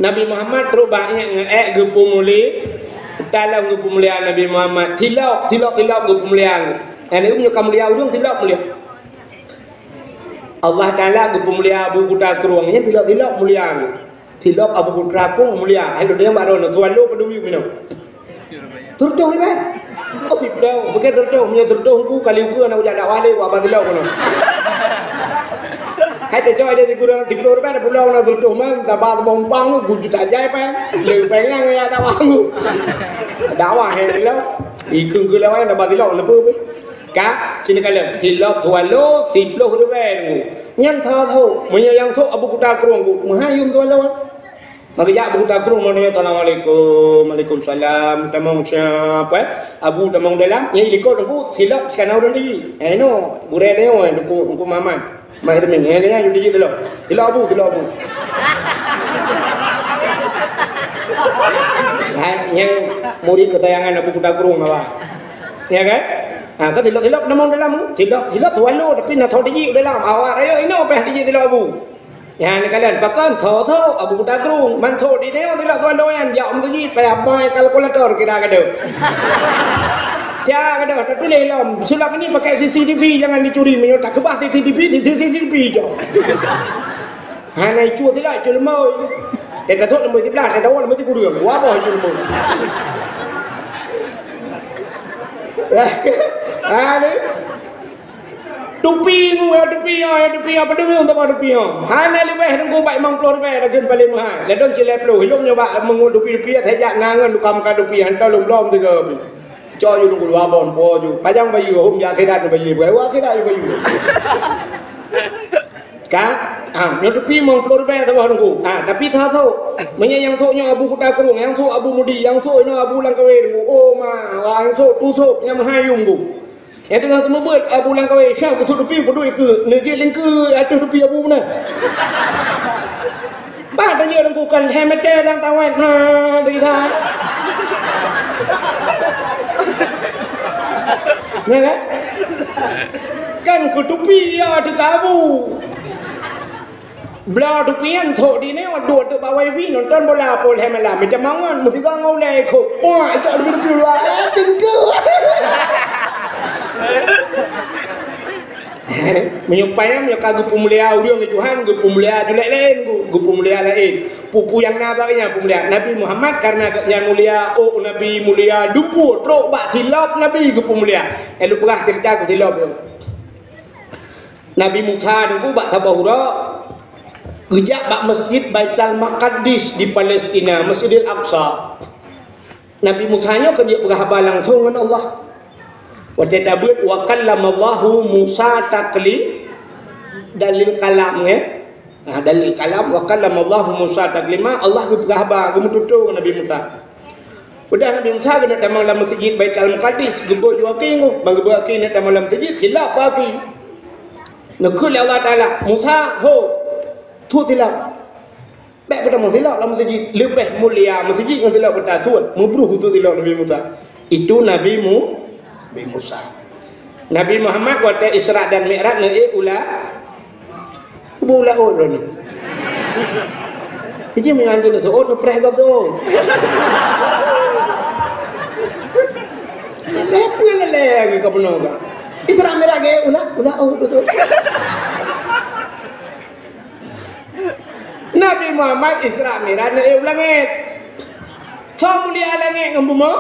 Nabi Muhammad trok bak ék ngon ék geupeumulia, dalam geupeumulia Nabi Muhammad. Silop, silop, silop geupeumulia. Nyang nyoe ka mulia ureueng silop mulia. Allah Taala geupeumulia Abu Kuta Krueng, nyan silop, silop mulia. Silop Abu Kuta Krueng mulia. Hai lôn deungoe bak droeneuh, tuan lôn padum yum inoe. Sireutoh ribèe. Oh, siploh. Bukon sireutoh. Meunyoe sireutoh Teungku kali ukeue hana kujak dakwah lé, wak bak silop keunoe. Hai teucok idéh sikureueng siploh ribèe, dah pulang na sireutoh man, saban saboh umpang, ku juta jai pèng. Lé pèng nyang jak dakwah Teungku. Dakwah hai silop. Ikeu keu lawan dah bak silop leupeu pih. Ka, sini kalon. Silop Swallow, siploh ribèe Teungku. Nyan tho-tho. Meunyoe nyang thok Abu Kuta Krueng Teungku, meuhai yum Swallow. Maka jak Abu Kuta Krueng, meunyoe, "Assalamualaikum." "Waalaikumsalam." Tamong siapa, eh? Abu tamong dalam, nyan ilikot Teungku, silop sikana ureueng di. Eh, no, gurèe nyoe, Teungku, Teungku Muhammad. Mak Irmin, eh, nyan, di silop. Silop Abu, silop Abu. Hai, nyang murid kesayangan Abu Kuta Krueng, apa? Ya kan? Ha, kan silop-silop tamong dalam, silop, silop Swallow, tapi na tho di dalam. Awak rayeuk inoe payah di silop Abu. Nyan kalon, pakon tho-tho Abu Kuta Krueng, man tho di nyoe teulat tuan doyan jak meuseujid, payah bai kalkulator kira gadoh. Kira gadoh, tatuléh lom, sulap ini pakai C C T V, jangan dicuri, meunyoe takeubah C C T V, di C C T V jo. Hana icu teulat, icu leumoi. Eh, tathok leumoi siblah, tadawa leumoi sikureueng. Wah, boh icu leumoi. Ha, ni. Tupi ngu, ya tupi nyoe, ya tupi nyoe, padum nyoe, tupi nyoe. Hana leubeh Teungku bak limong ploh ribèe, lagun paléng meuhai. Ladôm cit lhèe ploh, ilôn nyoe bak meungut tupi-tupi, ya, tajak na ngon tukang meukat tupi, hantom lom-lom tiga pi. Cok ju Teungku dua bon, po ju. Pajan bayeue, hom di akhirat bayeue, bukan akhirat ju bayeue. Ka? Ha, nyoe tupi limong ploh ribèe saboh Teungku. Ha, tapi tho-tho. Meunyoe nyang thok nyoe Abu Kuta Krueng, nyang thok Abu Mudi, nyang thok inoe Abu Langkawe Teungku. Oh ma, wah, nyang thok tu thok, nyang meuhai yum Teungku. Nyang teungoh seumeubeuet Abu Langkawe, syah kusut dupi peuduek ikeue, neujeuet lingkeue ateueh dupi Abu meunan. Bah tanyoe Teungku kan hai meuté lam tawet na deungon. Nyan kan? Kan keu dupi ya teuka Abu. Bloe dupi nyan thok di nyoe, duek teuk bak wifi nonton bola poh lhèe malam. Mita mangat, meusigoe ngon ulèe ikot. Puak, ikot leubeh-leubeh luwa. Eh, teungku. Meunyoe payah, meunyoe ka geupeumulia ureueng lé Tuhan, geupeumulia julek laén, geu-, geupeumulia laén. Peue-peue nyang na bak nyan peumulia. Nabi Muhammad karena gobnyan mulia, ôk Nabi mulia, dupeue trok bak silop Nabi geupeumulia. Eh, lôn peugah ceurita keu silop nyoe. Nabi Musa Teungku bak saboh uroe geujak bak Masjid Baitul Maqdis di Palestina, Masjidil Aqsa. Nabi Musa nyoe kan jeuet peugah haba langsong ngon Allah. Watèe tabeuet, "Wa kallamallahu Musa takli-," dalil kalam, ya. Nah, dalil kalam, "Wa kallamallahu Musa taklima," Allah geupeugah haba, geumeututoe ngon Nabi Musa. Udah Nabi Musa keuneuk tamong lam Meuseujid Baitul Mukaddas, geubeuet ju aki nyoe, ban geubeuet aki keuneuk tamong lam meuseujid, silap bak aki. Neukheun lé Allah Taala, "Musa, ho, thot silap. Bèk peutamong silap lam meuseujid, leubeh mulia meuseujid ngon silap peutasot." Meubruh thot silap Nabi Musa. Itu Nabi Mu-, Nabi Musa. Nabi Muhammad watèe Isra dan Mi'raj neuék u la-, Kubu ulat ôt lôn. Iji meunyan tu, ôt neupreh gob tu. Lé peue lé lé ka bunoe ka. Isra Mi'raj geuék ulat, ulat ôt tu. Nabi Muhammad Isra Mi'raj neuék u langét. Soe mulia langét ngon bumoe?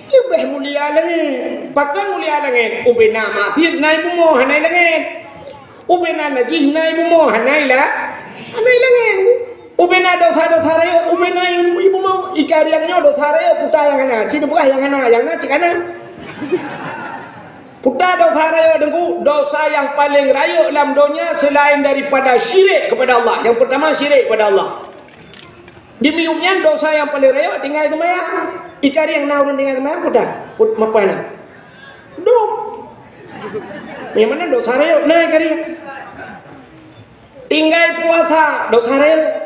Leubeh mulia langét. Pakon mulia langét? Ubena maksiet na i bumoe hana i langét. Ubena najih na i bumoe hana i la-, hana i langét. Ubena dosa-dosa rayeuk, ubena i bumoe, i karieng nyoe dosa rayeuk, peue nyang hana, cit peugah nyang hana, nyang na cit hana. Peue dosa rayeuk, Teungku? Dosa nyang paleng rayeuk lam donya selain daripada syirik kepada Allah. Nyang pertama syirik kepada Allah. Di miyueb nyan dosa nyang paleng rayeuk tinggai seumayang. I karieng na ureueng tinggai seumayang, peue? Peue meupan? Dum. Nyang mana dosa rayeuk na i karieng. Tinggai puasa, dosa rayeuk.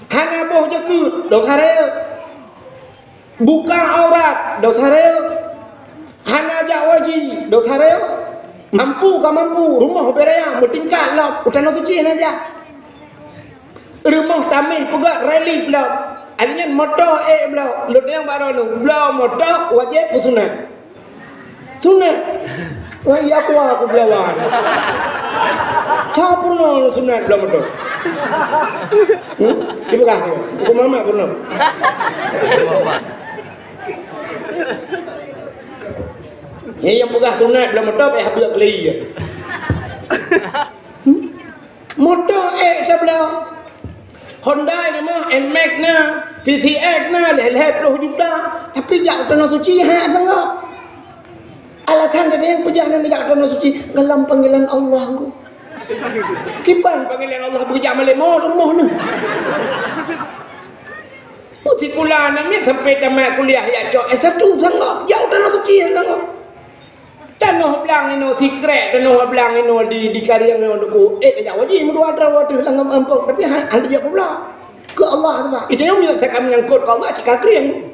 Hana boh jakeuet, dosa rayeuk. Buka aurat, dosa rayeuk. Hana jak haji, dosa rayeuk. Mampu ka mampu, rumoh beu raya, meutingkat lom, u Tanoh Suci hana jak. Rumoh taméh peugöt relief lom. Akhirnya moto ék bloe, lôn tanyong bak droeneuh, bloe moto wajéb peue sunat? Sunat. Wah, iya kuah aku belawan. Cau purno sunat belum betul. Hmm? Terima kasih. Aku mamak purno. Ya, yang peugah sunat belum betul, payah habis kali ya. Hmm? Moto ék tabloe. Honda i rumoh, Nmax na, P C X na, lhèe-lhèe ploh juta. Tapi jak u Tanoh Suci, hana sanggob. Alasan tadi nyang peujak nyan jak u Tanoh Suci, dalam panggilan Allah ku. Kiban panggilan Allah beujak malée mo rumoh nyoe. Putih pula aneuk miet sampai tamat kuliah jak cok S satu sanggob, jak u Tanoh Suci hana sanggob. Tanoh blang inoe sikrek, tanoh blang inoe di, di karieng inoe duku. Eh, tajak haji meudua droe ateueh lam gampông, tapi han, han tajak peubloe. Keu Allah tu, bah. Itu nyang meunyoe ka menyangkut keu Allah, cit ka kering.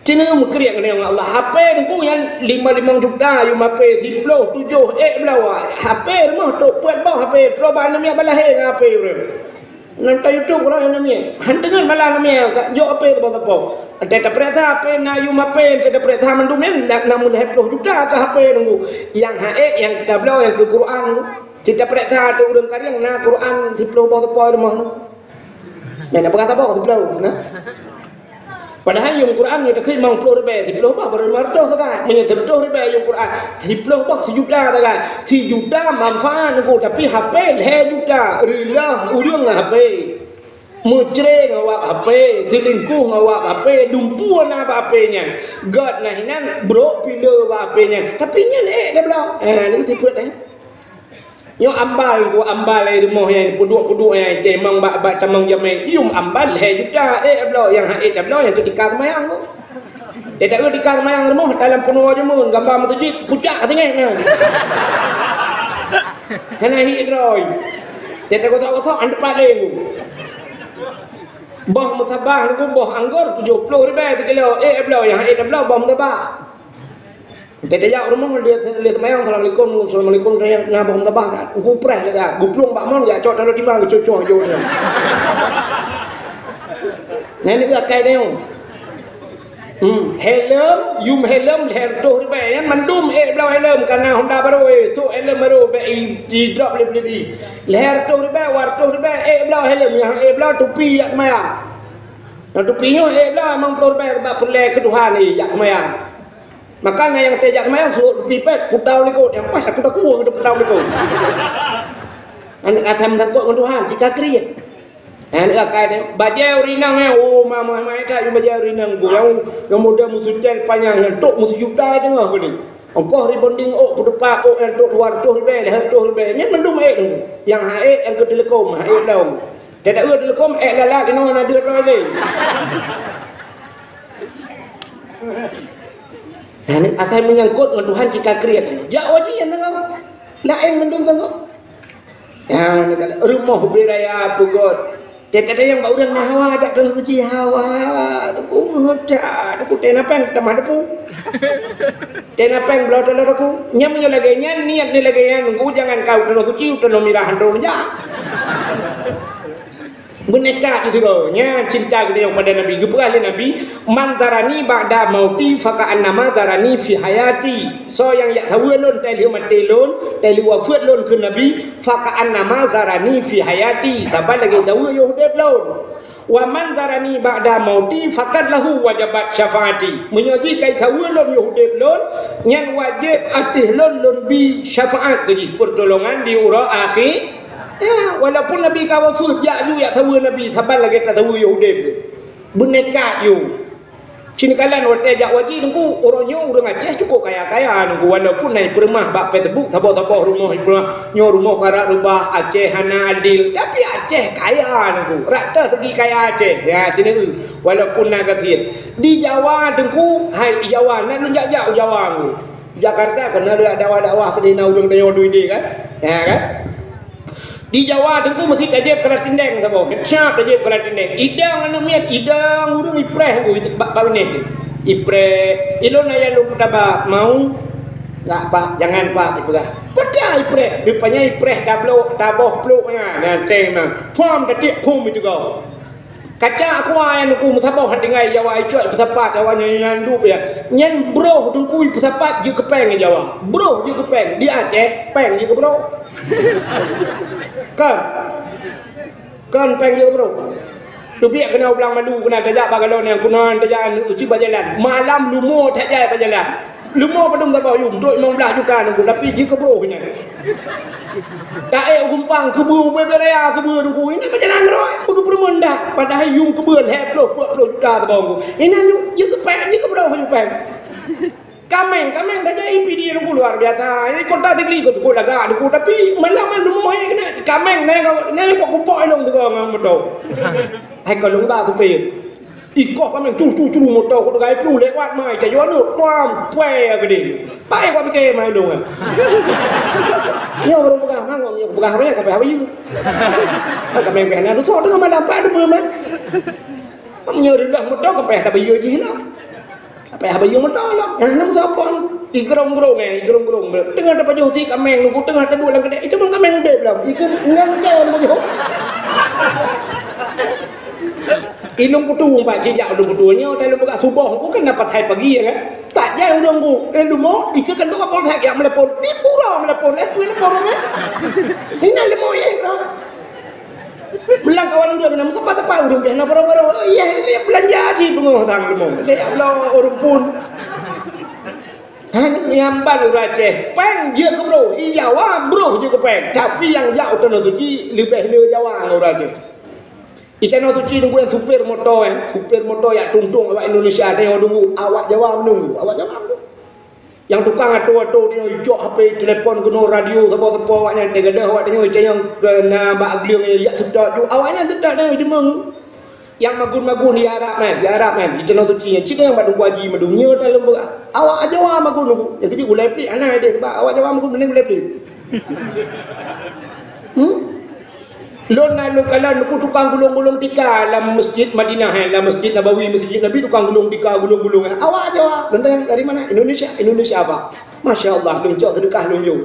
Cina meukriek keu Allah. H P duku nyan lima, limong juta, yum H P siploh, tujoh, eh, bloe. H P rumoh tok peuet boh H P, troh bak aneuk miet balahé ngon H P ureueng. Nonton YouTube uroe namiet. Han deungon malam namiet ka jok H P sapo-sapo. Ante tapeuriksa H P na yum H P, ante tapeuriksa mandum nyan na, na meulhèe ploh juta ka H P nunggu. Nyang haék nyang tabloe nyang keu Quran. Cit tapeuriksa ateueh ureueng karieng na Quran siploh boh sapo rumoh. Nyan na peugah saboh siploh, na. Padahai yum Quran nyoe takheun limong ploh ribèe, siploh boh baru lima ratus sagai. Meunyoe seratus ribèe yum Quran, siploh boh sijuta sagai. Sijuta manfaat ngon, tapi H P lhèe juta, reuloh ureueng ngon H P. Meucre ngon awak H P, seulingkuh ngon awak H P, dumpeue na bak H P nyan. Göt na hinan, brok pileue bak H P nyan. Tapi nyan ék tabloe. Eh, ni tipeue tanya. Nyoe ambal ku, ambal ai rumoh nyan, peuduek-peuduek nyan, cemang bak, bak tamong jamé. Yum ambal lhèe juta, eh, bloe, nyang han ék tabloe, nyang keutika seumayang ku. Eh, tak keutika seumayang rumoh, dalam peunoh jameun, gamba meuseujid, pucak ka singoh nyan. Hana hi droe. Eh, tak gosok-gosok, an teumpat laén ku. Boh meutabah ku, boh anggor, tujoh ploh ribèe sikilo. Eh, bloe, nyang han ék tabloe, boh meutabah. Teuka jak rumoh, lheueh, lheueh seumayang, "Assalamualaikum, assalamualaikum," na boh meutabah that. Geupreh lé that. Geuplueng bak mon, jak cok taroh timang, geucok-cok jok nyan. Nyan akai nyoe. Hmm, helm, yum helm lhèe reutôh ribèe. Nyan mandum ék bloe helm, ka na Honda barô, eh, sôk helm barô, bèk i, i drop lé peulisi. Lhèe reutôh ribèe, dua reutôh ribèe, ék bloe helm, nyang ék bloe tupi jak seumayang. Nah, tupi nyoe ék bloe limong ploh ribèe, sabab peureulèe keu Tuhan, eh, jak seumayang. Maka na nyang teuka jak seumayang, suruh tupi pet, putau likot, nyang pas aku takue keu putau likot. Aneuk asai meusangkot ngon Tuhan, cit ka kriet. Aneuk akai nyan, bajèe ureueng inong nyan, oh, ma, ma, ma, ka yum bajèe ureueng inong, bu, nyang, nyang model meusutel panyang, nyang tok meusijuta teungoh beli. Ongkoh rebonding ôk, peutupa ôk nyang tok dua reutôh ribèe, lhèe reutôh ribèe, nyan mandum ék tu. Nyang han ék, nyang keu Telekom, han ék lom. Teuka Telekom, ék lalat, inoe na deuh droe lé. Nah, ni asai menyangkut ngon Tuhan cit ka kriet. Jak haji nyang sanggob. Laén mandum sanggob. Ya, ni kalau rumoh beu raya peugöt. Teuka nyang bak ureueng na hawa jak Tanoh Suci hawa. Duku meuta, duku tena péng tamah depu. Tena péng bloe taloe duku. Nyan meunyoe lagèe nyan, niet ni lagèe nyan, nunggu jangan kau Tanoh Suci, Tanoh Mirah handong jak. Beuneuka ju sigoe, nyan cinta geutanyoe kepada Nabi. Geupeugah lé Nabi, "Man zarani ba'da mauti faka'annama zarani fi hayati." Soe nyang jak saweue lôn, tai lheueh maté lôn, tai lheueh wafeuet lôn, kheun Nabi, "faka'annama zarani fi hayati." Saban lagèe saweue yoh udép lôn. "Wa man zarani ba'da mauti faqad lahu wajabat syafaati." Meunyoe jih ka jisaweue lôn yoh udeb lôn, nyan wajéb ateueh lôn lôn bi syafaat keu jih, peutulongan di uroe akhé. Ya, walaupun Nabi ka wafeuet, jak ju jak saweue Nabi, saban lagée tasaweue yoh udeb. Beunekat ju. Cit neukalon watée jak u haji Teungku, uroe nyoe ureuëng Aceh cukup kaya-kaya Teungku, walaupun na jipeureumah bak Facebook saboh-saboh rumoh jipeureumah, nyoe rumoh karab reubah, Aceh hana adil, tapi Aceh kaya Teungku, rata segi kaya Aceh. Ya, sinoe walaupun na gasien. Di Jawa Teungku, hai Jawa, na lôn jak-jak u Jawa Teungku. Jakarta kan na lôn dakwah-dakwah keudeh na ureuëng tanyoe duek ideh kan. Ya kan? Di Jawa Teungku meusti tajép keulatindeng saboh, siap tajép keulatindeng. Idang aneuk miet, idang ureuëng ipreh Teungku bak, bak binéh. Ipreh. Ilôn ayah lôn peutaba, mau? Enggak, Pak, jangan, Pak, ipeugah. Peugah ipreh, rupanya ipreh tabloe, taboh plôk nyan, nyan teng na. Phom tatik phom itu kau. Kaca aqua nyan Teungku meusaboh tinggai Jawa icok ipeusapat Jawa nyan, nyan dup ya. Nyan broh Teungku ipeusapat jeuet keu péng Jawa. Broh jeuet keu péng. Di Aceh, péng jeuet keu broh. Kan? Kan péng jeuet keu broh. Teubiet keunoe u Blang Malu keunoe tajak bak galon nyang keunoe tajak uci bak jalan. Malam lumo tajak bak jalan. Leumo padum saboh yum, trok limong blaih juta Teungku, tapi jikeubrôh nyan. Taék u Gumpang, keubeue ubé-ubé raya, keubeue Teungku, inan meujalan droe, beugeupeureumeun dah. Padahai yum keubeue lhèe ploh, peuet ploh juta saboh Teungku. Inan ju, jikeupèng, jikeubrôh ju pèng. Kaméng, kaméng tajak ipi di Teungku luar biasa. Di kota Sigli keu suku lagak Teungku, tapi malam-malam leumo hai keunan. Kaméng nyan, nyan pok kupok ilong teuga ngon moto. Hai ka lôn ba supir. Ikoh kaméng, cu, cu, cu, moto ku teugai plu lewat mai, tajak aneuk, puam, puai gede. Pai ku pike mai dong. Nyoe baru peugah, mangon nyoe peugah, raya sampai hari ini. Kaméng pih hana dosa, teungoh malam, pai deube mai. Nyoe dah moto, sampai ada bayu jih lah. Sampai ada bayu moto lah. Nah, nama siapa? Igrong-grong, eh, igrong-grong. Teungoh tapajoh si kaméng, nunggu teungoh taduek lam kedai. Itu pun kaméng udeb lah. Ikut ngan ke, nunggu. Ilong kutu, Pak, sijak ilong kutu nyoe, ilong buka suboh, bukan dapat hai pagi, ya kan? Tak jai urang ku, eh, lumo, itu kan dua polsek yang melapor, di pura melapor, eh, tu melapor, kan? Ini lemo, ya, bro. Bilang kawan udah bilang, "Siapa-siapa udah bilang, baru-baru, oh, iya, ini belanja haji, bunga hutang lemo." Dia, ya Allah, urang pun. Hanya nyamban urang Aceh, pèng jeuet keu broh, i Jawa, broh jeuet keu pèng. Tapi nyang jak u Tanoh Suci, leubeh le Jawa ngon urang Aceh. I Tanoh Suci nunggu nyang supir moto, eh. Supir moto jak tungtung awak Indonesia, tengok nunggu. Awak Jawa menunggu, awak Jawa menunggu. Nyang tukang ato-ato tengok icok H P, telepon keunoe, radio, sapo-sapo awak nyan, teugadoh awak tengok, tengok, eh, na bak gleueng, jak seutôt ju. Awak nyan seutôt tengok, jeumeung. Nyang magun-magun di Arab nyan, di Arab nyan, di Tanoh Suci nyan. Cit nyang bak Teungku Haji Madum, nyoe dalam beurah. Awak Jawa magun, Teungku. Nyang keuji gulai plit, hana ideh, sebab awak Jawa magun, mending gulai plit. Hmm? Lôn na lôn kalon Teungku tukang gulong-gulong tika lam Masjid Madinah, eh, lam Masjid Nabawi, Masjid Nabi, tukang gulong tika, gulong-gulong, eh. Awak Jawa, lôn tanya, "Dari mana?" "Indonesia." "Indonesia apa?" "Masya Allah, lôn cok seudeukah lôn jok."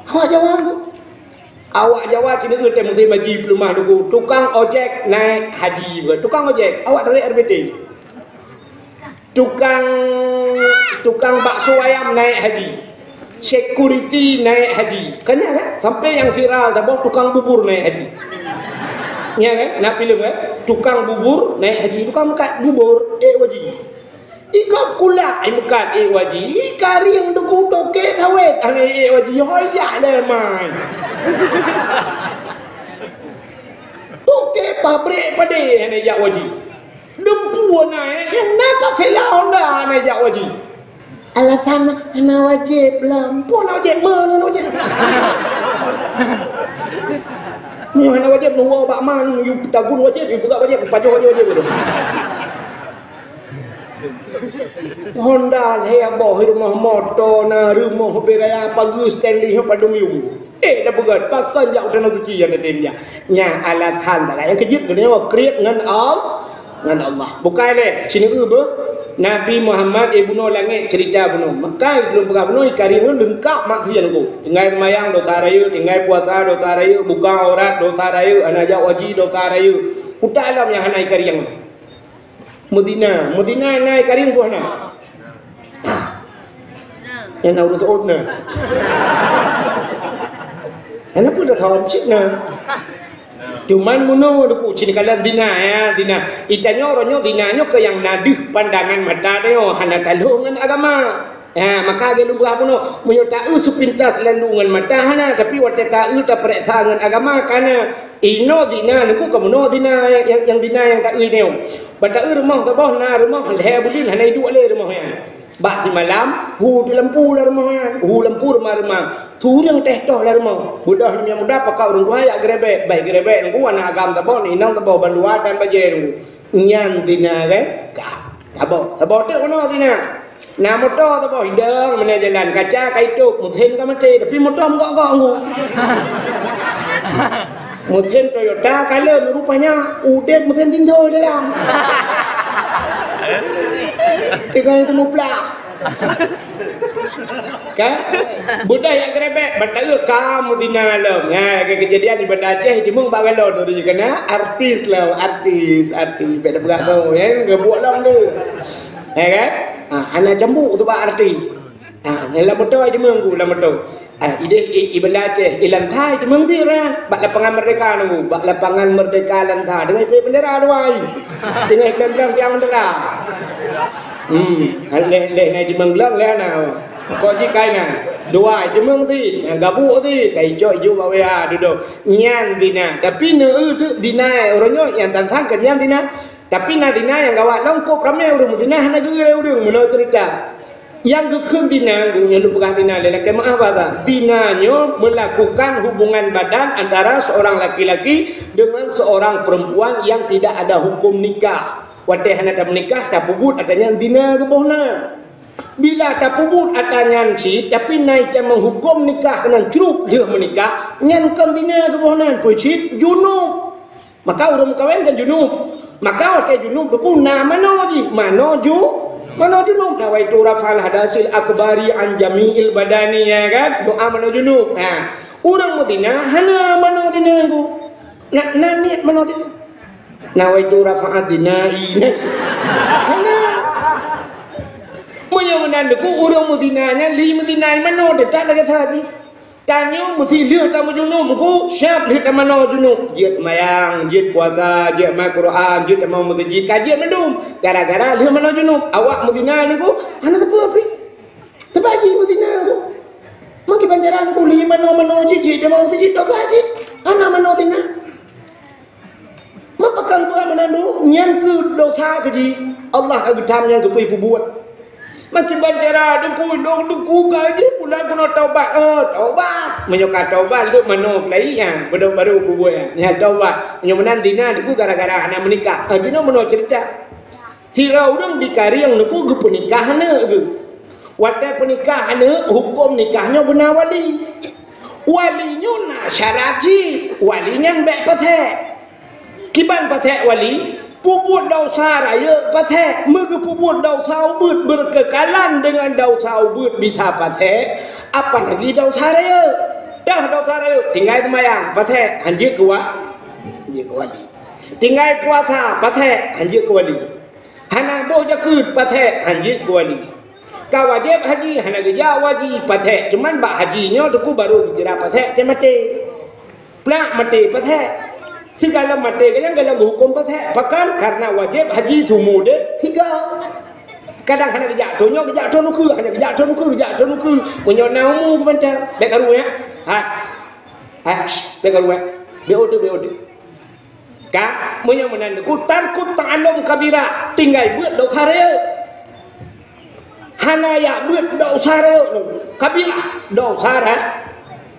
Awak Jawa. Awak Jawa sinoe teuh musim haji peuleumah Teungku. Tukang ojek naik haji, bukan? Tukang ojek, awak dari R B T. Tukang, tukang bakso ayam naik haji. Security naik haji. Kan ya kan? Sampai yang viral saboh tukang bubur naik haji. Ya kan? Na filem kan? Tukang bubur naik haji. Tukang meukat bubur, eh, haji. Iko kulak ai meukat, eh, haji. I karieng Teungku toke sawét, hana, eh, haji. Ho jak lé mai. Toke pabrik padé hana jak haji. Dempu na, eh, nyang na ka Vela Honda hana jak haji. Alasan hana wajéb lah. Pun hana wajéb, mana hana wajéb? Nyoe hana wajéb, nyoe bak man, yue tagun wajéb, yue peugah wajéb, pajoh wajéb, wajéb. Honda lhèe boh, rumoh moto na, rumoh beraya pageue Stanley nyoe padum yum. Eh, dah peugah, pakon jak u Tanoh Suci nyang tem jak. Nyan alasan dak nyang keujeuet geutanyoe kriet ngon Al-, ngon Allah. Bukai lé, sineuk beuh. Nabi Muhammad, eh, bunoe langét cerita bunoe. Maka lôn peugah bunoe, i karieng lôn leungkap maksiat Teungku. Tinggai seumayang dosa rayeuk, tinggai puasa dosa rayeuk, buka aurat dosa rayeuk, hana jak haji dosa rayeuk. Utak lom nyang hana i karieng. Meuzina, meuzina na i karieng boh na. Nyang na ureueng seuôt na. Nyang na peue dah thon cit na. Cuman bunoe Teungku, cit kalon zina, ya, zina. Itanyoe uroe nyoe zina nyoe keu nyang na deuh pandangan mata tanyoe, hana talhong ngon agama. Ya, maka lagèe lôn peugah bunoe, meunyoe taeu seupintas lalu ngon mata hana, tapi watèe taeu tapareksa ngon agama ka na. Inoe zina Teungku, ka bunoe zina nyang, nyang, nyang zina nyang taeu nyoe. Ban taeu rumoh saboh na rumoh lhèe buleuen hana iduek lé rumoh nyan. Bak simalam, hu teulampu lam rumoh nyan, hu lampu rumoh-rumoh. Su ureueng teuh toh lam rumoh. Beudôh nyang muda pakat ureueng tuha jak geurebek, bah geurebek Teungku, aneuk agam saboh, inong saboh, bandua tan bajèe Teungku. Nyan zina kan? Ka. Saboh. Saboh teuk bunoe zina. Na moto saboh hidong meunan jalan, kaca ka itôp, meusén ka maté, tapi moto meugok-gok Teungku. Meusén Toyota kalon, rupanya udép meusén tinto dalam. Tinggai teumuplah. Kan? Beudôh jak geurebek, ban taeu ka meuzina lom. Ha, ke-, keujadian di Banda Aceh, cuma bak galon tu dia kena artis lah, artis, artis. Bèk tapeugah tu, ya, geubuet lom tu. Ya kan? Ha, hana cambuk tu bak artis. Ha, lam moto ai teumeueng ku, lam moto. Ha, ideh i, i Banda Aceh, i Lansa ai teumeueng sit, bak lapangan Merdeka Teungku, bak lapangan Merdeka Lansa. Deungon ipeuék bendera dua ai. Deungon iklan-iklan tiang bendera. Hmm, leh, leh na ai teumeueng glong, leh na. Kok jih kai na. Dua ai teumeueng sit, ha, gabuk sit, kai cok ijok bak W A dudoe. Nyan zina. Tapi neu teuk zina, uroe nyoe nyang tantang keu nyan zina. Tapi na zina nyang gawat lom, kok ramé ureueng meuzina hana geu lé ureueng, meunoe ceurita. Nyang geukheun zina, nyang lôn peugah zina lé lakèe meu'ah baba. Zina nyoe melakukan hubungan badan antara seorang laki-laki dengan seorang perempuan yang tidak ada hukum nikah. Watèe hana tameunikah, tapeubuet ata nyan zina geuboh na. Bila tapeubuet ata nyan cit, tapi na itamong hukum nikah keunan crup lheueh meunikah, nyan kon zina geuboh nan, peue cit? Junub. Maka ureueng meukawen kan junub. Maka watèe junub Teungku na manoe jih, manoe ju-, manoe junub. Nawaitu raf'al hadasil akbari an jami'il badani, ya kan? Doa manoe junub. Ha. Ureueng meuzina hana manoe zina Teungku. Na, na niet manoe zina. Nawaitu raf'az zinai. Hana. Meunyoe meunan Teungku, ureueng meuzina nyan lé meuzina manoe teutap lagèe saji. Tanyoe meusti lheueh tameujunub Teungku, siap lheueh tamanoe junub. Jeuet seumayang, jeuet puasa, jeuet main Quran, jeuet tamong meuseujid, ka jeuet mandum. Gara-gara lheueh manoe junub, awak meuzina Teungku, hana teupeu pih. Teuma jih meuzina Teungku. Meukiban cara Teungku lheueh manoe-manoe jih, jeuet tamong meuseujid, dosa jih. Hana manoe zina. Meupakan buet meunan Teungku, nyan keuh dosa keu jih. Allah ka geutam nyan keupeue peubuet. Makin bancara Teungku, dong Teungku ka jih pulang keunoe taubat. Oh, taubat. Meunyoe ka taubat, lheueh manoe peulai nyan, beudôh barô peubuet nyan. Nyan taubat. Meunyoe meunan zina Teungku gara-gara hana meunikah. Ah, jinoe meunoe ceurita. Sidroe ureueng dikarieng Teungku geupeunikah aneuk geuh. Watèe peunikah aneuk, huköm nikah nyoe beuna wali. Wali nyoe na syarat jih, wali nyan bèk pasék. Kiban pasék wali, peubuet desya rayeuk pasék, meugeupeubuet desya ubit beukeukalan deungon desya ubit bisa pasék, apalagi desya rayeuk. Dah desya rayeuk, tinggai seumayang, pasék, hanjeuet keu wa-, hanjeuet keu wali. Tinggai puasa, pasék, hanjeuet keu wali. Hana boh jakeuet, pasék, hanjeuet keu wali. Ka wajéb haji, hana geujak wali, pasék. Cuman bak haji nyoe Teungku barô geujerat pasék, teuh maté. Plak maté, pasék. Sigohlom maté, gobnyan gohlom geuhuköm pasék. Pakon? Kareuna wajéb haji seumeu udép sigoe. Kadang hana geujak thôn nyoe, geujak thôn ukeue, hana geujak thôn ukeue, geujak thôn ukeue. Meunyoe na umu geubantai, bèk karu, ya. Hai. Hai, bèk karu, ya. Bèk udép, bèk udép. Ka, meunyoe meunan Teungku, tarkut ta'allum kabira, tinggai beuet desya rayeuk. Hana jak beuet desya rayeuk, kabira, desya rayeuk.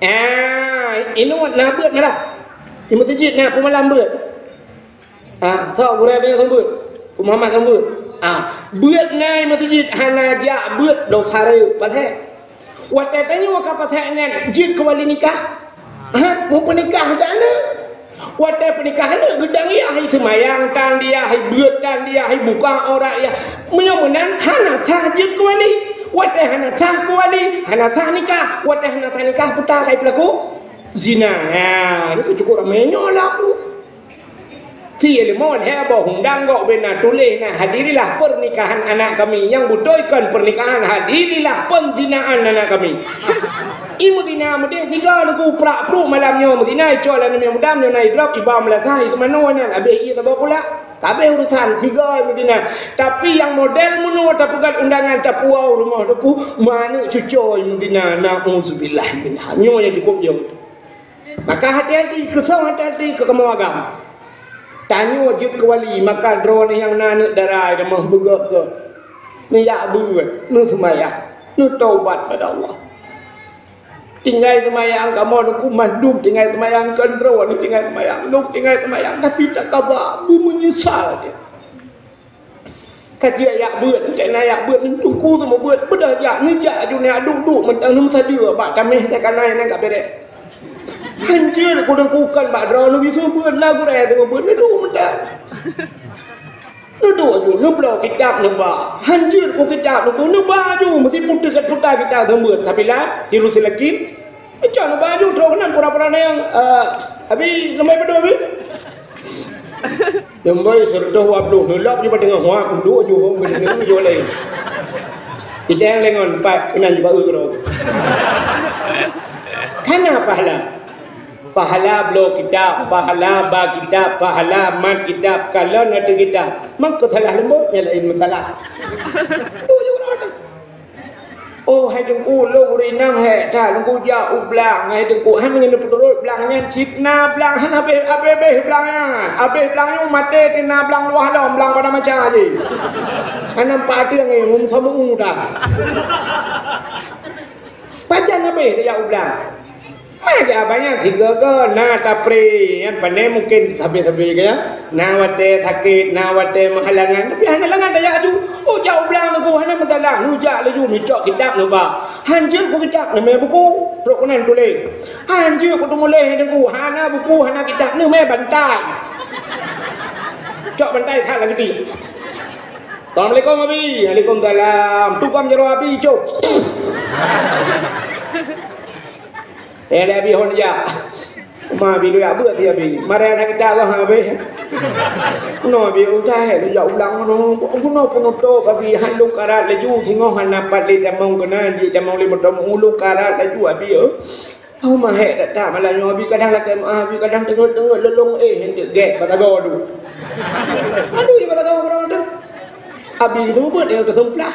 Ah, inoe na beuet na dah. Di meuseujid na peumalam beuet. Ah, sok gurèe beuet, beuet. Peumalam beuet. Ah, beuet na di meuseujid hana jak beuet desya rayeuk. Pasék. Watèe tanyoe ka pasék nyan, jeuet keu wali nikah. Ha, meupeunikah aneuk. Watèe peunikah aneuk, geudang yah, hai seumayang tan yah, hai beuet tan yah, hai buka aurat yah. Meunyoe meunan, hana sah jeuet keu wali. Watèe hana sah keu wali, hana sah nikah. Watèe hana sah nikah, peue ta kai peulaku zina. Ha, nyoe keuh cukôp ramé nyoe lam. Si leumo lhèe boh undang gok bena tuléh na, "Hadirilah pernikahan anak kami." Nyang beutôi kon pernikahan, "Hadirilah penzinaan anak kami." I meuzina meudeh sigoe Teungku, prak-pruk malam nyoe meuzina, icok lam aneuk mudam nyoe na idrop, iba meulasah, i teumanoe nyan, abéh ie saboh kulak. Ka abéh urusan sigoe meuzina. Tapi nyang model meunoe tapeugöt undangan, tapuwoe rumoh Teungku, meuaneuk cucoe meuzina, nauzubillah minha. Nyoe nyang cukôp jeuet. Maka hati-hati, keusong hati-hati keu kamoe agam. Tanyoe jeuet keu wali, maka droeneuh nyang na aneuk dara i rumoh beugöt-göt. Neujak beuet, neuseumayang, neutaubat bak Allah. Tinggai seumayang, kamoe Teungku mandum tinggai seumayang, kon droeneuh tinggai seumayang, lôn tinggai seumayang, tapi takaba, beumeunyeusal teuh. Ka jeuet jak beuet, cit na jak beuet, Teungku seumeubeuet, beudôh jak, neujak aju, neujak duek-duek mantong, neumeusadeue bak taméh teuh kanai nyan ka bèrèh. Hanjeuet ku Teungku, kon bak droeneuh geuseumeubeuet, na gurèe seumeubeuet, neuduek mantong. Neuduek aju, neubloe kitab neuba. Hanjeuet ku kitab Teungku, neuba aju, meusipu teuka-teuka kitab seumeubeuet. Sabila, tiru seulaki, Icok neuba aju trok keunan pura-pura nyan, eh, Abi, leumbai padum, Abi? Leumbai siratoh dua ploh, neulap ju bak teungoh, wah, udok ju, hom, geudeungoe ju laén. Iteng lengon, pat, keunan ju bak eu keudroe. Kana pahala? Pahala bloe kitab, pahala ba kitab, pahala mat kitab, kalon ateueh kitab. Maka salah leumbot, nyang laén meusalah. Dua ju keudroe. Oh, hai Teungku, lôn ureueng inong hék that, Teungku jak u blang, hai Teungku, han meunyoe neupeuturot blang nyan cit na blang, han habéh, habéh-habéh blang nyan. Habéh blang nyoe maté, ti na blang luwah lom, blang pada macam jih. Hana nampak ateueng nyoe, meuseu meu-u that. Pajan habéh tajak u blang. Maja banyak sigoe-goe na tapri, nyan pane mungken sabe-sabe ke, na watèe sakét, na watèe meuhalangan, tapi hana halangan tajak aju. Oh, jak u blang Teungku, hana masalah, neujak laju, neucok kitab neuba. Hanjeuet ku kitab, neumè buku, trok keunan tuléh. Hanjeuet ku teumuléh Teungku, hana buku, hana kitab, neumè bantai. Cok bantai that lam geuti. Assalamualaikum, Abi. Waalaikumsalam. Tukang jaroe Abi, cok. Eh, lé Abi hon jak. Ma Abi lôn jak beuet, ya Abi. Marah aneuk kita bah Abi. Meunoe Abi utai, lôn jak u blang meunoe. Meunoe peunutôp Abi, han lôn karat laju, singoh hana pat lé tamong keunan, jih tamong lé meutamong, lôn karat laju Abi, eh. Hana hék that-that malam nyoe Abi, kadang lakèe meu'ah Abi, kadang teungeut-teungeut lôn lôn éh, hèn teuk gèt batagoe tu. Aduh, ya batagoe keudroe tu. Abi geuteumeubeuet nyang teuseumplah.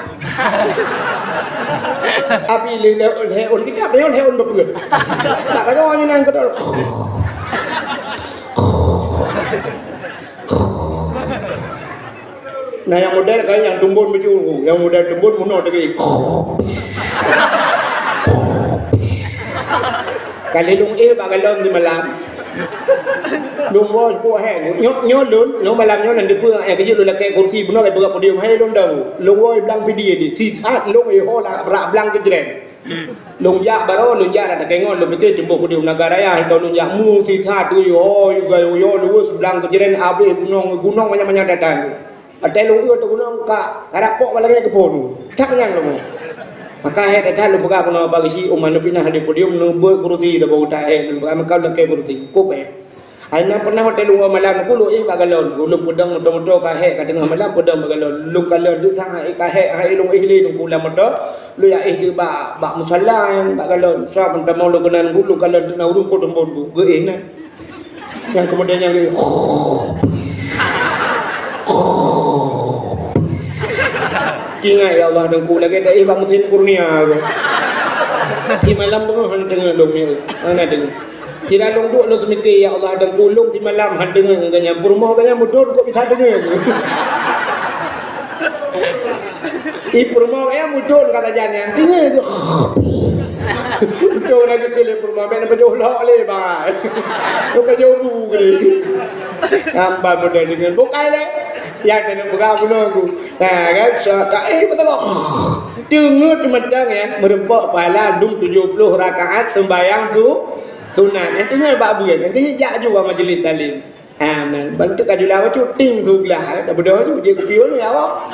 Abi lheueh, lheueh ôn kitab, lheueh ôn beupeue. Tak kaya nyan keudroe. Nah, nyang model kan nyang tumbon baju, nyang model tumbon meunoe teugi. Kali lôn éh bak galon di malam. Lôn woe sipok hai. Nyoe, nyoe lôn, nyoe malam nyoe nan dipeue, eh, keujeuet lôn lakèe kursi bunoe, eh, peugah podium hai lôn dong. Lôn woe blang pidi di. Sisat lôn, eh, ho la, rak blang keujreng. Lôn jak baroe, lôn jak rak takèe ngon, lôn pike teumbôh podium Naga Raya, lôn jak mu sisat, eh, ho, eh, gayo, yo, luwes blang keujreng, abéh gunong, gunong manyang-manyang datang. Watèe lôn eu teugunong ka, ka rapok bak lagèe keuphon. That nyang lôn. Maka hai that lôn peugah keunoe bak geuchik, umat neupinah di podium, neubeuet kursi, tabeuet utak hai, lôn peugah meukat lakèe kursi. Kop hai. Hai na pernah watèe lôn woe malam, ku lôn éh bak galon, ku lôn peudong moto-moto ka hai ka teungoh malam peudong bak galon. Lôn kalon tu sang hai ka hai, hai lôn éh lé lôn pulang moto, lôn jak éh di bak, bak musala nyan, bak galon. Sa peutamong lôn keunan ku, lôn kalon tu na ureueng po teumbon ku, geuéh na. Nyang keumudian nyang geuéh. Ingat, ya Allah, Teungku, lagèe taéh bak musim kurnia tu. Simalam beungoh hana teungeut lôn nyoe. Hana teungeut. Sira lôn duek lôn teumite, ya Allah, Teungku, lôn simalam hana teungeut ngon gobnyan. Peurumoh gobnyan mudon kok bisa teungeut. Ih, peurumoh gobnyan mudon kata jan nyan. Teungeut. Beutôi lagèe keu lé peurumoh, bèk neupajoh lhok lé, bang. Neupajoh bu keu lé. Nambah model deungon bukai lé. Nyang keuneuk peugah bunoe ku. Nah, kan, so, ka, eh, beutôi. Teungeut mantong, ya, meureumpok pahala dum tujoh ploh rakaat seumbahyang tu, sunat. Nyang teungeut bak buet, nyang teungeut jak ju bak majlis taklim. Ha, nan, bantuk ka jula bacut, ting tu glah, eh, dah beudôh ju, jeuet kupi ulu, ya Allah.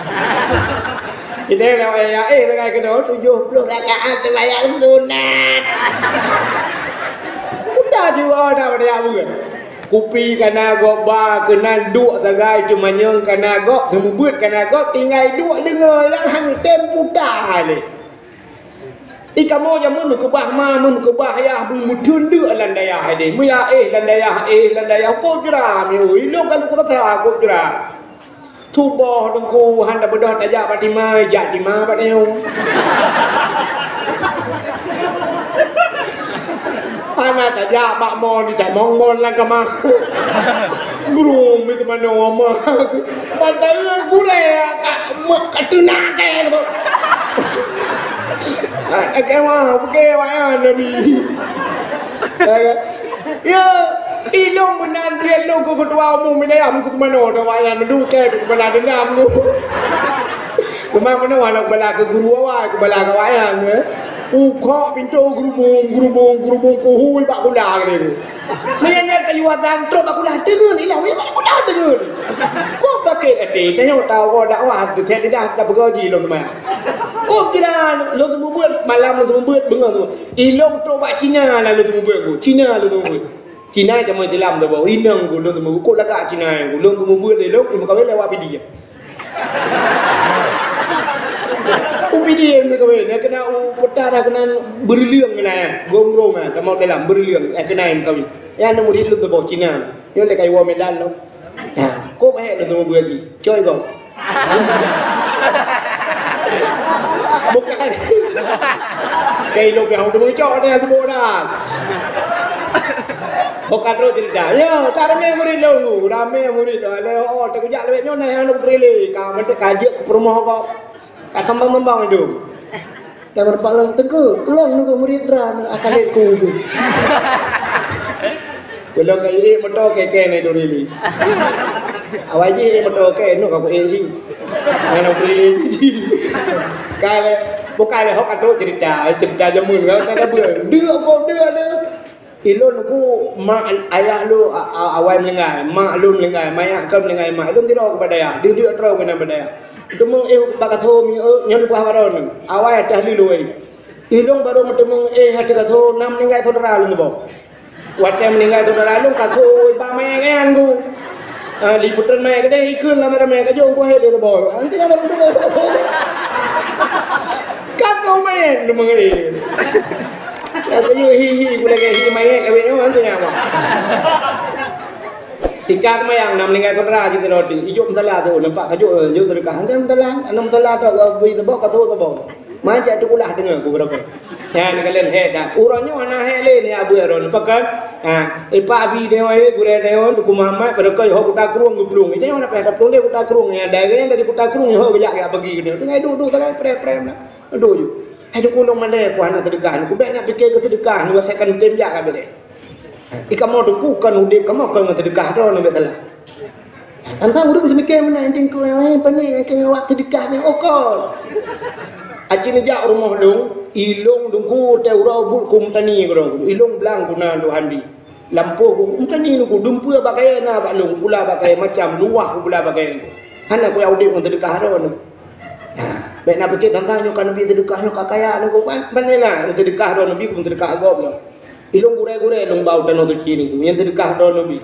Kita lewat, ya, eh, dengan kena tujoh ploh rakaat seumbahyang sunat. Udah ju, oh, dah pada ya bukan. Kupi ka na gob, ba keunan duek sagai, teumanyong ka na gob, seumeubeuet ka na gob, tinggai duek deungoe, nyang han tem puta lé. Di kamoe jameun meukeubah ma, meukeubah yah, beumeuteun deuk lam dayah deh. Meuya éh lam dayah, éh lam dayah, kok jra, meuilong ka lôn rasa kok jra. Tuboh Teungku, hana beudôh tajak bak tima, jak tima bak tanyoe. Hana tajak bak mon, jak mon-mon lam kama. Gurong mi teumanoe ma. Padahai gurée ka, ka teunak kée tu. Oke mah, oke wayah Nabi. Ya, ilong meunan dia lo ku ketua umum ni ya, muku teumanoe dah wayah Nabi, oke, mana dendam tu. Cuma mana wala bala ke guru awai, bala ke wayah, eh. Ukok pintu gerubung, gerubung, gerubung, kuhui bak kula gitu. Meunyoe nyan kayue azan trok bak kulah teungeun ilah, meunyoe bak kulah teungeun. Kok sakét até, tanyoe tawoe dakwah, teuthèe lidah tapeugah jih lôn teuma. Kok kira lôn seumeubeuet, malam lôn seumeubeuet, beungoh tu. Ilong trok bak Cina lah lôn seumeubeuet ku. Cina lôn seumeubeuet. Cina jameun Islam tu, inong ku lôn seumeubeuet. Kok lagak Cina ku, lôn seumeubeuet ilong, imeukawen lewat Pidie. U Pidie meukawen, nyang keunan u Peutara keunan Beureuleung keunan, Gongrong, tamong dalam Beureuleung, nyang keunan meukawen. Nyang na murit lôn saboh Cina. Nyoe lé ka iwoe Medan lom. Ha, kok eh lôn saboh beugi. Coi gong. Bukan. Kailong nyang teumeucok nyang seuboh dah. Bukan terus cerita. Ya, tak ramé murit lôn. Ramé murit lôn. Lé, oh, tak kujak lewat nyoe nah nyang lôn beri lé. Ka meuntèk ka jeuet keu peurumoh kok. Ka sambang-sambang itu. Dan berpalang teungku, ulôn nunggu murit ran akan ku tu. Belum ka ié moto keke ni duri ni. Awai ji ié moto ke nu ka ku ié ji. Mana beri ji. Kale, bukan le hok atu cerita, cerita jameun kan tak ada ber. Dia kok dia ada. Ilôn ku mak ayah lôn a-, a-, awai meulinggai, mak lôn meulinggai, mayah kan meulinggai mak. Ilôn tidong keu bak dayah, didik droe keunan bak dayah. Teumeu'éh bak gasoe mi'eu nyoe leupah baron. Awai ateuh liloi. Ilôn barô meuteumeu'éh ateuh gasoe na meulinggai syedara lôn boh. Watèe meulinggai syedara lôn gasoe bak manyét nyan ku. Ah, liputron manyét keudeh ikheun lam ramé kajong ku hai lé boh. Anti nyang barô meuteumeu'éh bak gasoe. Gasoe manyét teumeu'éh. Laju hi-hi, gulai hi mayét lawét nyoe, hana nyawa. Tika seumayang, na meuninggai syedara jih keudroe, ijok meusalah tu, nampak kajok, jok seudeukah. Hana meusalah, hana meusalah tu, bui teuboh, ka teuboh. Macam tu ulah deungoe, ku beurapa. Ya, ni kalian he dah. Uroe nyoe hana he lé ni abu ron, pakon? Ha, ipa abi deungoe, gurée deungoe, Teungku Muhammad, pada kau ho kuta krueng geuplueng. Itu yang mana payah taplueng dia kuta krueng, ya, dari yang dari kuta krueng, ho gejak ya pergi ke dia. Tengah duduk, tengah pre-pre, nah. Aduh, ju. Hai, Teungku, lôn mandai ku hana seudeukah, ku bèk nak pike keu seudeukah, nyoe asai kan tem jak ka bèk. Di kamoe Teungku kon udép kamoe kon ngon seudeukah droe nyoe bèk salah. Tantang ureueng seumike meunan Teungku, eh, pane nyang keu awak seudeukah nyoe, oh, kon. Aci neujak rumoh lôn, ilôn Teungku teuh uroe buet ku meutani keudroe, ilôn blang ku na Tuhan di. Lampôh ku, "Engkani nyoe ku dumpeue bak kayèe na bak lôn, pula bak kayèe macam, luwah ku pula bak kayèe nyoe. Hana kuyak udép ngon seudeukah droeneuh." Ha, bèk na pike tantang nyoe ka neubi seudeukah nyoe ka kaya nyoe ku, ban, ban na ngon seudeukah droeneuh bi ku seudeukah gob nyoe. Ilôn gurèe-gurèe lôn ba u Tanoh Suci nyoe ku, nyan seudeukah droeneuh bi.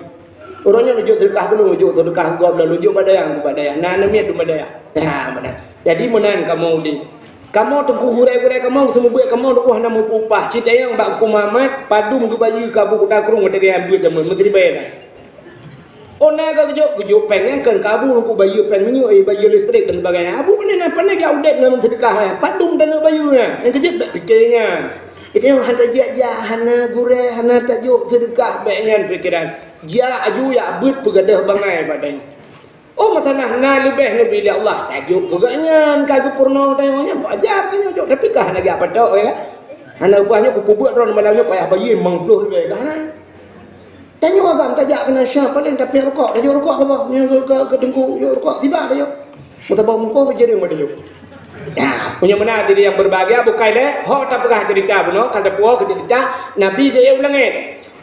Uroe nyoe neujok seudeukah keu lôn, neujok seudeukah gob lôn, neujok bak dayah, bak dayah. Na neumiet dum bak dayah. Ha, meunan. Jadi meunan kamoe udép. Kamoe Teungku gurèe-gurèe kamoe, seumeubeuet kamoe Teungku hana meupeu upah. Cit tayang bak Teungku Muhammad, padum geubayeue keu Abu Kuta Krueng watèe geuyan beuet jameun, meusiribèe na. Oh na ka geujok, geujok péng nyan keu Abu Teungku bayeue péng minyeuk, eh, bayeue listrik dan sebagainya. Abu pandai na, pandai geuyak udép ngon seudeukah nyan. Padum taneuk bayeue nyan. Nyang keujeuet bèk pike nyan. Itu nyang hana tajak-jak, hana gurèe, hana tajok seudeukah bèk nyan pikeran. Jak aju yak beuet peugadôh bangai bak tanyoe. Oh, masalah na leubeh neubi lé Allah, tajok keu gobnyan ka geupeurunoe tanyoe nyan, wajar tanyoe jok, tapi ka hana geujak patok, ya kan? Hana ubah nyoe kupeubuet droe malam nyoe payah bayeue limong ploh leubeh, ka hana. Tanyoe agam tajak keunan syah, paléng tapiep rukok, tajok rukok saboh, nyoe keu, keu, keu teungku, jok rukok, tiba tajok. Meusaboh mukoh beujeureueng bak tanyoe. Ya, meunyoe meunan diri nyang berbahagia, bukai lé, hok tapeugah ceurita bunoe, ka tapuwoe keu ceurita, Nabi geuék u langét.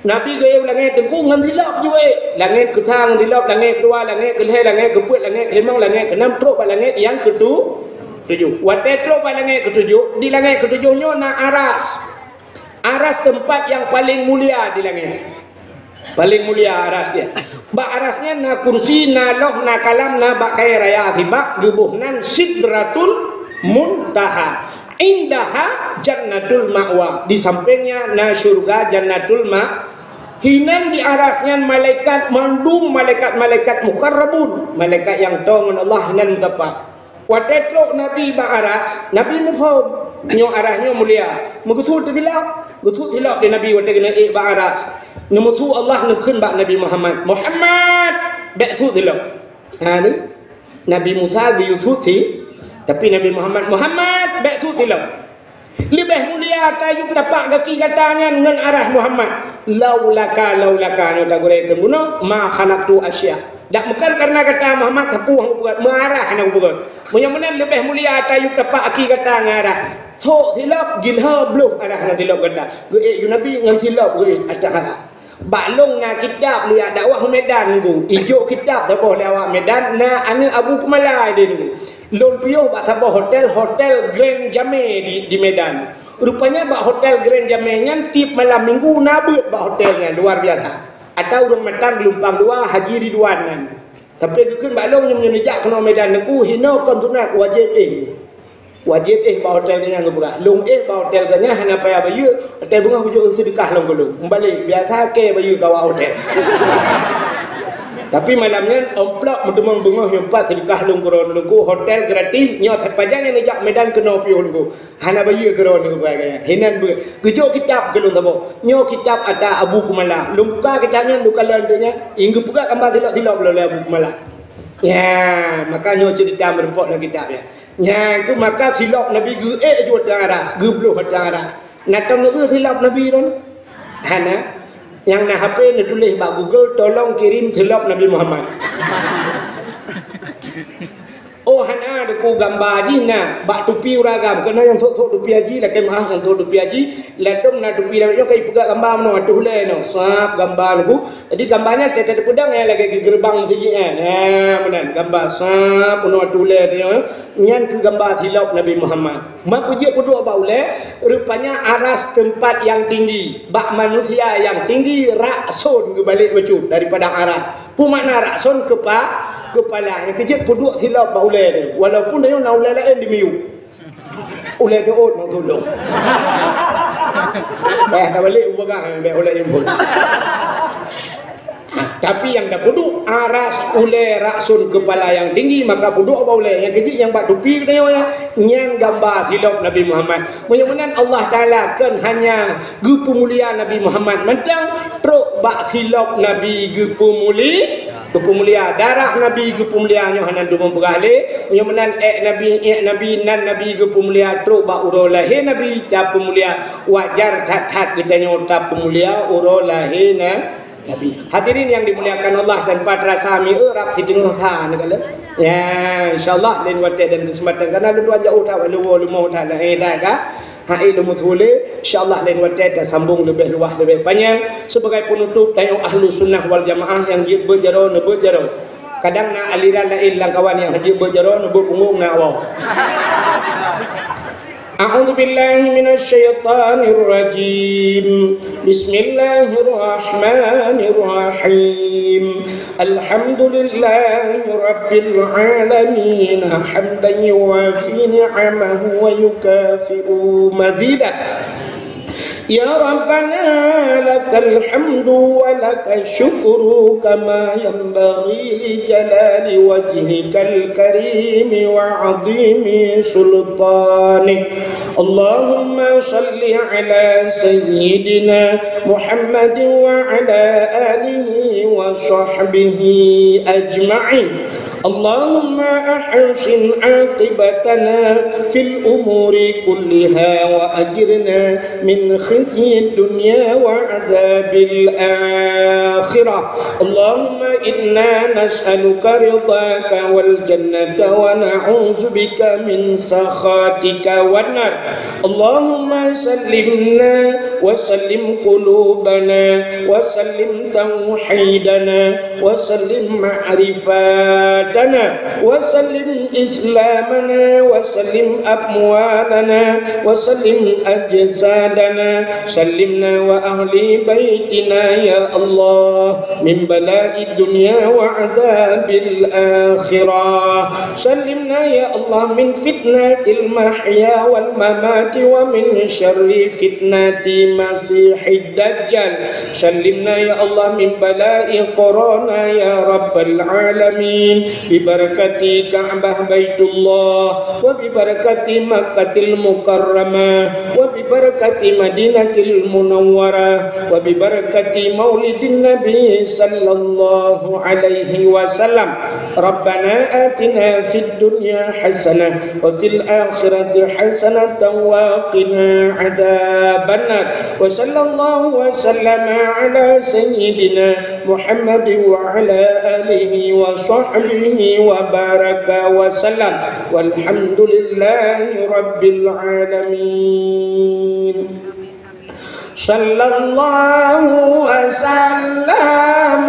Nabi geuék u langét Teungku ngon silop jiwék. Langét keusa ngon silop, langét keudua, langét keulhèe, langét keupeuet, langét keulimong, langét keunam, trok bak langét nyang keutu-, tujoh. Watèe trok bak langét keutujoh, di langét keutujoh nyoe na aras. Aras teumpat nyang paleng mulia di langét. Paleng mulia aras nyan. Bak aras nyan na kursi, na loh, na kalam, na bak kayèe raya sibak, geuboh nan Sidratul Muntaha. Indaha Jannatul Ma'wa. Di sampéng nyan na syeuruga Jannatul Ma-, hinan di aras nyan malaikat mandum, malaikat-malaikat mukarrabun, malaikat nyang toe ngon Allah hinan meusapat. Watèe trok Nabi bak aras, Nabi muphom, nyoe aras nyoe mulia. Meugeusut teusilap, geusut silap lé Nabi watèe geuneuk ék bak aras. Neumeusu Allah neukheun bak Nabi Muhammad, "Muhammad, bèk sut silap." Ha ni, Nabi Musa geuyue sut si, tapi Nabi Muhammad, "Muhammad, bèk sut silap." Leubeh mulia tayue tapak gaki gata nyan ngon aras Muhammad. Laulaka, laulaka, nyoe tagurèe keu bunoe, ma khalaqtu asya. Dak meukan kareuna gata Muhammad, sapeue nyang kupeugöt, meuaras hana kupeugöt. Meunyoe meunan leubeh mulia tayue tapak gaki gata ngon aras. Sok silop, jilha bloh aras ngon silop gata. Geuék ju Nabi ngon silop geuék ateueh aras. Bak lôn na kitab lôn jak dakwah u Medan nunggu. Ijok kitab saboh lé awak Medan, na aneuk Abu Kumala di nunggu. Lôn piôh bak saboh hotel, Hotel Grand Jamé di, di Medan. Rupanya bak Hotel Grand Jamé nyan tiep malam minggu na beuet bak hotel nyan, luar biasa. Ata ureueng mantong geulumpang dua, Haji Ridwan nyan. Tapi geukheun bak lôn, nyoe meunyoe neujak keunoe Medan nunggu, hinoe kon sunat, wajéb éh. Wajéb éh bak hotel geuh nyan geupeugah. Lôn éh bak hotel geuh nyan hana payah bayeue, hotel beungoh geujok seudeukah lôn keu lôn. Meubalek, biasa kèe bayeue keu awak hotel. Tapi malam nyan, amplop meuteumong beungoh nyoe pat seudeukah lôn keudroe nunggu, hotel gratis, nyoe sapeue nyang neujak Medan keunoe piôh nunggu. Hana bayeue keudroe nunggu, hinan beuet. Geujok kitab keu lôn saboh. Nyoe kitab ata Abu Kumala. Lôn buka kitab nyan, lôn kalon teuk nyan, geupeugah gamba silop-silop lom lé Abu Kumala. Ya, maka nyoe ceurita meurumpok lam kitab nyan. Nyan keuh maka silop Nabi geuék ju ateueh aras, geubloh ateueh aras. Na tom neujeuet silop Nabi droeneuh? Hana. Nyang na H P neutuléh bak Google, "Tolong kirim silop Nabi Muhammad." Oh, hana, Teungku, gamba jih na bak tupi ureueng agam. Keunoe nyang sôk-sôk tupi haji, lakèe meu'ah nyang sôk tupi haji, ladôm na tupi lam nyoe ka ipeugah gamba meunoe, ateueh ulèe nyoe. Sab gamba Teungku. Jadi gamba nyan teupeudong nyang lagèe geugeubang meuseujid nyan. Ha, meunan gamba sab meunoe ateueh ulèe nyoe. Nyan keuh gamba silop Nabi Muhammad. Meupeujeuet peuduek bak ulèe, rupanya aras teumpat nyang tinggi. Bak manusia nyang tinggi, rakson geubalek bacut daripada aras. Peue makna rakson? Keupa-, keupala. Nyang keujeuet peuduek silop bak ulèe nyoe. Walaupun tanyoe na ulèe laén di miyueb. Ulèe deuôt mantong lôn. Eh, dah balik u bagah, bèk ulèe jemput. Tapi nyang tapeuduek aras ulèe rakson keupala nyang tinggi, maka peuduek bak ulèe. Nyang keujeuet nyang bak tupi geutanyoe nyan, nyan gamba silop Nabi Muhammad. Meunyoe meunan Allah Taala kon hanya geupeumulia Nabi Muhammad mantong, trok bak silop Nabi geupeumuli-, geupeumulia, darah Nabi geupeumulia nyoe hana teuma peugah lé. Meunyoe meunan èk Nabi, èk Nabi, nan Nabi geupeumulia, trok bak uroe lahé Nabi tapeumulia. Wajar that-that geutanyoe tapeumulia uroe lahé na-, Nabi. Hadirin yang dimuliakan Allah, tanpa terasa mi eu rab di teungoh ha neukalon. Ya, insyaallah lain watèe dan keuseumpatan, karena lôn tuan jauh that, lôn woe leumo that, lahé that ka. Hai lôn meutuléh, insyaallah lain watèe tasambong leubeh luwah, leubeh panyang. Sebagai penutup, tanyoe Ahlussunnah wal Jamaah nyang jeuet beuet jaroe, neubeuet jaroe. Kadang na aliran laén lam kawan nyang jeuet beuet jaroe, neubeuet punggong na awak. A'udzu billahi minasy syaithanir rajim. Bismillahirrahmanirrahim. Alhamdulillahi rabbil alamin. Hamdan yuwafi ni'amahu wa yukafi'u mazidah. يا ربنا لك الحمد ولك الشكر كما ينبغي لجلال وجهك الكريم وعظيم سلطانك. اللهم صل على سيدنا محمد وعلى آله وصحبه أجمعين. اللهم أحسن عاقبتنا في الأمور كلها وأجرنا من خزي الدنيا وعذاب الآخرة. اللهم إنا نسألك رضاك والجنة ونعوذ بك من سخطك والنار. اللهم سلمنا وسلم قلوبنا وسلم توحيدنا وسلم معرفتنا وسلم إسلامنا وسلم أموالنا وسلم أجسادنا سلمنا وأهل بيتنا يا الله من بلاء الدنيا وعذاب الآخرة. سلمنا يا الله من فتنة المحيا والممات ومن شر فتنة المسيح الدجال. سلمنا يا الله من بلاء كورونا يا رب العالمين، ببركة كعبة بيت الله، وببركة مكة المكرمة، وببركة مدينة المنورة، وببركة مولد النبي صلى الله عليه وسلم. ربنا آتنا في الدنيا حسنة وفي الآخرة حسنة وقنا عذاب النار. وصلى الله وسلم على سيدنا محمد وعلى آله وصحبه وبارك وسلم. والحمد لله رب العالمين. صلى الله وسلم